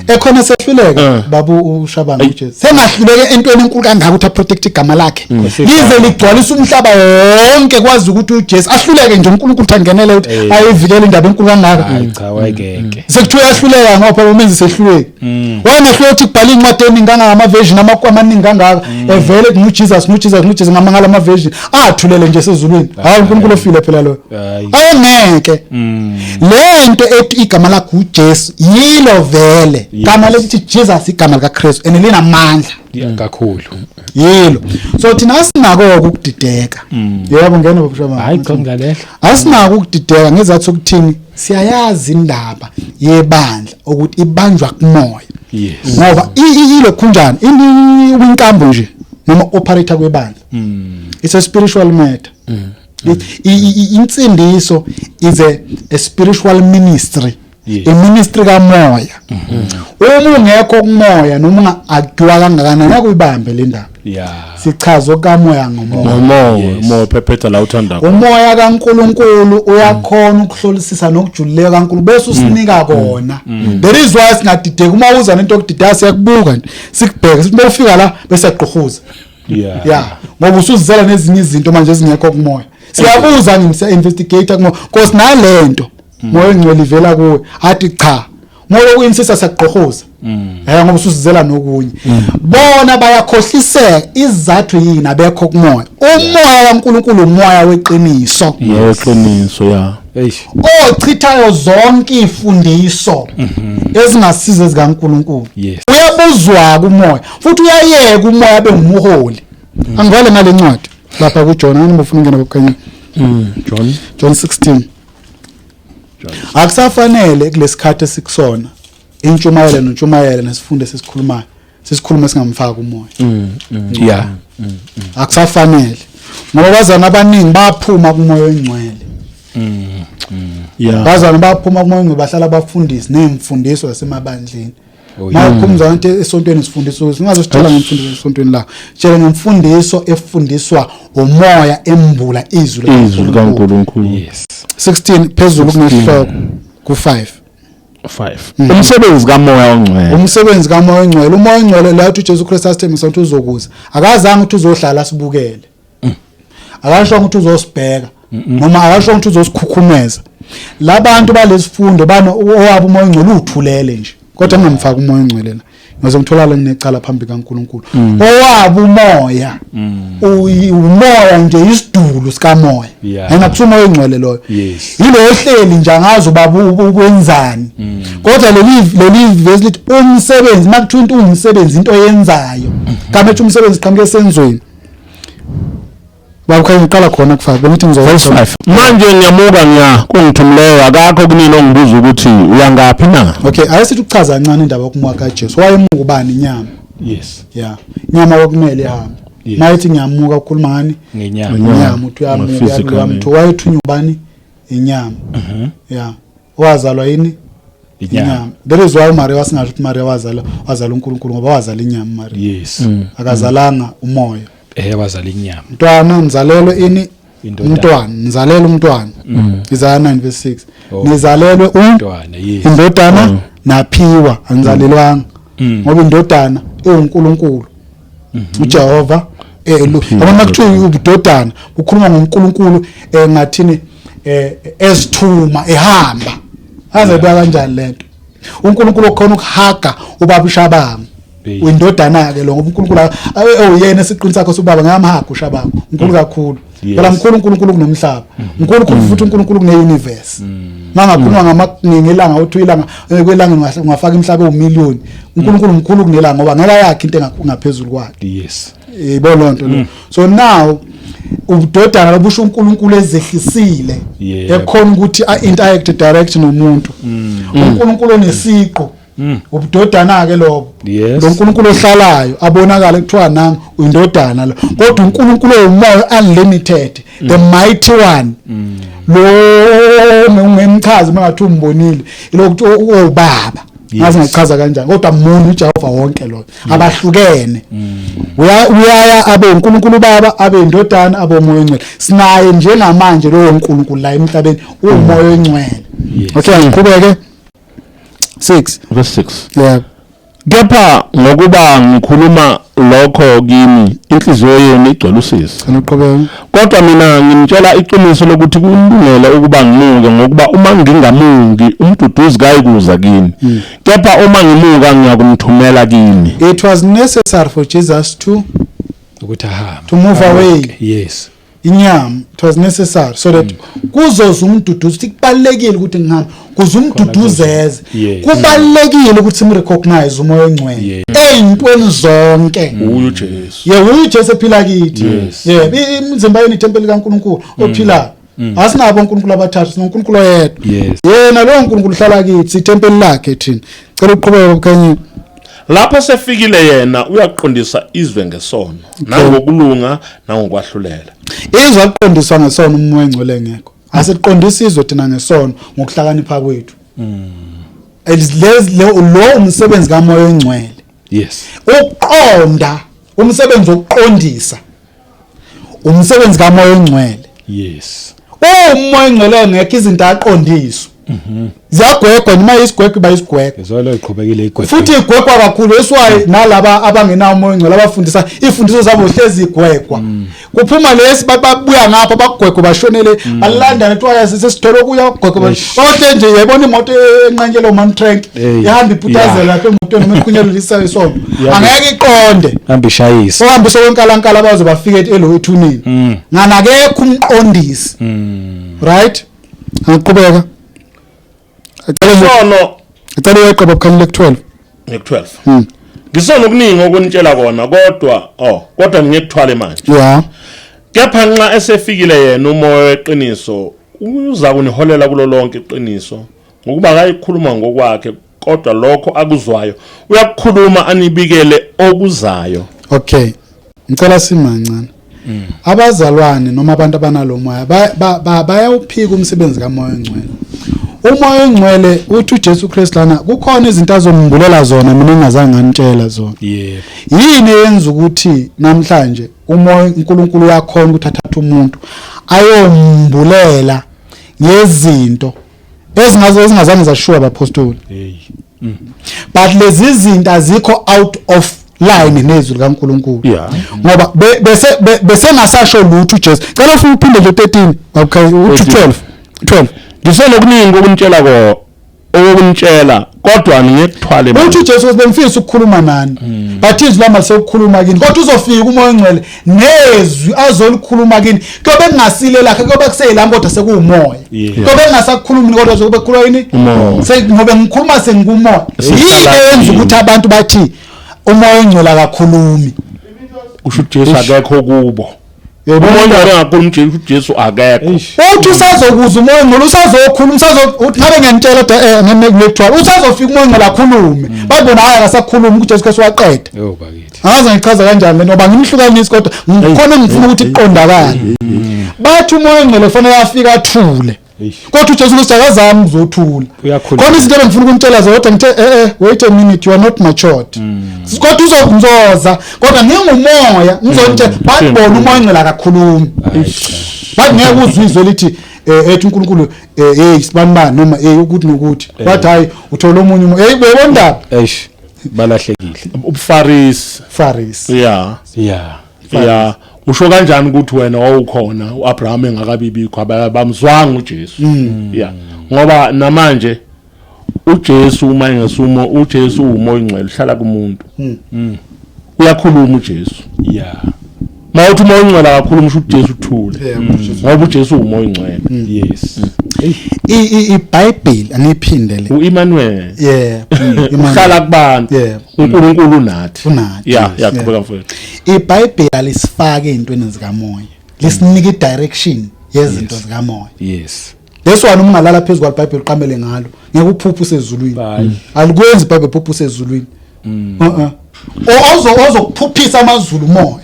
Ekhona sehluleka babu uShabanga uJesu. Sengahluleke entweni enkulu kangaka ukuthi aprotect igama lakhe. Lize ligcwalisa umhlaba wonke kwazi ukuthi uJesu ahluleke nje uNkulunkulu thangenele ukuthi ayivikele indaba enkulu kangaka. Hayi cha wayekeke. Sekuthiwa uyahluleka ngoba umenzi sehluleke. Wayengahluleka ukuthi kubhala incwadi eningi kangaka ama version amaningi kangaka evele nguJesus nguJesus nguJesus ngamangala ama version athulele nje sezulwini. Hayi uNkulunkulu ofile phela lo. Ayengeke. Lento ethi igama lakhe uJesu yilo vele. Igama lelithi Jesus igama lika Kristu and linamandla kakhulu. Yilo. So thina asinako ukudideka. Yebo ngena baba. Hayi cha ngilalela. Asinako ukudideka ngezathu sokuthini siyayazi indaba yebandla ukuthi ibanjwa kumoya. Yes. Ngoba ilokhunjani inkambo nje noma operator kwebandla. It's a spiritual matter. Insindiso is a spiritual ministry. Yes. A ministry kamoya. Uma ungekho kumoya noma ungakiwa kangakanani ngeke uyibambe le ndaba. Yeah. Sichazo kamoya ngomoya. Ngomoya, umoya phephetha la uthanda khona. Umoya kaNkuluNkulu uyakhona ukuhlolisisa nokujulileka kaNkulunkulu bese usinika kona. There is why singadideki uma uza nento yokudideka siyakubuka nje sikubheke sithi bofika la bese yaqhuhuza. Yeah. Yeah, ngoba usuzizela nezinye izinto manje ezingekho kumoya. Siyabuza nje investigate kumoya. Because nalento moya ongcwele ivela kuwe athi cha. Moya uinsista siyaqhohoza. Ngoba usuzizela nokunye. Bona bayakhohliseka izathu yini abekho kumoya. Umoya kaNkuluNkulu umoya weqiniso. Weqiniso ya. Eish. Ochithayo zonke ifundiso ezingasiza ezikaNkuluNkulu. Yes. Uyabuzwa kumoya futhi uyayeka umoya bengumholi. Angivale ngale ncwadi lapha kuJohn angifuna ukungena kokukhanya. John John 16. Akusafanele kulesikhathi esikusona intshumayelo nentshumayelo nesifundo sesikhulumayo sesikhuluma singamfaka umoya. Yeah. Akusafanele ngoba bazana abaningi baphuma kumoya ongcwele. Yeah. Bazana baphuma kumoya ongcwele bahlala bafundisi nemfundiso yasemabandleni. Mawukhumza into esontweni sifundiso singazosithola ngemfundiso esontweni la. Tshela ngemfundiso efundiswa umoya embula izwi likaNkulunkulu. Yes. 16 phezulu kunesihloko ku5. 5. Umsebenzi kamoya ongcwele. Umsebenzi kamoya ongcwele. Umoya ongcwele la uthi uJesu Kristu asithembisa ukuthi uzokuza. Akazange ukuthi uzohlala sibukele. Akasho ukuthi uzosibheka noma akasho ukuthi uzosikhukhumeza. Labantu balesifundo bano owabo umoya ongcwele uthulele nje, kodwa ngingamfaki umoya ongcwele la, ngoze ngitholakale nginecala phambi kaNkuluNkulu. Owabo umoya umoya nje, isidulu sikamoya. Engakuthiwa umoya ongcwele loyo. Yilo ohleli nje, angazi ubaba ukwenzani, kodwa leli verse lithi umsebenzi. Makuthiwa into uwumsebenzi, into oyenzayo, kame ethi umsebenzi qhamuke esenzweni. Baba, khanye ngiqala khona kufaka bengithi Verse ngizowenza. 5. Manje ngiyamuka ngiya kongithumileyo, akakho kunini ongibuza ukuthi uyangaphi na. Okay, ake sithi ukuchaza kancane indaba yokumuka kaJesu. Wayemuka ubani? Inyama. Yeah, inyama kwakumele ihambe. Mayethi ngiyamuka, ukhuluma ngani? Ngenyama. Inyama, uthi uyamuka. Physically. Uyamthu wayethunywa ubani? Inyama. Yeah, wazalwa yini? Inyama. Inyama. That is why uMaria, wasingasho ukuthi uMaria wazala uNkulunkulu, ngoba wazala inyama uMaria. Akazalanga umoya. Wazala inyama. Mntwana nizalelwe ini? Indodana. Umntwana, nizalelwe umntwana. Isaiah 9 verse 6. Oh. Nizalelwe Umntwana, yes. indodana naphiwa, anizalelwanga, ngoba indodana iwuNkulunkulu uJehova. Yabona, makuthiwa ubudodana, ukhuluma ngoNkulunkulu, ngathini, ezithuma ehamba, aze buya kanjani lento? uNkulunkulu okhona ukuhaga ubaba uShabangu. Uyindodana ke lo, ngoba uNkulunkulu oyena esiqini sakho sobaba ngiyamhaga uShabangu, unkulu kakhulu. Phela mkhulu uNkulunkulu kunomhlaba, mkhulu khulu futhi uNkulunkulu kune universe. Mangakhuluma ngama ngelanga, uthi ilanga, kwelanga ungafaka imhlaba ewumillion. uNkulunkulu mkhulu kunelanga, ngoba ngeke yakhe into engaphezulu kwakhe. Yebo, lonto lo. So now ubudodana lobusho uNkulunkulu ezehlisile, ekhona ukuthi a interact direct nomuntu. uNkulunkulu onesiqu, ubudodana ke lobo. Lo uNkulunkulu ohlalayo abonakala, kuthiwa nanga uyindodana lo. Kodwa uNkulunkulu owumoya, unlimited, the mighty one lo, ungemchazi mangathi umbonile, ilokuthi owubaba. Ngazi ngachaza kanjani, kodwa munye uJehova wonke lo, abahlukene. Uyaya abe uNkulunkulu Baba, abe indodana, abe umoya ongcwele. Sinaye njengamanje lowo uNkulunkulu la emhlabeni, umoya ongcwele. Okay, ngiqhubeke 6. Verse 6. Yeah. Kepha ngokuba ngikhuluma lokho kini, inhliziyo yenu igcwele usizi. Anoqhubeka. Kodwa mina nginitshela iqiniso lokuthi kulungele ukuba ngimuke, ngokuba uma ngingamuki, umduduzi kayikuza kini. Kepha uma ngimuka, ngiyakumthumela kini. It was necessary for Jesus to Ukuthi ahambe. To move away. Inyama, it was necessary so that kuzoza umduduzi. Ukuthi kubalekile ukuthi ngihambe kuze umduduzeze. Kubalekile ukuthi simrecognize umoya ongcwele ey'ntweni zonke. Uyu Jesu. Ye, uyu Jesu ephila kithi. Yebo, imizimba yenu ithempeli kaNkulunkulu ophilayo. Asinabo uNkulunkulu abathathu, sinoNkulunkulu oyedwa. Yena lowo Nkulunkulu uhlala kithi, ithempeli lakhe thina. Cela uqhubeke, Bukhanyile. Lapho sefikile yena, uyaqondisa izwe ngesono, nangokulunga, nangokwahlulela. Izwe aliqondiswa ngesono umoya engcwele ngekho. Asiqondisa izwe thina ngesono ngokuhlakanipha kwethu. Lo umsebenzi kamoya ongcwele. Ukuqonda, umsebenzi wokuqondisa, umsebenzi kamoya ongcwele. Umoya ongcwele ngekho, izinto aqondiswa, ziyagwegwa, noma isigwegwe bayisigwegwe. Zolo iqhubekile igwegwe. Futhi igwegwa kakhulu esiwayi nalaba abangenawo umoya ongcwele, abafundisa ifundiso zabo hlezi igwegwa. Kuphuma lesi, babuya ngapha bakugwegwe, bashonele balandana, kuthiwa sesithole okuya kugwegwe ohle nje. Yayibona imoto enqanyelwe uMamtrank ihamba iputazela lapha emotweni, noma iqhunyelwe isonto, angeke iqonde. Hamba ishayisa. Ohambisa kwenkalankala baze bafike elo ethuneni, ngani? Akekho umqondisi. Right, angaqhubeka. Isono. Acela uyeqeba, Bukhanyile, ku-12. Nge-12. Ngisono okuningi okunitshela kona, kodwa oh kodwa ngiyekuthwale manje. Kepha nxa esefikile yena umoya weqiniso, uza kuniholela kulo lonke iqiniso, ngokuba akayikhuluma ngokwakhe, kodwa lokho akuzwayo uyakukhuluma, anibikele okuzayo. Okay, ngicela simancane. Abazalwane noma abantu abanalo moya bayawuphika umsebenzi kamoya ongcwele. Umoya ongcwele uthi uJesu Kristu lana kukhona izinto azombulela zona mina engazange nganitshela zona. Yini eyenza ukuthi namhlanje umoya uNkulunkulu uyakhona ukuthi athathe umuntu ayombulela ngezinto ezingazange zashiwa abapostoli? Hey. But lezi zinto azikho out of line nezwi likaNkuluNkulu. Yeah. Ngoba bese ngasasho lutho uJesu. Cela ufike uphinde nje 13, okay, uthi 12 12. Ngisenokuningi okunitshela ko okunitshela kodwa ngiyekuthwale. Uthi uJesu ukuthi bengifisa ukukhuluma nani, but izwi lami alisekukhuluma kini, kodwa uzofika uMoya oNgcwele nezwi azolikhuluma kini kuyobe kungasile lakhe, kuyobe kuseyilami, kodwa sekuwumoya. Kuyobe kungasakhulumi, kodwa zobe kukhuluma yini? Umoya. Ngobe ngikhuluma sengumoya. Sesihlala Yini eyenza kini. ukuthi abantu bathi uMoya oNgcwele akakhulumi? Kusho uJesu akekho kubo. Uyayibona? Umoya ongcwele engakhuluma uJesu, uJesu akekho. Uthi usazokuza uMoya ongcwele, usazokhuluma, usazo uthi ngabe ngiyanitshela kodwa ngekuthiwa usazofika uMoya ongcwele akhulume, babona hayi akasakhulumi, uJesu Kristu waqeda. Yo bakithi. Angaze ngichaza kanjani lento ngoba ngimhlukanisi, kodwa ngikhona ngifuna ukuthi kuqondakale. Bathi uMoya ongcwele kufanele afike athule, kodwa uJesu Kristu akazami ukuzothula. Uyakhuluma. Khona izinto engifuna ukunitshela zona, kodwa ngithe wait a minute, you are not matured, kodwa uzokunzoza, kodwa ngingumoya ngizonitshela. Bathi bona uMoya ongcwele akakhulumi, bathi ngeke uzwe izwi elithi ethi uNkulunkulu hey sibanibani noma hey ukuthi nokuthi. Bathi hayi, uthola omunye umoya. Hey, uyabona indaba? Eish, balahlekile. Ubufarisi. Farisi. Yeah, usho kanjani ukuthi wena wawukhona uAbraham engakabibikho? Abamzwanga uJesu. Yeah, ngoba namanje uJesu uma engesumo uJesu umoya ongcwele uhlala kumuntu, uyakhuluma uJesu. Mawuthi umoya ongcwele akakhuluma, usho uJesu uthule, ngoba uJesu umoya ongcwele. IBhayibheli angiphindele. uEmmanuel. Uhlala kubantu. uNkulunkulu unathi. Unathi, yes. Yeah, qhubeka mfowethu. IBhayibheli alisifake ezintweni zikamoya, lisinika i-direction yezinto zikamoya. This one, uma ungalala phezu kwalibhayibheli uqamele ngalo, ngeke uphuphe usezulwini. Bye. Alikwenzi iBhayibheli uphuphe usezulwini. Uh-uh. Ozokuphuphisa amazulu umoya.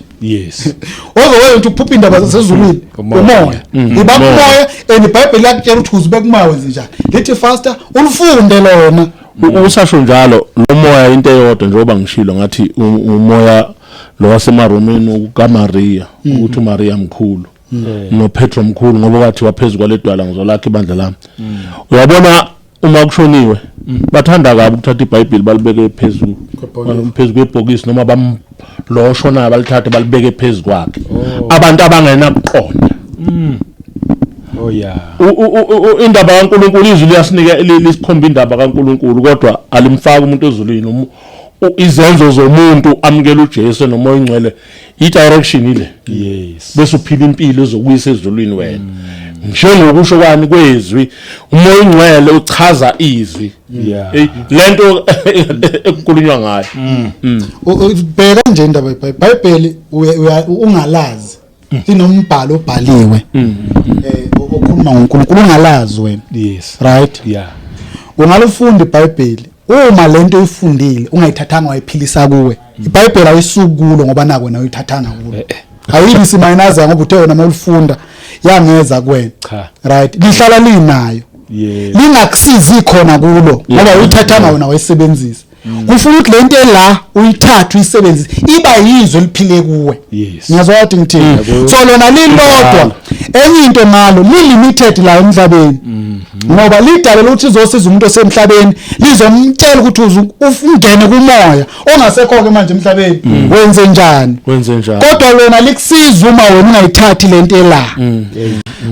Ozokwenza ukuthi uphuphe indaba zasezulwini Umoya. umoya. Iba kumoya, and iBhayibheli liyakutshela ukuthi uze kumoya wenze njani. Lithi faster ulifunde lona. Usasho njalo, lo moya into eyodwa, njengoba ngishilo ngathi umoya lo wasemaromeni kaMaria, ukuthi uMaria mkhulu noPetro mkhulu, ngoba wathi waphezulu kwaledwala ngizolakha ibandla lami. Uyabona, uma kushoniwe bathanda kabi ukuthatha iBhayibheli balibeke phezulu phezulu kwebhokisi, noma bam lo oshonayo balithathe balibeke phezulu kwakhe, abantu abangenakuqonda. Oh yeah. Indaba kaNkuluNkulu, izwi liyasinika, lisikhomba indaba kaNkuluNkulu, kodwa alimfaki umuntu ezulwini. Izenzo zomuntu amukela uJesu noMoya oNgcwele, i-direction ile, bese uphila impilo ezokuyisa ezulwini wena, njengokusho kwani kwezwi. UMoya oNgcwele uchaza izwi. Hey, lento ekukhulunywa ngayo. Bheka nje indaba yeBhayibheli, ungalazi linombhalo obhaliwe okhuluma ngoNkulunkulu, ungalazi wena. Right? Ungalufunda iBhayibheli, uma lento uyifundile ungayithathanga wayiphilisa kuwe, iBhayibheli ayisuki kulo, ngoba nako wena uyithathanga kulo. Ayibi simayinaza ngoba uthe wena mawulifunda yangeza kuwena. Cha. Right, lihlala linayo, lingakusizi khona kulo ngoba uyithathanga wena wayisebenzisa. Kufuna ukuthi lento ela uyithathe uyisebenzise, iba yizwe eliphile kuwe. Ngiyazwa ukuthi ngithini. So lona lilodwa, enye into ngalo, li-limited la emhlabeni, ngoba lidalelwe ukuthi izosiza umuntu osemhlabeni, lizomtshela ukuthi ungene kumoya ongasekho-ke manje emhlabeni, wenze njani. Wenze njani. Kodwa lona likusiza uma wena ungayithathi lento ela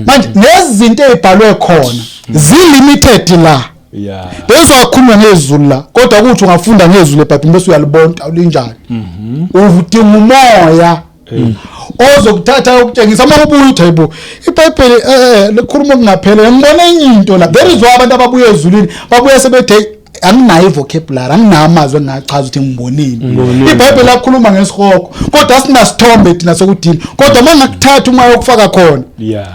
manje, nezinto ezibhalwe khona zi-limited la. Bese wakhuluma ngezulu la, kodwa ukuthi ungafunda ngezulu eBhayibhelini bese uyalibona awulinjani, udinga umoya ozokuthatha ukutshengisa. Uma ubuya uthi hayibo, iBhayibheli likhuluma okungaphele, ngibona enye into la. There is why abantu ababuya ezulwini babuya sebethe anginayo i-vocabulary, anginayo amazwi engingachaza ukuthi ngibonile. IBhayibheli lakhuluma ngesihogo, kodwa asinasithombe thina sokudini, kodwa uma ngakuthatha umoya wokufaka khona,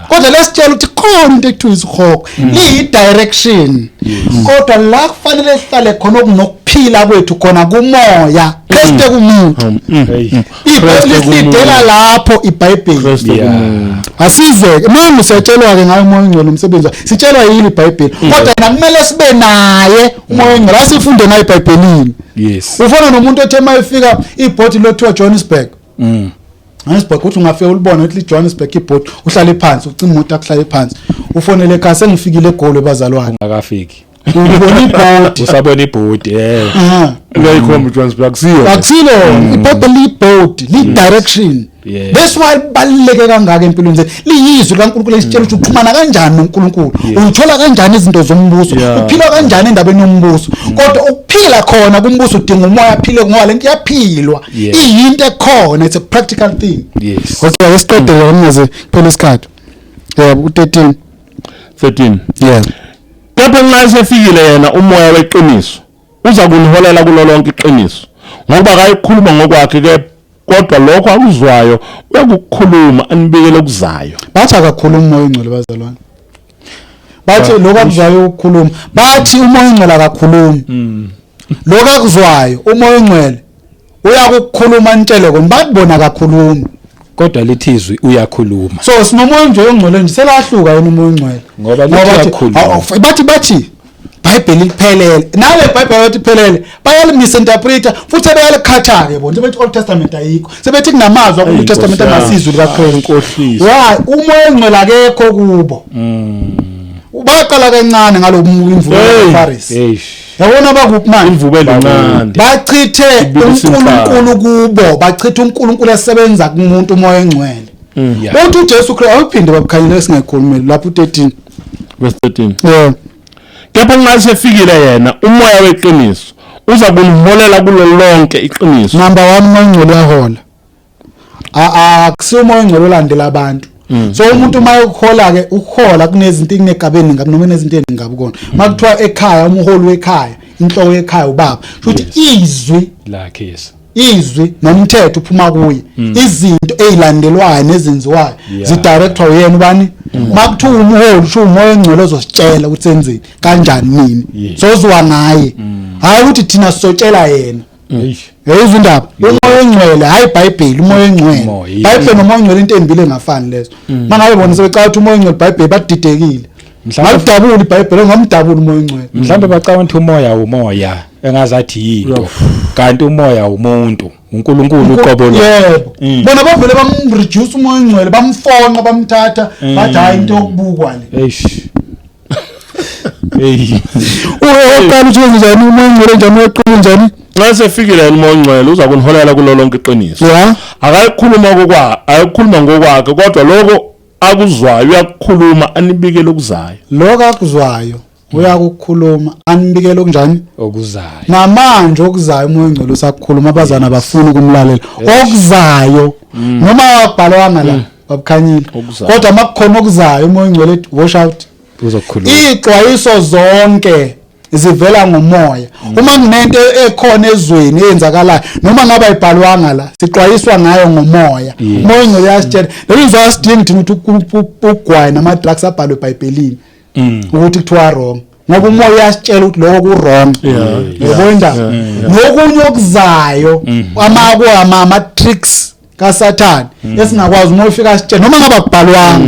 kodwa lesitshela ukuthi khona into ekuthiwa isihogo, liyi-direction, kodwa la kufanele sihlale khona okunokuphila kwethu khona kumoya, Kristu kumuntu. Hey. IBhayibheli lisidela lapho iBhayibheli. Kristu kumuntu. Asizeke manje, siyatshelwa-ke ngayo uMoya oNgcwele, umsebenzi wakhe sitshelwa yini iBhayibheli, kodwa yena kumele sibe naye uMoya oNgcwele, asifunde ngayo eBhayibhelini. Ufana nomuntu othe uma efika ibhodi lothiwa Johannesburg, Johannesburg, uthi ungafika ulibone uthi Johannesburg ibhodi, uhlale phansi, ucima imoto, akuhlale phansi, ufonele ekhaya, sengifikile eGoli bazalwane. Ungakafiki. Ubona ibhodi. Usabona ibhodi, eh. Uyayikhomba iJohannesburg, akusiyo. Akusilo iBhayibheli, libhodi, li direction. That's why libaluleke kangaka empilweni zethu. Liyizwi likaNkulunkulu esitshela ukuthi uxhumana kanjani noNkulunkulu, uthola kanjani izinto zombuso, uphila kanjani endabeni yombuso. Kodwa ukuphila khona kumbuso udinga umoya aphile, ngoba lento iyaphilwa, iyinto ekhona, it's a practical thing. Okay, ake siqede ke ngingaze kuphele isikhathi. Yebo, u-13. 13. Yeah. Kepha nxa esefikile yena umoya weqiniso, uza kuniholela kulo lonke iqiniso, ngokuba akayikhuluma ngokwakhe ke, kodwa lokho akuzwayo uyakukhuluma anibikele okuzayo. Bathi akakhuluma umoya ongcwele, bazalwane. Bathi lokho akuzwayo ukukhuluma. Bathi umoya ongcwele akakhulumi. Lokho akuzwayo umoya ongcwele uyakukhuluma nitshele kona. Bathi bona akakhulumi. Kodwa lithi izwi uyakhuluma. So sinomoya nje ongcwele nje, selahluka yena umoya ongcwele. Ngoba lithi Ngoba bathi uyakhuluma. Bathi iBhayibheli liphelele. Nale iBhayibheli bathi iphelele, bayalimisinterpreta futhi sebeyalikhatha ke bona. Sebethi Old Testament ayikho. Sebethi kunamazwi aku New Testament angasizwi likaKristu. Inkohliso. Why? Umoya ongcwele akekho kubo. Baqala kancane ngalo imvulo Hey. yabaFarisi. Eish. Yabona bakuphi manje? Imvubelo incane. Bachithe Ibilisa uNkulunkulu kubo, bachithe uNkulunkulu esebenza kumuntu umoya ongcwele. Uthi uJesu Kristu awuphinde babukhanyile singayikhulumeli lapho u13. Verse 13. Yeah. Kepha nxa esefikile yena umoya weqiniso, uza kuniholela kulo lonke iqiniso. Number 1, umoya ongcwele uyahola. Akusiwo umoya ongcwele olandela abantu. So umuntu uma ukuhola ke, ukuhola kunezinto kunegabeni ngabe noma kunezinto ezingabi kona. Makuthiwa ekhaya umholi wekhaya, inhloko yekhaya ubaba. Kusho ukuthi izwi lakhe, yes. Izwi nomthetho uphuma kuye. Izinto ezilandelwayo nezenziwayo zidirectwa uyena ubani? Makuthiwa umholi, usho umoya ongcwele ozositshela ukuthi senzeni, kanjani, nini. Sozwa ngaye. Hayi ukuthi thina sizotshela yena. Eish. Yayizwa indaba. Umoya ongcwele, hayi iBhayibheli, umoya ongcwele. Umoya, yes. iBhayibheli nomoya ongcwele into embili engafani lezo. Mangabe bona sebecala ukuthi umoya ongcwele iBhayibheli, badidekile. Mhlawumbe Ngalidabula iBhayibheli, ngamdabula umoya ongcwele. Mhlawumbe bacabanga ukuthi umoya umoya engazathi yinto, kanti umoya umuntu, uNkulunkulu uqobo lwakhe. Yebo. Bona bavele bamreduce umoya ongcwele, bamfonqa, bamthatha, bathi hayi into yokubukwa le. Eish. Hey. Uyoqala ukuthi wenze njani umoya ongcwele, njani uyoqala njani? Nxa esefikile yena umoya ongcwele, uza kuniholela kulo lonke iqiniso. Akayikhuluma kokwakhe, ayikhuluma ngokwakhe, kodwa lokho akuzwayo uyakukhuluma anibikele okuzayo. Lokho akuzwayo uyakukhuluma anibikele okunjani? Okuzayo. Namanje okuzayo umoya ongcwele usakukhuluma, abazana abafuni ukumlalela. Okuzayo noma akubhalwanga la, babukhanyile. Okuzayo. Kodwa makukhona okuzayo umoya ongcwele ethi wash out. Uzokhuluma. Ixwayiso zonke zivela ngomoya. Uma kunento ekhona ezweni eyenzakalayo noma ngabe ayibhalwanga la, sixwayiswa ngayo ngomoya. Umoya ongcwele uyasitshela. Lelo zwi asidingi thina ukuthi ugwayi nama drugs abhalwe eBhayibhelini ukuthi kuthiwa wrong, ngoba umoya uyasitshela ukuthi lokho ku wrong. Yebo, indaba nokunye okuzayo amako ama tricks kaSathane esingakwazi, umoya ufika asitshele noma ngabe akubhalwanga.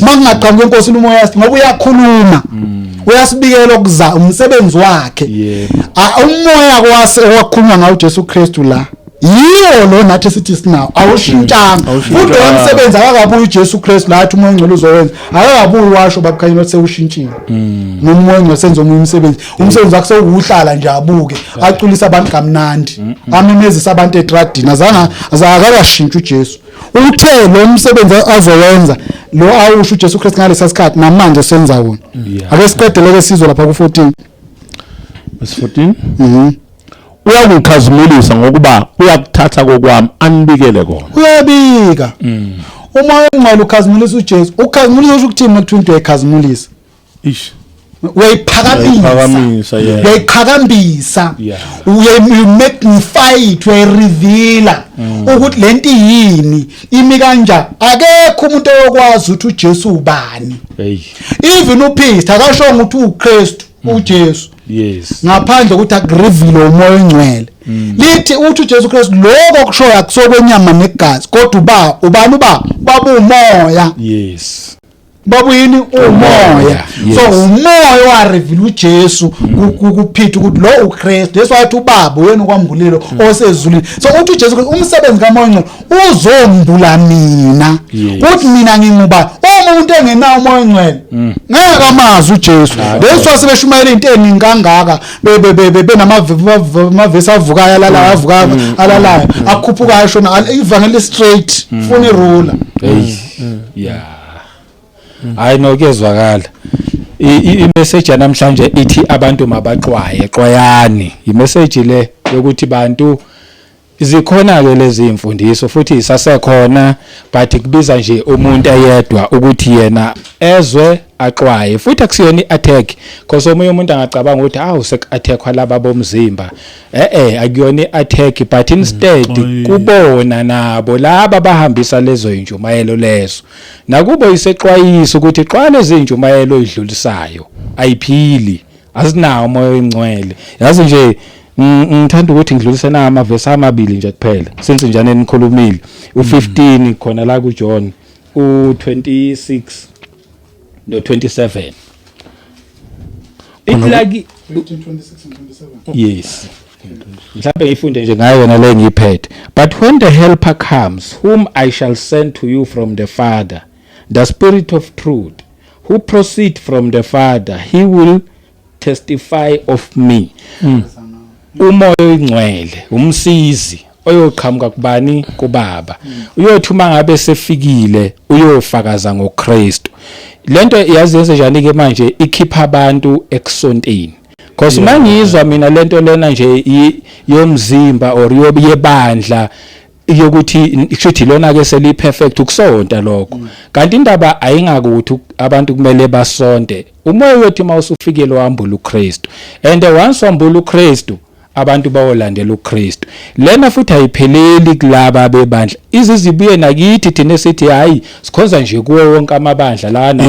Uma kungaqhamuka inkosi umoya yasithi, ngoba uyakhuluma, uyasibikela okuza, umsebenzi wakhe. Umoya kwase owakhulunywa ngawo uJesu Kristu la, yiwo lo nathi sithi sinawo, awushintshanga. Futhi lo msebenzi akakabuyi uJesu Kristu la athi umoya ongcwele uzowenza, akakabuyi washo babukhanyela ukuthi sewushintshile, noma umoya ongcwele senze omunye umsebenzi. Umsebenzi wakhe sewuhlala nje abuke, aculisa abantu kamnandi, amemezisa abantu etradini. Azange, akakashintsha uJesu. Uthe lo msebenzi azowenza lo awusho uJesu Kristu ngalesa sikhathi, namanje senza wona. Ake siqedele ke sizwe lapha ku-14. Verse 14. Uyakukhazimulisa, ngokuba uyakuthatha kokwami anibikele kona. Uyabika umoya ongcwele, ukhazimulisa uJesu. Ukhazimulisa usho ukuthini? Makuthiwa into uyayikhazimulisa, Ish. Uyayiphakamisa. Uyayiphakamisa, yeah. Uyayiqhakambisa, you magnify it, uyayireveala ukuthi lento yini, imi kanjani. Akekho umuntu oyokwazi ukuthi uJesu ubani. Hey. Even uPeter akashongo ukuthi uKristu uJesu ngaphandle ukuthi akureveal umoya ongcwele. Lithi uthi uJesu Kristu lokho kushoyo akusokwenyama negazi, kodwa uba ubani? Uba baba umoya. Baba yini? Umoya. So umoya wareveal uJesu kuPeter ukuthi lo uKristu. Yesu wathi ubaba uyena okwambulelo osezulwini. So uthi uJesu Kristu umsebenzi kamoya ongcwele uzombula mina, uthi mina nginguba. Uma umuntu engenawo umoya ongcwele ngeke amazi uJesu. Leso asebeshumayela into eningi kangaka, benamavesi avukayo, alalayo, avukayo, alalayo, akhuphukayo, shona ivangeli straight, funa irula. Hey, yeah, hayi no, kuyezwakala. I-message yanamhlanje ithi abantu mabaxwaye, xwayani. I-message le yokuthi bantu zikhona ke lezi imfundiso futhi isasekhona, but kubiza nje umuntu eyedwa ukuthi yena ezwe, axwaye. Futhi akusiyona i-attack, because omunye umuntu angacabanga ukuthi awu, sek-attackwa laba bomzimba. Akuyona i-attack, but instead kubona nabo laba bahambisa lezo intshumayelo lezo, nakubo isexwayiso ukuthi xwaya lezi intshumayelo oyidlulisayo, ayiphili, azinawo umoya oyingcwele. Yazi nje, ngithanda ukuthi ngidlulise na amavesi amabili nje kuphela, since njane nikhulumile. U15 khona la kuJohn, u26 no27, ithi like 15, 26 and 27. Yes, mhlawumbe ngifunde nje ngayo yona le ngiyiphethe. "But when the Helper comes, whom I shall send to you from the Father, the Spirit of truth, who proceed from the Father, he will testify of me." Umoya oyingcwele, umsizi oyoqhamuka kubani? Kubaba. Uyothi uma ngabe sefikile, uyofakaza ngoKristu. Lento yazi yenze njani ke manje? Ikhipha abantu ekusonteni, because mangizwa mina lento lena nje yomzimba or yebandla, yokuthi kushuthi lona ke seli perfect, ukusonta lokho. Kanti indaba ayingakuthi abantu kumele basonte. Umoya wethu mawusufikile wambula uKristu, and once wambula uKristu, abantu bayolandela uKristu. Lena futhi ayipheleli kulaba bebandla, izizibuye nakithi thina sithi hayi, sikhonza nje kuwo wonke amabandla lana.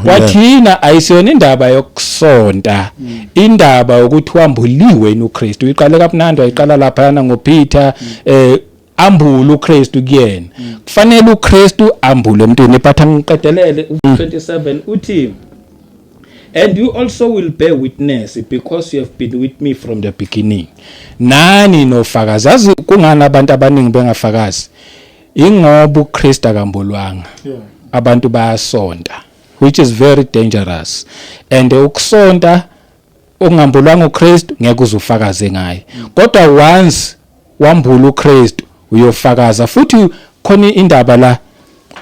Kwathina ayisiyona indaba yokusonta, indaba yokuthi wambuliwe yini uKristu. Iqale kamnandi, wayiqala laphana ngoPeter, ambula uKristu kuyena. Kufanele uKristu ambule emntwini. But angiqedelele u27, uthi, "And you also will bear witness, because you have been with me from the beginning." Nani nofakazi. Yazi kungani abantu abaningi bengafakazi? Ingoba uKristu akambulwanga. Abantu bayasonta, which is very dangerous, and ukusonta ongambulwanga uKristu ngeke uzufakaze ngaye. Kodwa once wambula uKristu, uyofakaza. Futhi khona indaba la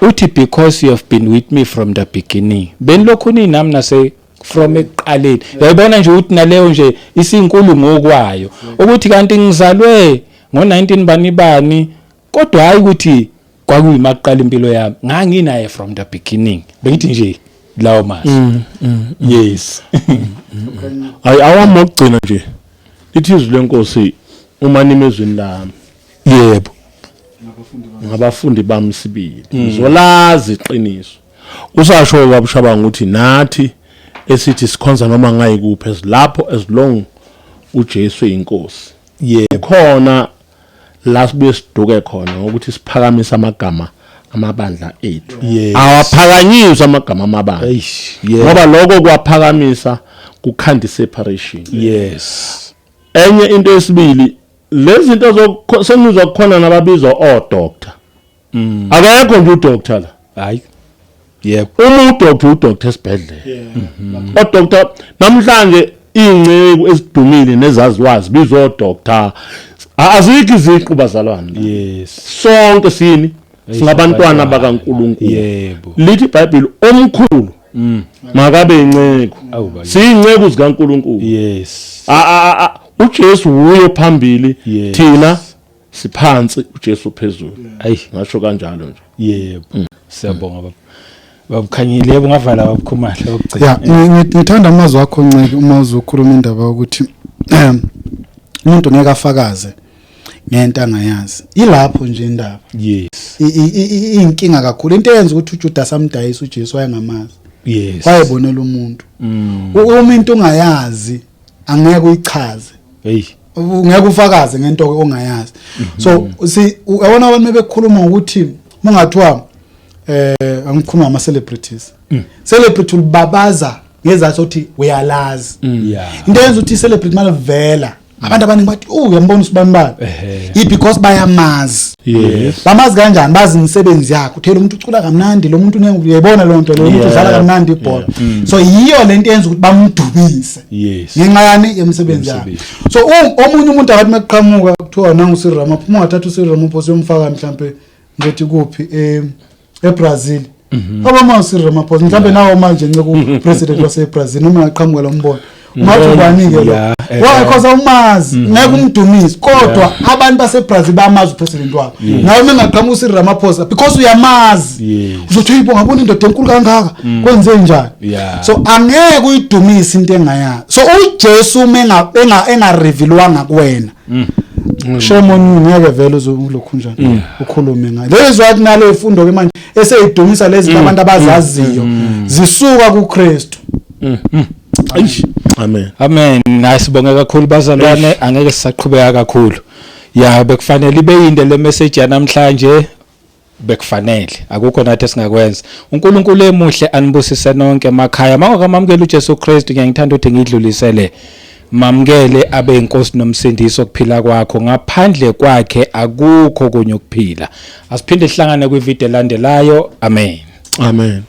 uthi, "Because you have been with me from the beginning." Benilokhu ninami nase from ekuqaleni. Uyayibona nje ukuthi naleyo nje isinkulu ngokwayo, ukuthi kanti ngizalwe ngo19 bani bani, kodwa hayi ukuthi kwakuyima kuqala impilo yami, nganginaye from the beginning. Bengithi nje lawo mazwi, yes. Hayi, awami okugcina nje, lithi izwi lenkosi, uma nime ezwini lami, ngabafundi bami sibili, ngizolazi iqiniso. Usasho babushabanga ukuthi nathi esithi sikhonza noma ngayikuphi, lapho as long uJesu eyinkosi, khona la sibuye siduke khona ngokuthi siphakamise amagama amabandla ethu. Awaphakanyiswa amagama amabandla, ngoba lokho kwaphakamisa kukhanda separation. Enye into yesibili, lezi zinto sengizwa kukhona nababizwa o doctor. Akekho nje udoctor la. Hayi, yebo. Uma udoctor, udoctor esibhedlela. Odoctor namhlanje, iy'nceku ezidumile nezaziwazi bizwa odoctor. Azikho iziqu, bazalwane. Sonke sini singabantwana bakaNkulunkulu. Lithi iBhayibheli, omkhulu makabe inceku. Awu, bakithi. Siyinceku zikaNkulunkulu. uJesu wuye phambili, thina siphansi, uJesu phezulu. Ngasho kanjalo nje. Yebo, siyabonga baba. Babukhanyile, yebo, ngavala babukhumala okugcina. Ya, ngithanda amazwi akho, Nceke, uma uzokhuluma indaba yokuthi umuntu ngeke afakaze ngento angayazi. Ilapho nje indaba. Iyinkinga kakhulu into eyenza ukuthi uJudas amdayise uJesu, wayengamazi. Wayebonela umuntu. Uma into ungayazi, angeke uyichaze. Ungeke ufakaze ngento ongayazi. So si uyabona abantu bekhuluma ngokuthi mungathiwa angikhuluma ngama celebrities, celebrity ulibabaza ngezathu ukuthi uyalazi. Into eyenza ukuthi celebrity malivela, abantu abaningi bathi, "Oh, uyambona usibani bani?" I because bayamazi. Bamazi kanjani? Bazi imisebenzi yakhe. Uthela umuntu ucula kamnandi, lo muntu uyayibona lo nto, lo muntu udlala kamnandi ibhola. So yiyo lento yenza ukuthi bamdumise. Ngenxa yani? Yemisebenzi yakhe. So omunye umuntu akathi mekuqhamuka kuthiwa nangu Cyril Ramaphosa, uma ungathatha uCyril Ramaphosa uyomfaka mhlambe ngithi kuphi, eBrazil. Abamazi uCyril Ramaphosa mhlambe nawo manje nceke upresident waseBrazil, noma ungaqhamuka lo mbono, ungathi ubani-ke lo? Why? Because awumazi, ngeke umdumise, kodwa abantu baseBrazil bamazi upresident wabo. Nawe uma engaqhamuka uCyril Ramaphosa, because uyamazi, uzothi, "Uyibo, ngabona indoda enkulu kangaka, kwenze njani?" So angeke uyidumise into engayazi. So uJesu uma engarevealwanga kuwena, shame on you, ngeke vele uzolokhu njani ukhulume ngayo. Lezo wathi nale ifundo ke manje eseyidumisa lezi abantu abazaziyo zisuka kuKristu. Eish, amen. Amen. Hayi, sibonge kakhulu bazalwane, angeke sisaqhubeka kakhulu. Ya, bekufanele ibe yinde le message yanamhlanje, bekufanele, akukho nathi esingakwenza. uNkulunkulu emuhle anibusise nonke emakhaya. Mawukamamukela uJesu Kristu, ngiyangithanda ukuthi ngidlulisele, mamukele abe inkosi nomsindisi okuphila kwakho. Ngaphandle kwakhe akukho kunye ukuphila. Asiphinde sihlangane kwivideo elandelayo. Amen. Amen.